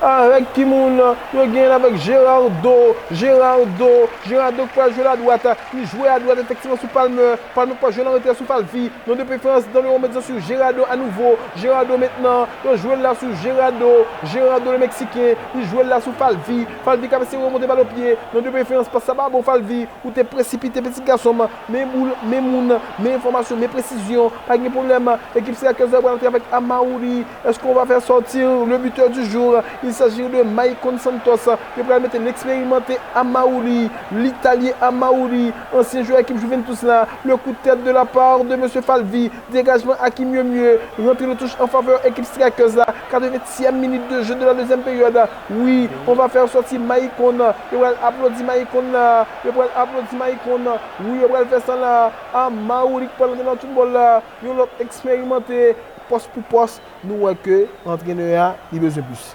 Avèk ki moun? Yo gen l avèk Gerardo. Gerardo. Gerardo ki pral jwe l adwat. Li jwe adwat efektivman sou Palmer. Palmer ki pral jwe l an retè sou Falvi. Non de préférence dans le rond médian sur Gerardo à nouveau. Gerardo mentnan. Yo jwe l la sou Gerardo. Gerardo le Mexicain. Li jwe l la sou Falvi. Falvi k ap eseye remonte bal o pye. Non de préférence, pas sa pa bon Falvi. Ou te presipite, pitit gason m. Men boul, men moun, men enfòmasyon, men presizyon. Pa gen pwoblèm. Ekip Syracuse pral antre avèk Amauri. Est-ce qu'on va faire sortir le buteur du jour? Il s'agit de Maicon Santos. Yo pral mete leksperimente Amauri, Litalyen Amauri, ansyen jwè ekip Juventus la. Le coup de tête de la part de Monsieur Falvi. Dégagement à qui mieux mieux. Rentrée de touche en faveur équipe Strikers la. Quatre-vingtième minute de jeu de la deuxième période. Oui, on va faire sortir Maicon. Yo pral aplodi Maicon la. Yo pral aplodi Maicon. Oui, yo pral fè sa la. Amauri ki pral antre nan foutbòl la. Yon lòt eksperimante, pòs pou pòs. Nou wè ke antrenè a, li bezwen plis.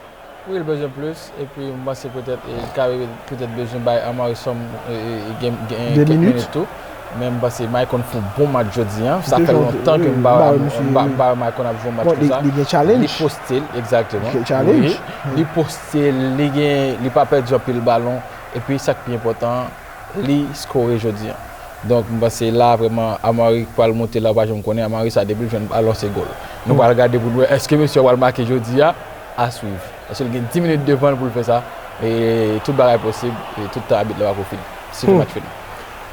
Wi, li bezwen plis. Epi m panse petèt, e, li ka petèt bezwen bay Amauri Sòm, e, e, gen, gen kèk minit tou. Men m panse Maicon fè yon bon match jodi a. Sa fè lontan ke m pa, m pa, m pa wè Maicon ap jwe yon match konsa. Li gen challenge. Li poste l, egzakteman. Wi. Li poste l, li gen, li pa pèdi anpil balon. Epi sa k pi enpòtan an, li skore jodi a. Donk, m panse la, vrèman, Amauri pral monte la, ou pa janm konnen, Amauri sa, depi l jwenn balon, se gòl. Nou pral gade pou n wè, èske mesye a pral make jodi a? A suivre. Paske l gen dis minit devan l pou l fè sa. E tout bagay posib, e tout tan abit la pako fini. Sitou match fini.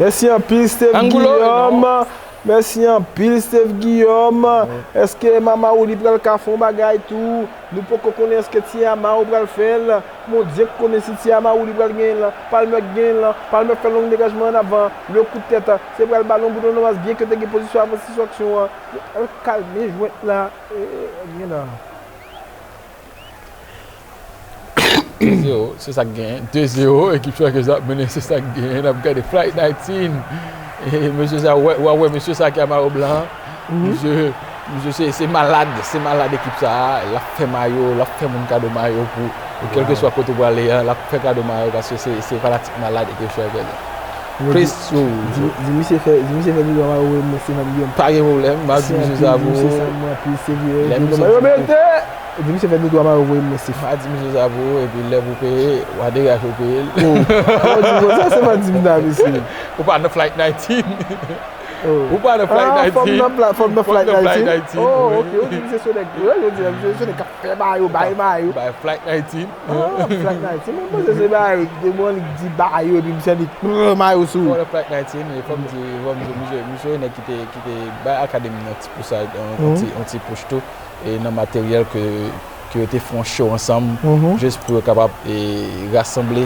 Mèsi anpil, Steve Guillaume. Mèsi anpil, Steve Guillaume. Èske Mama Wouli pral ka fè yon bagay tou? Nou poko konnen èske Ti Ama ou pral fè l. Bondye k konnen si Ti Ama Wouli pral genyen l. Palmer k genyen l. Palmer fè long degajman an avan. Le kout tèt. Se pral balon Bruno Navas byen ke te gen pozisyon avan siswaksyon an. Yo pral kalme jwèt la. E, gen la. De zewo, se sa k genyen. De zewo, ekip Strikers ap mennen, se sa k genyen. N ap gade Flight nineteen. E, mesye sa, wè, wè, wè, mesye sa ki a mayo blan. Misye, misye se, se malad, se malad ekip sa a. L ap fè mayo, l ap fè moun kado mayo pou, pou kèlkeswa kote w prale a, l ap fè kado mayo paske se, se fanatik malad ekip Strikers. Yo di, Chris Rose. Di, di misye fè, di misye fè dodwa mayo voye mwen Stéphane Guillaume. Pa gen pwoblèm, m ap di misye sa pou ou. Lè misye di pou ou. Di misye fè dodwa mayo voye mwen Stéphane. M a di misye sa pou ou, epi lè pou peye, w a degaje w peye l. Oh, oh, di konsa, se pa di m ta, mesye. Ou pa nan Flight nineteen. Oh. Ou pa nan Flight nineteen. Ah, fò m nan pla-, fò m nan Flight nineteen. Oh, ok, ou di misye se nèg, yo di misye se nèg k ap fè mayo, bay mayo. Bay Flight nineteen. Ah, Flight nineteen, mwen panse se bagay, de mwen li di ba yo, epi misye li pran mayo sou. Fò nan Flight nineteen, e fò m di, fò m di, misye, misye yon nèg ki te, ki te bay akademi nan ti pousaj, yon, yon ti, yon ti pouch tou, e nan materyèl ke, ke yo te fè yon show ansanm, jis pou yo kapab, e, rasanble,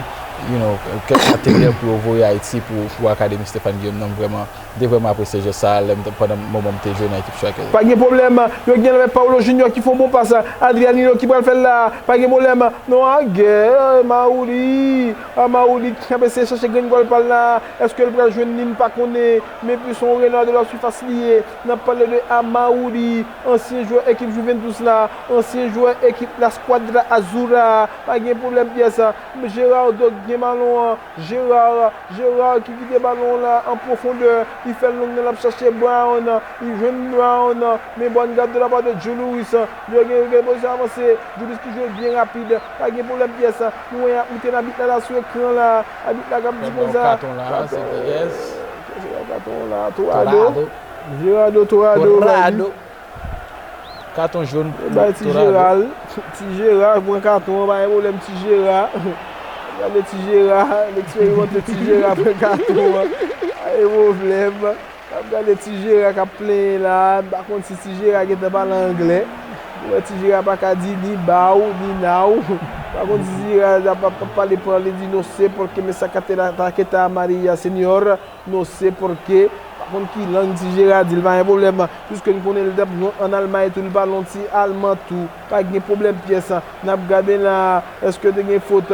you know, kèk materyèl pou yo voye Ayiti pou, pou akademi Stéphane Guillaume nan vrèman M te vrèman apresye jès sa a lè m te, pandan moman m te jwe nan ekip Strikers. Pa gen pwoblèm, yo gen l avèk Paulo Junior ki fè yon bon pas. Adrianinho ki pral fè l la, pa gen pwoblèm. Non, Agè, Mauli, Amauli ki ap eseye chache grenn gòl pa l la. Èske l pral jwenn li, m pa konnen. Men plis yon renard de la surface li ye. N ap pale de Amauli, ansyen jwè ekip Juventus la, ansyen jwè ekip La Squadra Azzurra. Pa gen pwoblèm pyès. Gerardo gen balon an. Gerard, Gerard ki kite balon an la an pwofondè, li fè l long nan, l ap chache Brown, li jwenn Brown, men bòn gad de la part de Julius, yo gen, yo gen bezwen avanse, Julius ki jwe byen rapid, pa gen pwoblèm pyès, nou wè y ap moute nan abit la, la sou ekran la, abit la k ap di konsa, katon la, se ki yès? Katon la, Torrado, Gerardo Torrado, Torrado. Katon jòn pou Torrado. Bay Ti Jera, Ti Jera pran katon an, pa gen pwoblèm Ti Jera. Gade Ti Jera, leksperimante Ti Jera pran katon an. Pa gen pwoblèm. N ap gade Ti Jera k ap plenyen la. M pa konn si Ti Jera gentan pale anglè. Ou wè Ti Jera pa ka di ni bow, ni now. M pa konn si Ti Jera ap, ap, ap pale pran, li di no sé porque me sacaste la tarjeta amarilla, señor. No sé porque, pa konn ki lang Ti Jera di l, pa gen pwoblèm, piske n konnen l t ap jwe ann Almay tou, li pale yon ti alman tou, pa gen pwoblèm pyès. N ap gade la, èske te gen fot?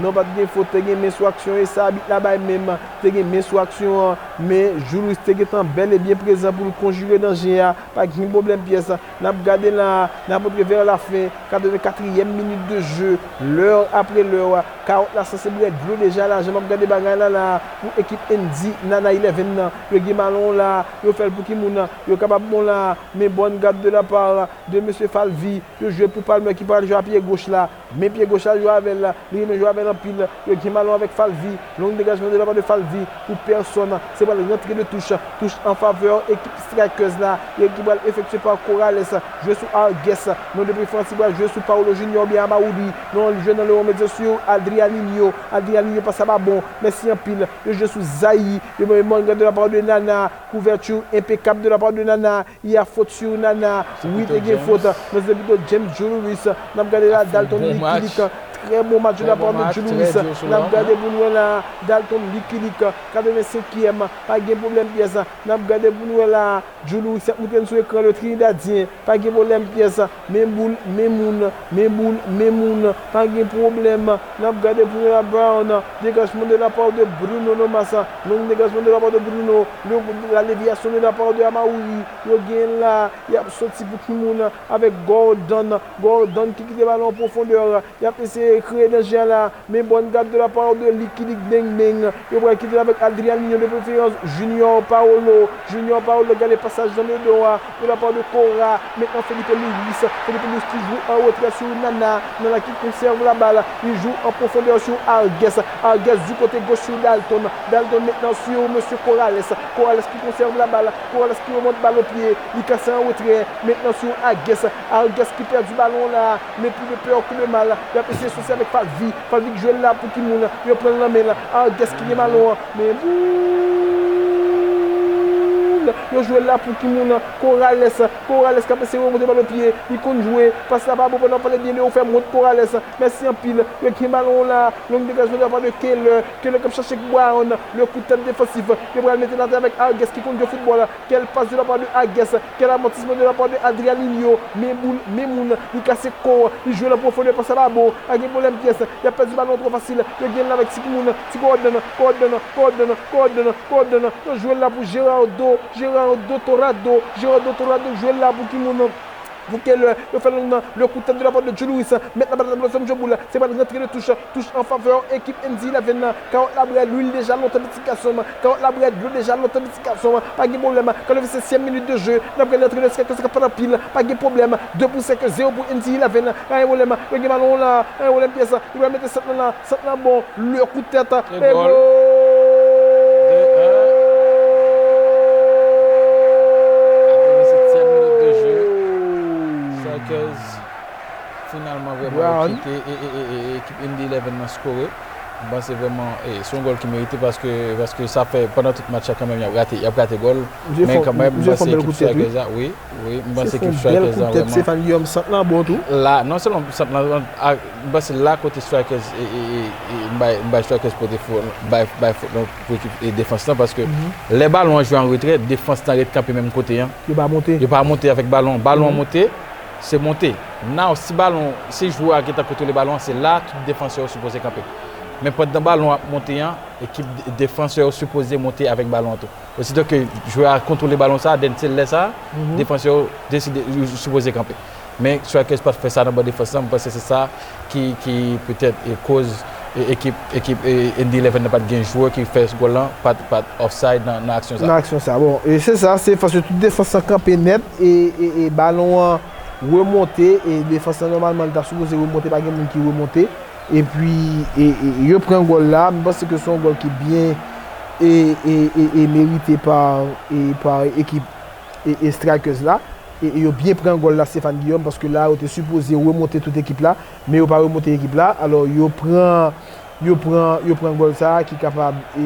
Non, pa t gen fot, te gen men sou aksyon e sa abit la bay menm, te gen men sou aksyon an, men Julius te gentan bèl e byen prezan pou l konjire danje a, pa gen pwoblèm pyès. N ap gade la, n ap antre vers la fin, quatre-vingt-quatrième minute de jeu, lè apre lè, kawòt la sanse bwè dlo deja la, jan m ap gade bagay la la, pou ekip Indi, Nana Eleven nan, yo gen balon la, yo fè l pou ki moun, yo kapab bon la, men bòn gad de la part de mesye Falvi, yo jwe pou Palmer ki pral jwe a pye goch la, men pye goch la jwe avè l, li renmen jwe avè l anpil, yo gen balon avèk Falvi, long dégagement de la part de Falvi, pou pèsòn, se pral rantre de touch, touch an favè ekip Strikers la, e ki pral efektye pa Corrales, jwe sou Arguez, men de preferans li pral jwe sou Paulo Junior oubyen Amauri, non, li jwe nan le rond, mete sou Adrianinho, Adrianinho pas la pa bon, mèsi anpil, yo jwe sou Zaï, yo mete bòn gad de la part de Nana, couverture impeccable de la part de Nana, il y a faute sur Nana, wi te gen fot, men se pito James Julius, n ap gade la, Dalton Likilik, trè bon match de la part de Julius, n ap gade pou n wè la, Dalton Likilik, katrevensenkyèm, pa gen pwoblèm pyès, n ap gade pou n wè la, Julius ap moute n sou ekran, le Trinidadyen, pa gen pwoblèm pyès, men boul, men moun, men boul, men moun, pa gen pwoblèm, n ap gade pou n wè la, Brown, dégagement de la part de Bruno Nomas, long dégagement de la part de Bruno, le, la déviation de la part de Amauri, yo gen la, y ap soti pou ki moun, avèk Gordon, Gordon ki kite balon an pwofondè, y ap eseye kreye danje a la, men bòn gad de la part de Likilik Dengbeng, yo pral kite l avèk Adrianinho de preferans, Junior Paolo, Junior Paolo gade pasaj nan medon a, de la part de Cora, mentnan Felipe Luis, Felipe Luis ki jwe an retrè sou Nana, Nana ki konsève la bal, li jwe an pwofondè sou Arguez, Arguez du kote goch sou Dalton, Dalton mentnan sou mesye Corrales, Corrales ki konsève la bal, Corrales ki remont bal o pye, li kase an retrè, mentnan sou Arguez, Arguez ki pèdi balon la, men pli de pè ke de mal, y ap eseye sòti avèk Falvi, Falvi ki jwe l la pou ki moun, yo pran l nan men l, Arguez ki gen balon an, men boul, Yo jwe l la pou ki moun? Corrales. Corrales k ap eseye remonte bal o pye. Li konn jwe. Pas la pa bon, pandan w pale byen de ou fè m wont, Corrales. Mèsi anpil. Yo gen balon la. Long degajman de la pa de Keller. Keller k ap chache Brown. Le kou tèt defansif. Yo pral mete l atè avèk Arguez ki konn jwe foutbòl. Quelle passe de la part de Arguez. Quel amortissement de la part de Adrianinho. Men boul, men moun. Li kase kò. Li jwe l an pwofondè, pas la pa bon. Pa gen pwoblèm pyès. Y ap pèdi balon twò fasil. Yo gen l avèk ti moun. Ti Gordon. Gordon. Gordon. Gordon. Gordon. Yo jwe l la pou Gerardo. Gerardo Torrado. Gerardo Torrado jwe l la pou ki moun? Pou Keller. Yo fè long nan. Le kou tèt de la part de Joe Louis. Mèt la pa t ap lòt fè m jwe boul. Se pa t rantre de touch. Touch an favè ekip N D eleven nan. Kawòt la brè lwil deja lontan pitit gason m. Kawòt la brè dlo deja lontan pitit gason m. Pa gen pwoblèm. Katrevensenkèm minit de jeu. N ap gade antre de strikers k ap fèt anpil. Pa gen pwoblèm. De pou sèk, zewo pou N D eleven. Pa gen pwoblèm. Yo gen balon la. Pa gen pwoblèm pyès. Li pral mete sant lan la. Sant lan bon. Le kou tèt. E gòl. Katrevensetyèm minit de jeu. Strikers finalman vrèman yo kite e, e, e, e, ekip N D eleven nan skore. M panse vrèman, e, se yon gòl ki merite paske, paske sa fè pandan tout match la kanmenm y ap rate, y ap rate gòl. Men kanmenm, m panse ekip Strikers la, wi, wi, m panse ekip Strikers la vrèman. Stefan Guillaume, sant lan bon tou. La, non sèlman sant lan, a, m panse la kote Strikers, e, e, e, e, m bay, m bay Strikers pote fò, bay, bay fòt lan pou ekip, e, defans lan, paske lè balon an jwe an retrè, defans lan ret kanpe menm kote an. Yo pa monte. Yo pa monte avèk balon. Balon an monte, se monte. Now, si balon, si jwè a gentan kontwole balon an, se la tout defansè yo sipoze kanpe. Men pandan balon an ap monte an, ekip de-, defansè yo sipoze monte avèk balon an tou. Osito ke jwè a kontwole balon sa, then se lè sa, defansè yo deside, yo sipoze kanpe. Men Strikers pa t fè sa nan bò defans lan, m panse se sa ki, ki petèt e koz e, ekip, ekip e, N D eleven nan pa t gen jwè ki fè gòl lan, pa t, pa t offside nan, nan aksyon sa. Nan aksyon sa. Bon, e se sa, se paske tout defans lan kanpe nèt e, e, e balon an remonte e defans lan nòmalman li ta sipoze remonte, pa gen moun ki remonte. Epi e, e, yo pran gòl la, m panse ke se yon gòl ki byen e, e, e, e merite pa, e, pa ekip e, e Strikers la. E, e yo byen pran gòl la, Stefan Guillaume, paske la yo te sipoze remonte tout ekip la, men yo pa remonte ekip la. Alò, yo pran, yo pran, yo pran gòl sa a ki kapab e, e,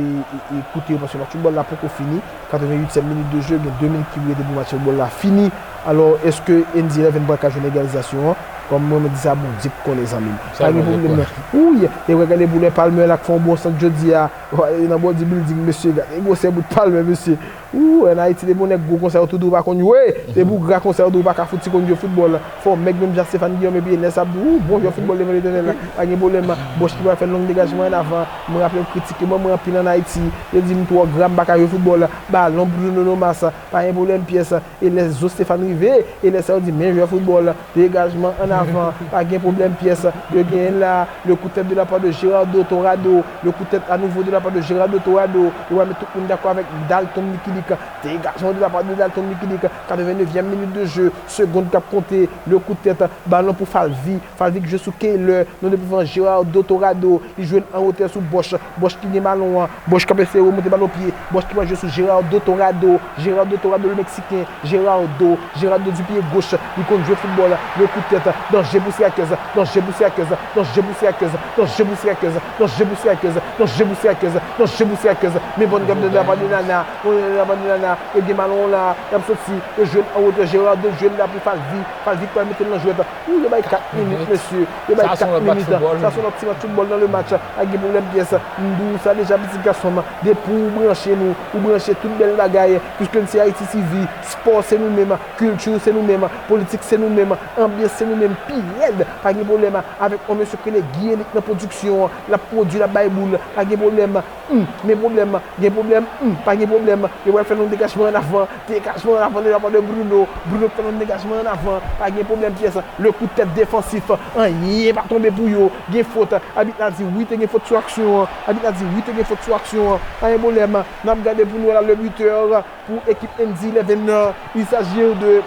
e koute yo, paske match foutbòl la poko fini. Katrevennyitèm minit de jeu, gen de minit ki rete pou match foutbòl la fini. Alò, èske N D eleven pral ka jwenn egalizasyon an? Kòm mwen, mwen di sa, Bondye k konnen, zanmi m. Pa gen pwoblèm, non. Wi, e wè, gade pou lè Palmer la k fè yon bon sant jodi a. Nan bò di building, mesye, gade gwosè bout Palmer, mesye. Ou, ann Ayiti, depi yon nèg gwo konsa, yo tou di w pa konn jwe. Depi w gra konsa, yo di w pa ka fout, ti konn jwe foutbòl. Fò w mèg menm jan Stefan Guillaume, epi Enes ap di w, ou, bon jwè foutbòl devan Letènèl la. Pa gen pwoblèm. Bòch ki pral fè long degajman an avan. Mwen raple m kritike mwen, mwen anpil ann Ayiti. Yo di m twò gra, m pa ka jwe foutbòl. Balon, Bruno Lomas. Pa gen pwoblèm pyès. Enes zo Stefan rive. Enes sa yo di, men jwè foutbòl. Degajman an avan, pa gen pwoblèm pyès. Yo genyen la, le coup de tête de la part de Gerardo Torrado, le coup de tête à nouveau de la part de Gerardo Torrado. Yo pral met tout moun dakò avèk Dalton Mikilik. Dégagement de la part de Dalton Mikilik. Katrevennevyèm minit de jeu, segond k ap konte, le coup de tête, balon pou Falvi. Falvi ki jwe sou Keylor, nan devan Gerardo Torrado. Li jwe l an wotè sou Bòch. Bòch ki gen balon an. Bòch k ap eseye remonte bal o pye. Bòch ki pral jwe sou Gerardo Torrado. Gerardo Torrado, le Meksiken. Gerardo. Gerardo du pye goch. Li konn jwe foutbòl. Le coup de tête. Danje pou Strikers. Danje pou Strikers. Danje pou Strikers. Danje pou Strikers. Danje pou Strikers. Danje pou Strikers. Danje pou Strikers. Men bòn gad de la pa de Nana. Bòn gad de la pa de Nana. Yo gen balon la. Y ap soti. Yo jwe l an wotè. Gerardo jwe l la pou Falvi. Falvi k pral mete l nan jwèt. Ou, yo bay kat minit, mesye. Yo bay kat minit. Sa se yon lòt ti match foutbòl nan le match. Pa gen pwoblèm pyès. M di w sa deja, pitit gason m. Depi w branche nou, ou branche tout bèl bagay. Piske n se Ayiti TV, spò se nou menm, kilti se nou menm, politik se nou menm, anbyans se nou menm, pi rèd. Pa gen pwoblèm. Avèk yon mesye k rele Guy Elik nan pwodiksyon an. L ap pwodui, l ap bay boul. Pa gen pwoblèm. Hmm, men pwoblèm, gen pwoblèm, hmm, pa gen pwoblèm. Yo pral fè yon degajman an avan. Degajman an avan de la pa de Bruno. Bruno k fè yon degajman an avan. Pa gen pwoblèm pyès. Le coup de tête défensif. Anyen pa tonbe pou yo. Gen fot. Abit la di wi, te gen fot sou aksyon an. Abit la di wi, te gen fot sou aksyon an. Pa gen pwoblèm. N ap gade pou nou wè la, le buteur pou ekip N D eleven nan. Il s'agit de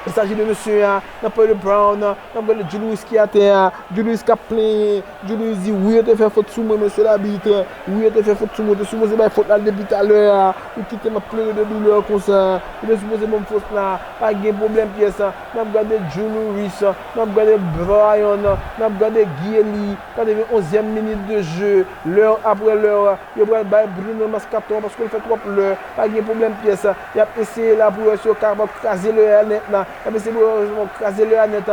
Il s'agit de mesye a, n ap pale de Brown, n ap gade Julius ki atè a, Julius k ap plenyen, Julius di, wi, yo te fè fot sou mwen, mesye labit, wi, yo te fè fot sou mwen, yo te sipoze bay fot la depi talè a, ou kite m ap plere de doulè konsa, yo te sipoze ban m fot la, pa gen pwoblèm pyès, n ap gade Julius, n ap gade Brian, n ap gade Guy Eli, katrevenonzyèm minit de jeu, lè apre lè, yo pral bay Bruno Mars katò paske l fè twòp lè, pa gen pwoblèm pyès. Y ap eseye la pou yo wè si yo kapab kraze lè a nèt la. Y ap eseye pou yo kraze lè a nèt.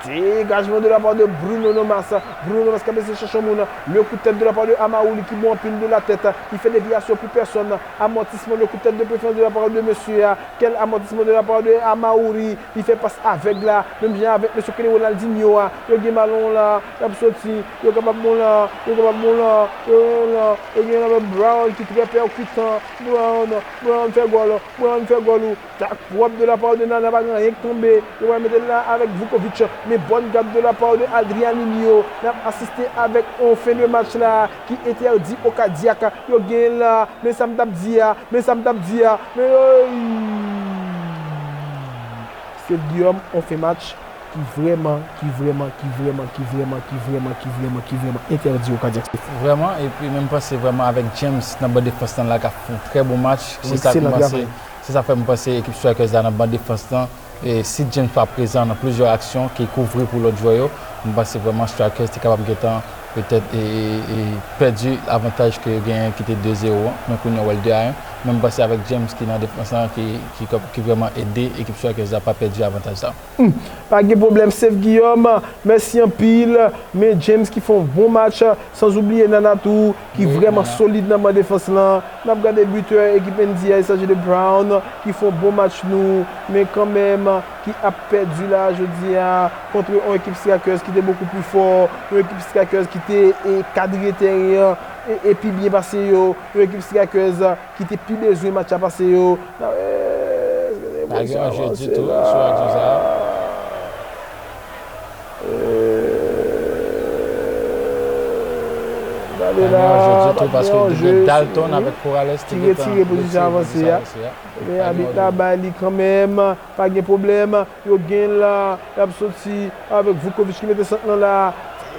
Dégagement de la part de Bruno Mars. Bruno Mars k ap eseye chache yon moun. Le coup de tête de la part de Amaouli ki bon anpil de la tête. Li fè devyasyon pou pèsòn. Amortissement, le coup de tête de préférence de la part de mesye a. Quel amortissement de la part de Amaouli. Li fè pas avèg la. Menm jan avèk mesye Kene Ronaldinho a. Yo gen balon la. Y ap soti. Yo kapab bon la. Yo kapab bon la. Yo gen la. Yo gen la Brown ki trè pèkitan. Brown. Brown fè gòl. Brown fè gòl ou. Tak pwòp de la part de Nana, pa gen anyen k tonbe. Yo pral mete l la avèk Vukovic. Men bòn gad de la part de Adrianinho. N ap asiste avèk yon fen de match la ki entèdi o kadyak. Yo gen la. Men sa m t ap di a. Men sa m t ap di a. Men, Steve Guillaume, yon fen match ki vrèman, ki vrèman, ki vrèman, ki vrèman, ki vrèman, ki vrèman, ki vrèman entèdi o kadyak. Vrèman, epi menm panse vrèman avèk James nan ban defans lan la k ap fè yon trè bon match. Se sa k Ekselan panse, travay. Se sa fè m panse ekip Strikers la nan ban defans lan. E si James pa prezan nan plizyè aksyon ke kouvri pou lòt jwè yo, m panse vrèman Strikers te kapab gentan petèt e, e, e pèdi avantaj ke yo genyen ki te de zewo an, men kounye a w wè l de a en. Men m panse avèk James ki nan defans lan, ki, ki, ki vrèman ede ekip Strikers la pa pèdi avantaj sa. Hmm. Pa gen pwoblèm, Steve Guillaume. Mèsi anpil. Men James ki fè yon bon match. Sans oubliye Nana tou, ki vrèman solid nan ban defans lan. N ap gade bitè ekip N D I, il s'agit de Brown, ki fè yon bon match nou. Men kanmenm, ki ap pèdi la jodi a kont yon ekip Strikers ki te bokou pli fò. Yon ekip Strikers ki te, e, kadre teren an, e, e pi byen pase yo. Yon ekip Strikers ki te pi bezwen match la pase yo. Pa gen anje ditou sou aksyon sa a. Pa gen anje ditou paske Dalton avèk Corrales te gentan retire pozisyon avanse a. Men abit la bay li kanmenm, pa gen pwoblèm. Yo gen la, y ap soti avèk Vukovic ki mete sant lan la.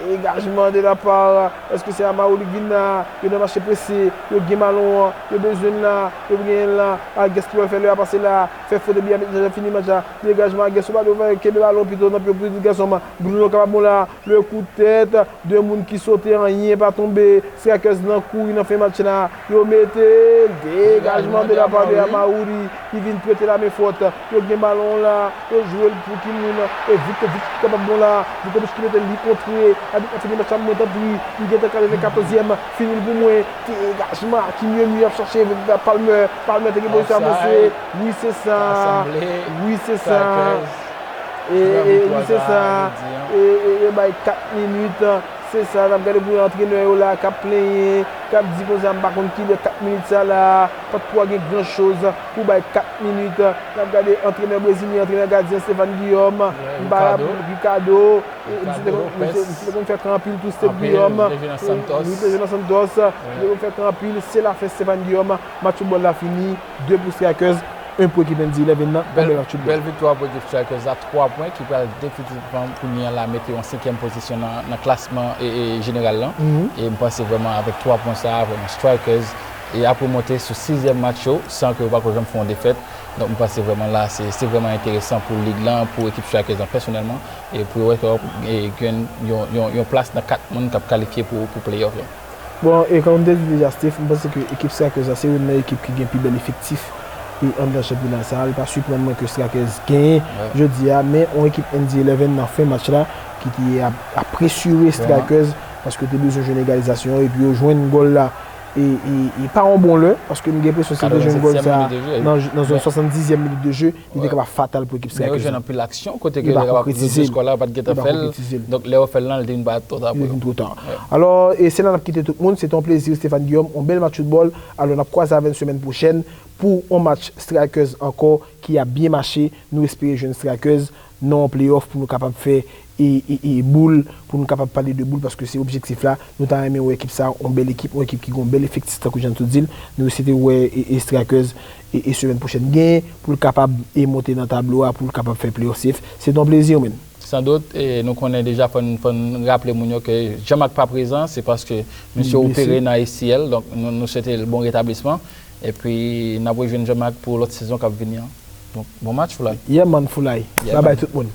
Dégagement de la part. Èske se Amaouli k vin la? Yo nan mache prese. Yo gen balon an. Yo bezwen l la. Yo gen l la. Agues ki pral fè lè a pase la. Fè fot epi abit la fini match la. Dégagement Agues sou balon. Kenbe balon pito nan pye pitit gason an. Bruno kapab bon la. Le coup de tête. De moun ki sote, anyen pa tonbe. Strikers nan kouri nan fen match la. Yo mete l. Dégagement de la part de Amaouli ki vin prete la men fòt. Yo gen balon la. Yo jwe l pou ki moun? E Vukovic ki kapab bon la. Vukovic ki mete li kontre. Abit la fini match la mwen tanpri. Li gentan kale nan katòzyèm. Fini l pou mwen. Dégagement. Kim Yemi ap chache Palmer. Palmer te gen pozisyon avanse. Wi, se sa. Wi, se sa. E, e, wi, se sa. E, e, yo bay kat minit. Se sa, n ap gade pou antrenè yo la k ap plenyen, k ap di konsa, m pa konn kilè kat minit sa la, pa t kwa gen gran choz pou bay kat minit. N ap gade antrenè brezilyen, antrenè gadyen Stéphane Guillaume, m pa Ricardo, e, misye te konn, misye, misye te konn fè kan anpil tou, Steve Guillaume, e, wi, te jwe nan Santos, misye te konn fè kan anpil, se lafen Stéphane Guillaume, match foutbòl la fini, de pou Strikers, en pou ekip N D eleven nan, bèl match foutbòl. Bèl viktwa pou ekip Strikers la, twa pwen ki pral definitivman kounye a la mete yo an senkyèm pozisyon nan, nan klasman e, e jeneral lan. E m panse vrèman avèk twa pwen sa a, vrèman Strikers e ap remonte sou sizyèm match yo san ke yo pako janm fè yon defèt. Donk m panse vrèman la se, se vrèman enteresan pou lig lan, pou ekip Strikers lan pèsonèlman, e pou yo wè ke yo ap, e, gen yon, yon, yon plas nan kat moun k ap kalifye pou, pou playoff yo. Bon, e kòm m te di deja, Steve, m panse ke ekip Strikers la se youn nan ekip ki gen pi bèl efektif e anndan chanpyona sa a. Li pa siprann mwen ke Strikers genyen jodi a, men yon ekip N D eleven nan fen match la ki te ap, ap presire Strikers paske yo te bezwen jwenn egalizasyon epi yo jwenn gòl la e, e, e pa yon bon lè paske m gen enpresyon si yo te jwenn gòl sa a nan, nan zòn swasanndizyèm minit de jeu, li te kapab fatal pou ekip Strikers la. Men yo jwenn anpil aksyon kote ke yo te kapab konkretizye skò la, yo pa t gentan fè l. Donk lè yo fè l lan, li te vin pa twò ta pou yo. Li te vin twò ta. Alò, e se la n ap kite tout moun. Se te yon plezi, Stéphane Guillaume, yon bèl match foutbòl. Alò, n ap kwaze avè n semèn pwochèn pou yon match Strikers ankò ki ap byen mache. Nou espere jwenn Strikers nan yon playoff pou nou kapab fè e, e, e boul, pou nou kapab pale de boul, paske se objektif la. Nou ta renmen wè ekip sa, yon bèl ekip, yon ekip ki gen yon bèl efektif, tankou jan nou di l. Nou eseye wè e, e Strikers e, e semèn pwochèn genyen, pou l kapab e monte nan tablo a, pou l kapab fè playoff safe. Se t yon plezi, men. San dout, e nou konnen deja, fò n, fò n raple moun yo ke Jean-Marc pa prezan, se paske misye opere nan A C L, donk nou, nou swete l bon retablisman. Epi, n ap rejwenn Jean-Marc pou lòt sezon k ap vini an. Donk, bon match, Foulay. Yeah, man, Foulay. Yeah, bye bye tout moun.